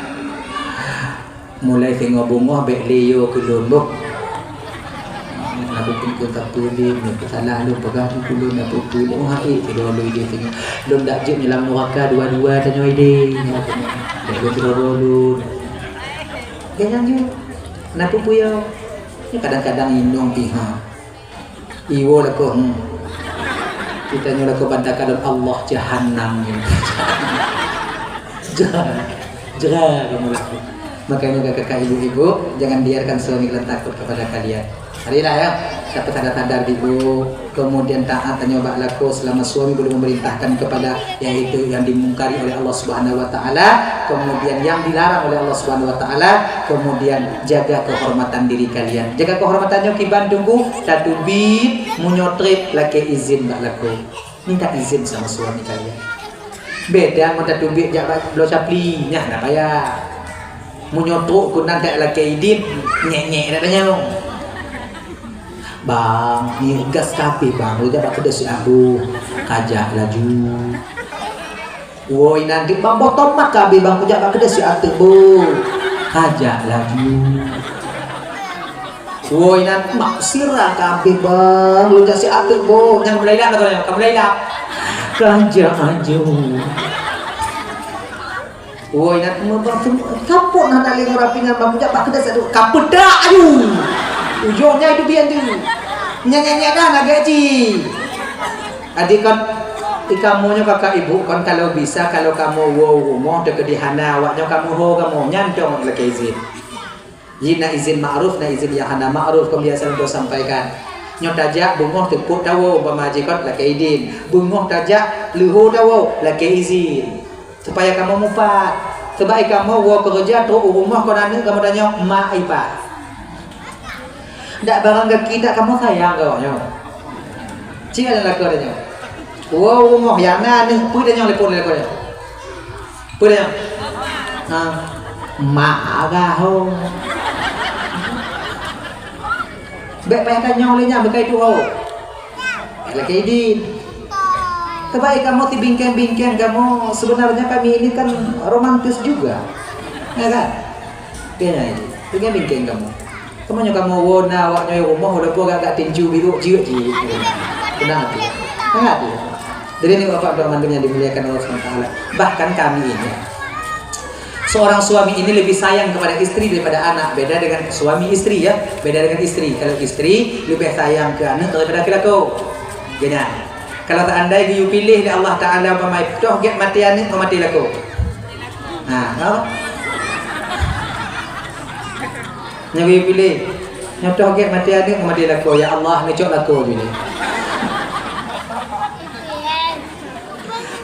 Mulai singoh beungoh bèk lé yo keu lôn boh. Na peue-peue sapeue lé, na peue salah lôn peugah keu lôn, na peue-peue lé. Oh, hai, sidroe lôn idéh singoh. Lôn dak jeuet nyoe lam nuraka dua-dua tanyoe idéh. Bèk lôn sidroe lôn. Jangan ju. Na peue-peue yo. Nyoe kadang-kadang inong pih ha. Iwoe lakoe, hmm. Kita nyoe lakoe bantakan Allah jahanam nyoe. Jera, jera kamoe lakoe. Makanya kakak ibu-ibu, jangan biarkan suami kalian takut kepada kalian. Marilah ya, siapa sadar-sadar dulu, kemudian taat tanyoe bak lakoe selama suami belum memerintahkan kepada, yaitu yang dimungkari oleh Allah Subhanahu wa taala, kemudian yang dilarang oleh Allah Subhanahu wa taala, kemudian jaga kehormatan diri kalian. Jaga kehormatan nyoe kiban tunggu, tateubiet meunyoe trép lakée izin bak lakoe. Minta izin sama suami kalian. Beda ngon tateubiet jak bak bloe capli, nyan hana payah. Meunyoe trok keunan tak lakée idin, nyek-nyek dak tanyoe. "Bang, ni gas kabeh bang, lôn jak bak keudè siat boh." "Kajak laju." "Woi, nanti bang, boh tomat kabeh bang, kujak bak keudè siat teuk boh." "Kajak laju." "Woi, nanti mak sira kabeh bang, lôn jak siat teuk boh." Nyan mulai lap dah, kamu mulai lap. "Kajak laju." Woi, nak meubang sem-, kapot hana lé ngon rapi nyan bang, jak bak keudè satu. Kapeudak aju. Ujong nyan itu bian tu. Nyan, nyan, nyan dah nak gaji. Adik kon, ikamu nyoe kakak ibu kon, kalau bisa, kalau kamu woe rumoh teukeudi hana, awak nyoe kamu ho kamu, nyan dong lakée izin. Jih na izin ma'ruf, na izin nyang hana ma'ruf, kon biasa lôn sampaikan. Nyoe tajak beungoh teupot tawoe, umpama jih kon lakée idin. Beungoh tajak leuho tawoe, lakée izin. Supaya kamoe mupat. Sabab kamoe woe keureuja trok u rumoh kon aneuk kamoe tanyong mak ipah. Dak barang gaki dak kamoe sayang keu awak nyoe. Cit lakoe tanyoe. Woe u rumoh nyang na aneuk, peue tanyoe telepon lakoe nyoe. Peue tanyoe? Ha. Mak agak ho. Bèk payah tanyong lé nyan beukai tuho. Lakée idin. Tebai kamoe sibingkeng-bingkeng kamoe, sebenarnya kami ini kan romantis juga. Ya kan? Kayaknya itu. Bingkeng-bingkeng kamoe. Kamoe nyoe kamoe woe na awak nyoe rumoh walaupun agak-agak tinju biru jeuet jih. Tenang hati. Tenang hati. Jadi ni Bapak doa mandum yang dimuliakan Allah Subhanahu wa taala. Bahkan kami ini Seorang suami ini lebih sayang kepada istri daripada anak. Beda dengan suami istri ya. Beda dengan istri. Kalau istri lebih sayang ke anak daripada ke lakoe. Gina. Kalau seandai geuyue piléh lé Allah Taala umpama toh gét maté aneuk, maté lakoe. Ha, apa? Nyang geuyue piléh. Nyoe toh gét maté aneuk, maté lakoe. Ya Allah, ngecok lakoe jih.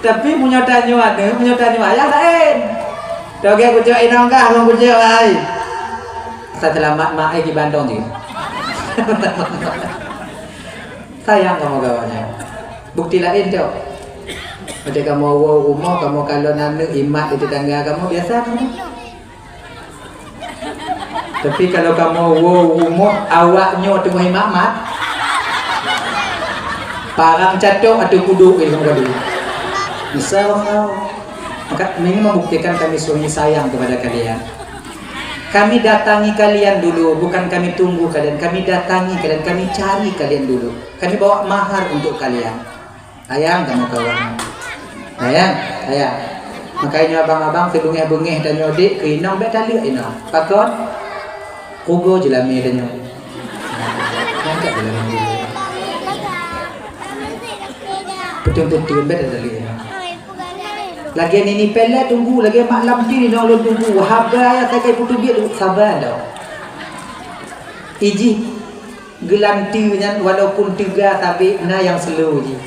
Tapi meunyoe tanyoe aneuk, meunyoe tanyoe ayah laén. Togé kucok inong kah ngon kucok ai. Sa seulamat mak ai kibantong jih. Sayang kamoe gawanya. Bukti laén cok. Macam kamoe woe rumoh, kamoe kalon aneuk imat di tetangga kamoe biasa kamoe. Tapi kalau kamoe woe rumoh awak nyoe teungoh imat-mat, parang catok atau kuduk lé kamoe kali. Misal kamoe. Maka ini membuktikan kami sungguh sayang kepada kalian. Kami datangi kalian dulu, bukan kami tunggu kalian. Kami datangi kalian, kami cari kalian dulu. Kami bawa mahar untuk kalian. Sayang kamoe kawan. Sayang, sayang. Makanya abang-abang sibeungéh-beungéh tanyoe dek keu inong bèk taleuek inong. Pakon? Kugo jeulamé tanyoe. Angkat jeulamé. Peuteueng-peuteueng bèk taleuek inong. Lagèe nini Pele tunggu, lagèe mak Lamtin inong lôn tunggu. Haba ya sagai puteubiet saba dah. Ijih Geulante nyan walaupun teuga sabe na nyang slow jih.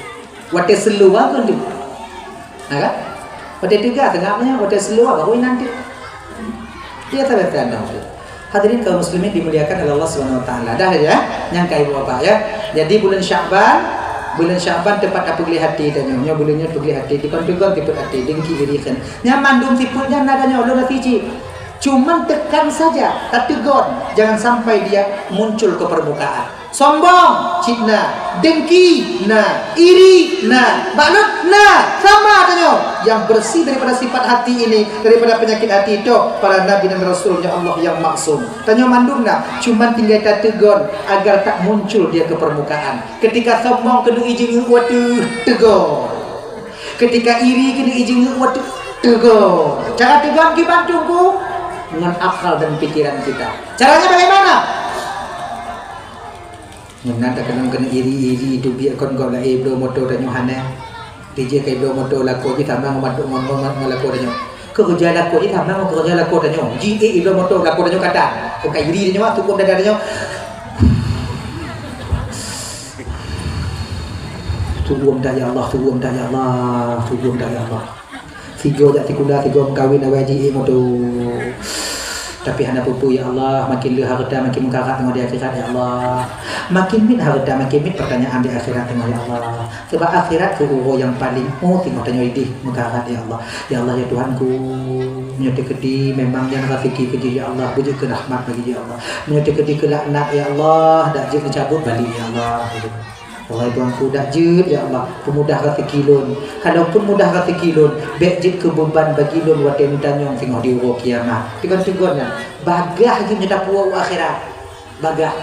Watèe slow a keuh tu. Ha kan? Watèe teuga seungab nyan, watèe slow a baru inan tu. Biasa-biasa dah tu. Hadirin kaum muslimin dimuliakan oleh Allah Subhanahu wa taala. Dah ya, nyang ka ibu bapak ya. Jadi bulan Syakban, bulan Syakban teumpat tapeugléh até tanyoe. Nyoe bulan nyoe peugléh até, dikon teugon tipet até, dengki iri kheun. Nyan mandum sifeut nyan na tanyoe lôn até cit. Cuman tekan saja, tateugon, jangan sampai dia muncul ke permukaan. Sombong, cit na. Dengki, na. Iri, na. Bakhil, na. Sama tanyoe. Yang bersih daripada sifat hati ini, daripada penyakit hati itu, para nabi dan rasulnya Allah yang maksum. Tanyoe mandum na, cuman tinggai tateugon agar tak muncul dia ke permukaan. Ketika sombong keuneuk ijeuet watèe teugon. Ketika iri keuneuk ijeuet watèe teugon. Cara teugon kiban tunggu ngon akal dan pikiran kita. Caranya bagaimana? Meunan takalon keuneuk iri-iri teubiet kon gob laén bloe moto tanyoe hana. Tijih kai bloe moto lakoe jih sama ngon ngon ngon lakoe tanyoe. Keureuja lakoe, eh, sama ngon keureuja lakoe tanyoe. Ji ék ibloe moto lakoe tanyoe katan. Bukai iri tanyoe, tukom dada tanyoe. Tukom dah ya Allah, tukom dah ya Allah, tukom dah ya Allah. Sigoe jak sikula, sigoe meukawen awai ji ék moto. Tapi hana peue-peue ya Allah, makin le hareuta makin meukarat teungoh di akhirat ya Allah. Makin miet hareuta makin miet pertanyaan di akhirat teungoh ya Allah. Sabab akhirat keuh uroe nyang paleng oh teungoh tanyoe ideh meukarat ya Allah. Ya Allah, ya Tuhanku, meunyoe teukeudi memang nyan raseuki keu jih, ya Allah, beujeuet keu rahmat bagi jih, ya Allah. Meunyoe teukeudi keu laknat, ya Allah, dak jeuet neucabut balik, ya Allah. Ya Allah, ya Tuhanku, dak jeuet, ya Allah, peumudah raseuki lôn. Kalaupun mudah raseuki lôn, bék jeuet keu beuban bagi lôn watée neutanyong singoh di uroe kiamat. Tegon-tegon nyan, bagah jih meunyoe tapuwoe u akhirat. Bagah.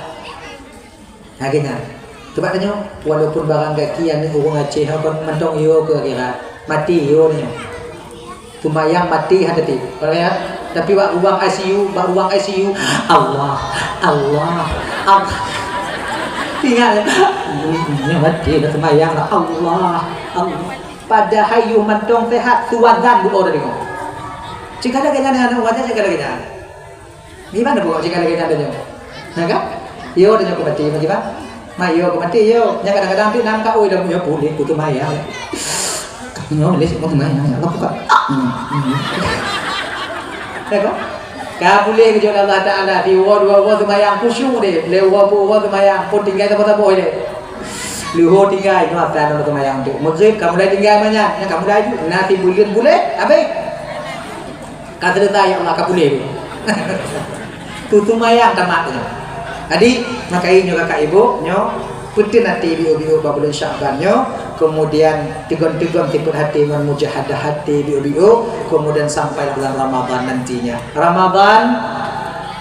Lagée nyan. Cuba tanyoe, walaupun barang gaki aneuëk ureuëng Aceh kon mantong yo keu akhirat, maté yo nyoe. Seumayang maté hana teuti. Tapi bak ruang I C U, bak ruang I C U, Allah, Allah, Allah. Ingat, nyoe maté dah seumayang dah, Allah, Allah. Padahai yo mantong sehat, suazan doa tadi. Cik ada kena dengan wajar cik ada kena. Gimana pokok jika lagi tanda nyoe? Nah kan? Yo tanya aku mati bagaimana? Ma yo aku mati yo. Nya kadang-kadang tu nang ka oi dah punya pulit putu maya. Nyoe leh semua tu maya. Apa buka? Ya kan? Ka boleh kejut Allah Taala di wa dua wa semayang khusyuk deh. Le wa bu wa semayang pun tinggal sama-sama deh. Luho tinggal nyoe atas nama semayang tu. Maghrib kamu dah tinggal banyak. Nya kamu dah aju. Nanti bulan boleh habis. Ka seuleusoe ya Allah ka puléh. Tutu mayang tamat nyoe. Jadi, maka nyoe kakak ibu, nyoe peuteun até biu-biu bak buleuen Syakban nyoe, kemudian tegon-tegon tipet até ngon mujahadah até biu-biu, kemudian sampai bulan Ramadan nantinya. Ramadan,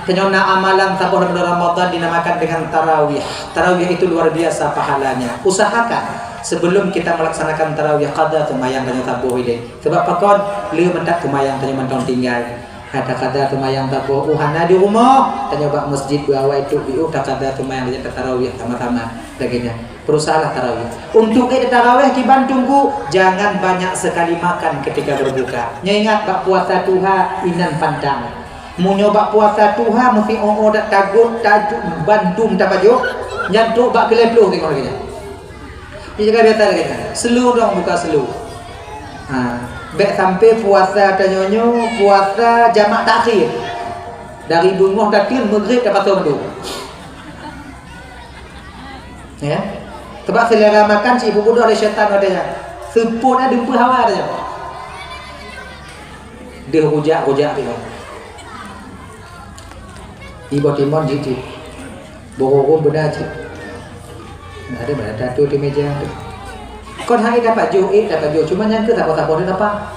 keunyoe na amalan saboh lam bulan Ramadan dinamakan dengan tarawih. Tarawih itu luar biasa pahalanya. Usahakan sebelum kita melaksanakan tarawih qada seumayang tanyoe saboh ilée. Sabab pakon? Le meutat seumayang tanyoe mantong tinggai. Hai takada seumayang saboh, uh hana di rumoh, tanyoe bak masjid beuawai trok biu takada seumayang lagée tarawih sama-sama. Lagée nyan. Peurusahalah tarawih. Untuk ék tarawih kiban tunggu, jangan banyak sekali makan ketika berbuka. Nyoe ingat bak puasa tuha inan pantang. Meunyoe bak puasa tuha meusi oh-oh dak tagot tajuk bandum tapajoh, nyan trok bak keulai ploh tengok lagée nyan. Dijaga biasa lagée nyan. Slow dong buka slow. Ha, bék sampai puasa tanyoe nyoe puasa jamak takhir. Dari beungoh tateun maghrib tapasoe mandum. Ya. Sebab selera makan cit ibu budoh lé syaitan watée nyan. Seupôt na dumpeue hawa tanyoe. Deuh rujak-rujak teuh. Iboh timon jih cit. Boh rôm beuna cit. Nah, ada mana tatu di meja tu. Kon hai dapat jôh, eh dapat jôh. Cuma nyang ke saboh-saboh dia dapat.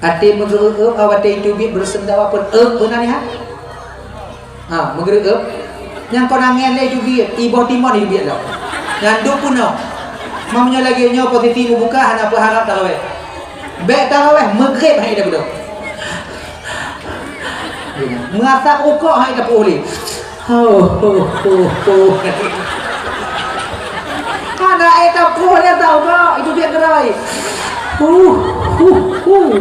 Até meugeureup, awak até itu bit bersendawa pun eh beuna ni ha. Ha, meugeureup. Nyang kon angén lé itu bit, iboh timon itu bit lo. Nyang duk pun no. Mam nyoe lagi nyoe posisi mubuka hana peuharap tarawih. Bék tarawih maghrib hai dah beudôh. Meuasap rukok hai dah peuulih. Ho ho ho ho. Hana ai tapuih dah tau kok. Itu biar gerai. Huh huh huh.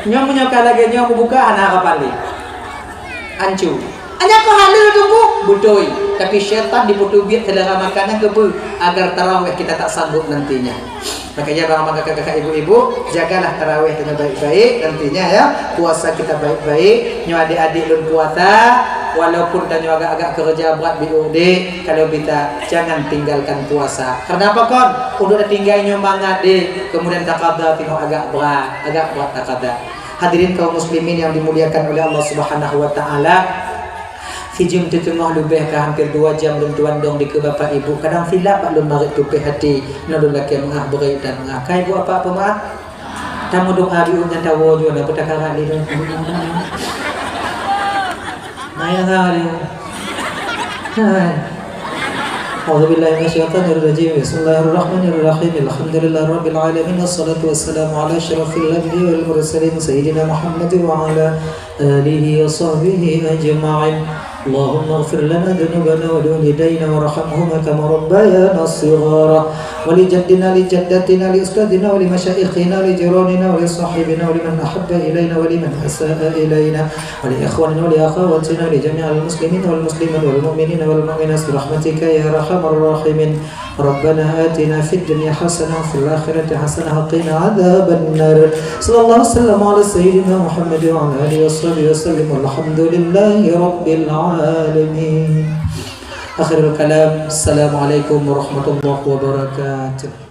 Nyoe meunyoe ka lagée nyoe mubuka hana harapan lé. Ancu. Hanya kau hala tunggu, beutôi. Tapi syaitan dipeuteubiet selera makanan ke peu agar tarawih kita tak sanggup nantinya. Makanya bang maka kakak ibu-ibu, jagalah tarawih dengan baik-baik nantinya ya. Puasa kita baik-baik. Nyoe adik-adik lun puasa, walaupun tanyoe agak-agak kerja berat di udé, kalau bisa jangan tinggalkan puasa. Karena apa kon? Untuk tinggal nyoe mangat deh, kemudian takada tengok agak berat, agak berat takada. Hadirin kaum muslimin yang dimuliakan oleh Allah Subhanahu wa taala, sijeuem teuteungoh leubeh ka hampir dua jam lôn tuan dong dikeue bapak ibu, kadang silap bak lôn marit tupeh hati, ngon lôn lakée meuah beurai dan meuah. Kai buat apa peumaaf? Tamu doa di uneuen tawo jua na peutakaran di lôn. Maya hari. Hai. أعوذ بالله من الشيطان الرجيم. بسم الله الرحمن الرحيم. الحمد لله رب العالمين. والصلاة والسلام على أشرف الأنبياء والمرسلين سيدنا محمد وعلى آله وصحبه أجمعين. اللهم اغفر لنا ذنوبنا ولوالدينا وارحمهما كما ربيانا صغارا، ولجدنا لجدتنا لأستاذنا ولمشايخنا ولجيراننا ولصاحبنا ولمن أحب إلينا ولمن أساء إلينا ولإخواننا ولأخواتنا ولجميع المسلمين والمسلمات والمؤمنين والمؤمنات برحمتك يا أرحم الراحمين. ربنا آتنا في الدنيا حسنة وفي الآخرة حسنة وقنا عذاب النار. صلى الله وسلم على سيدنا محمد وعلى آله وصحبه وسلم، والحمد لله رب العالمين. آخر الكلام، السلام عليكم ورحمة الله وبركاته.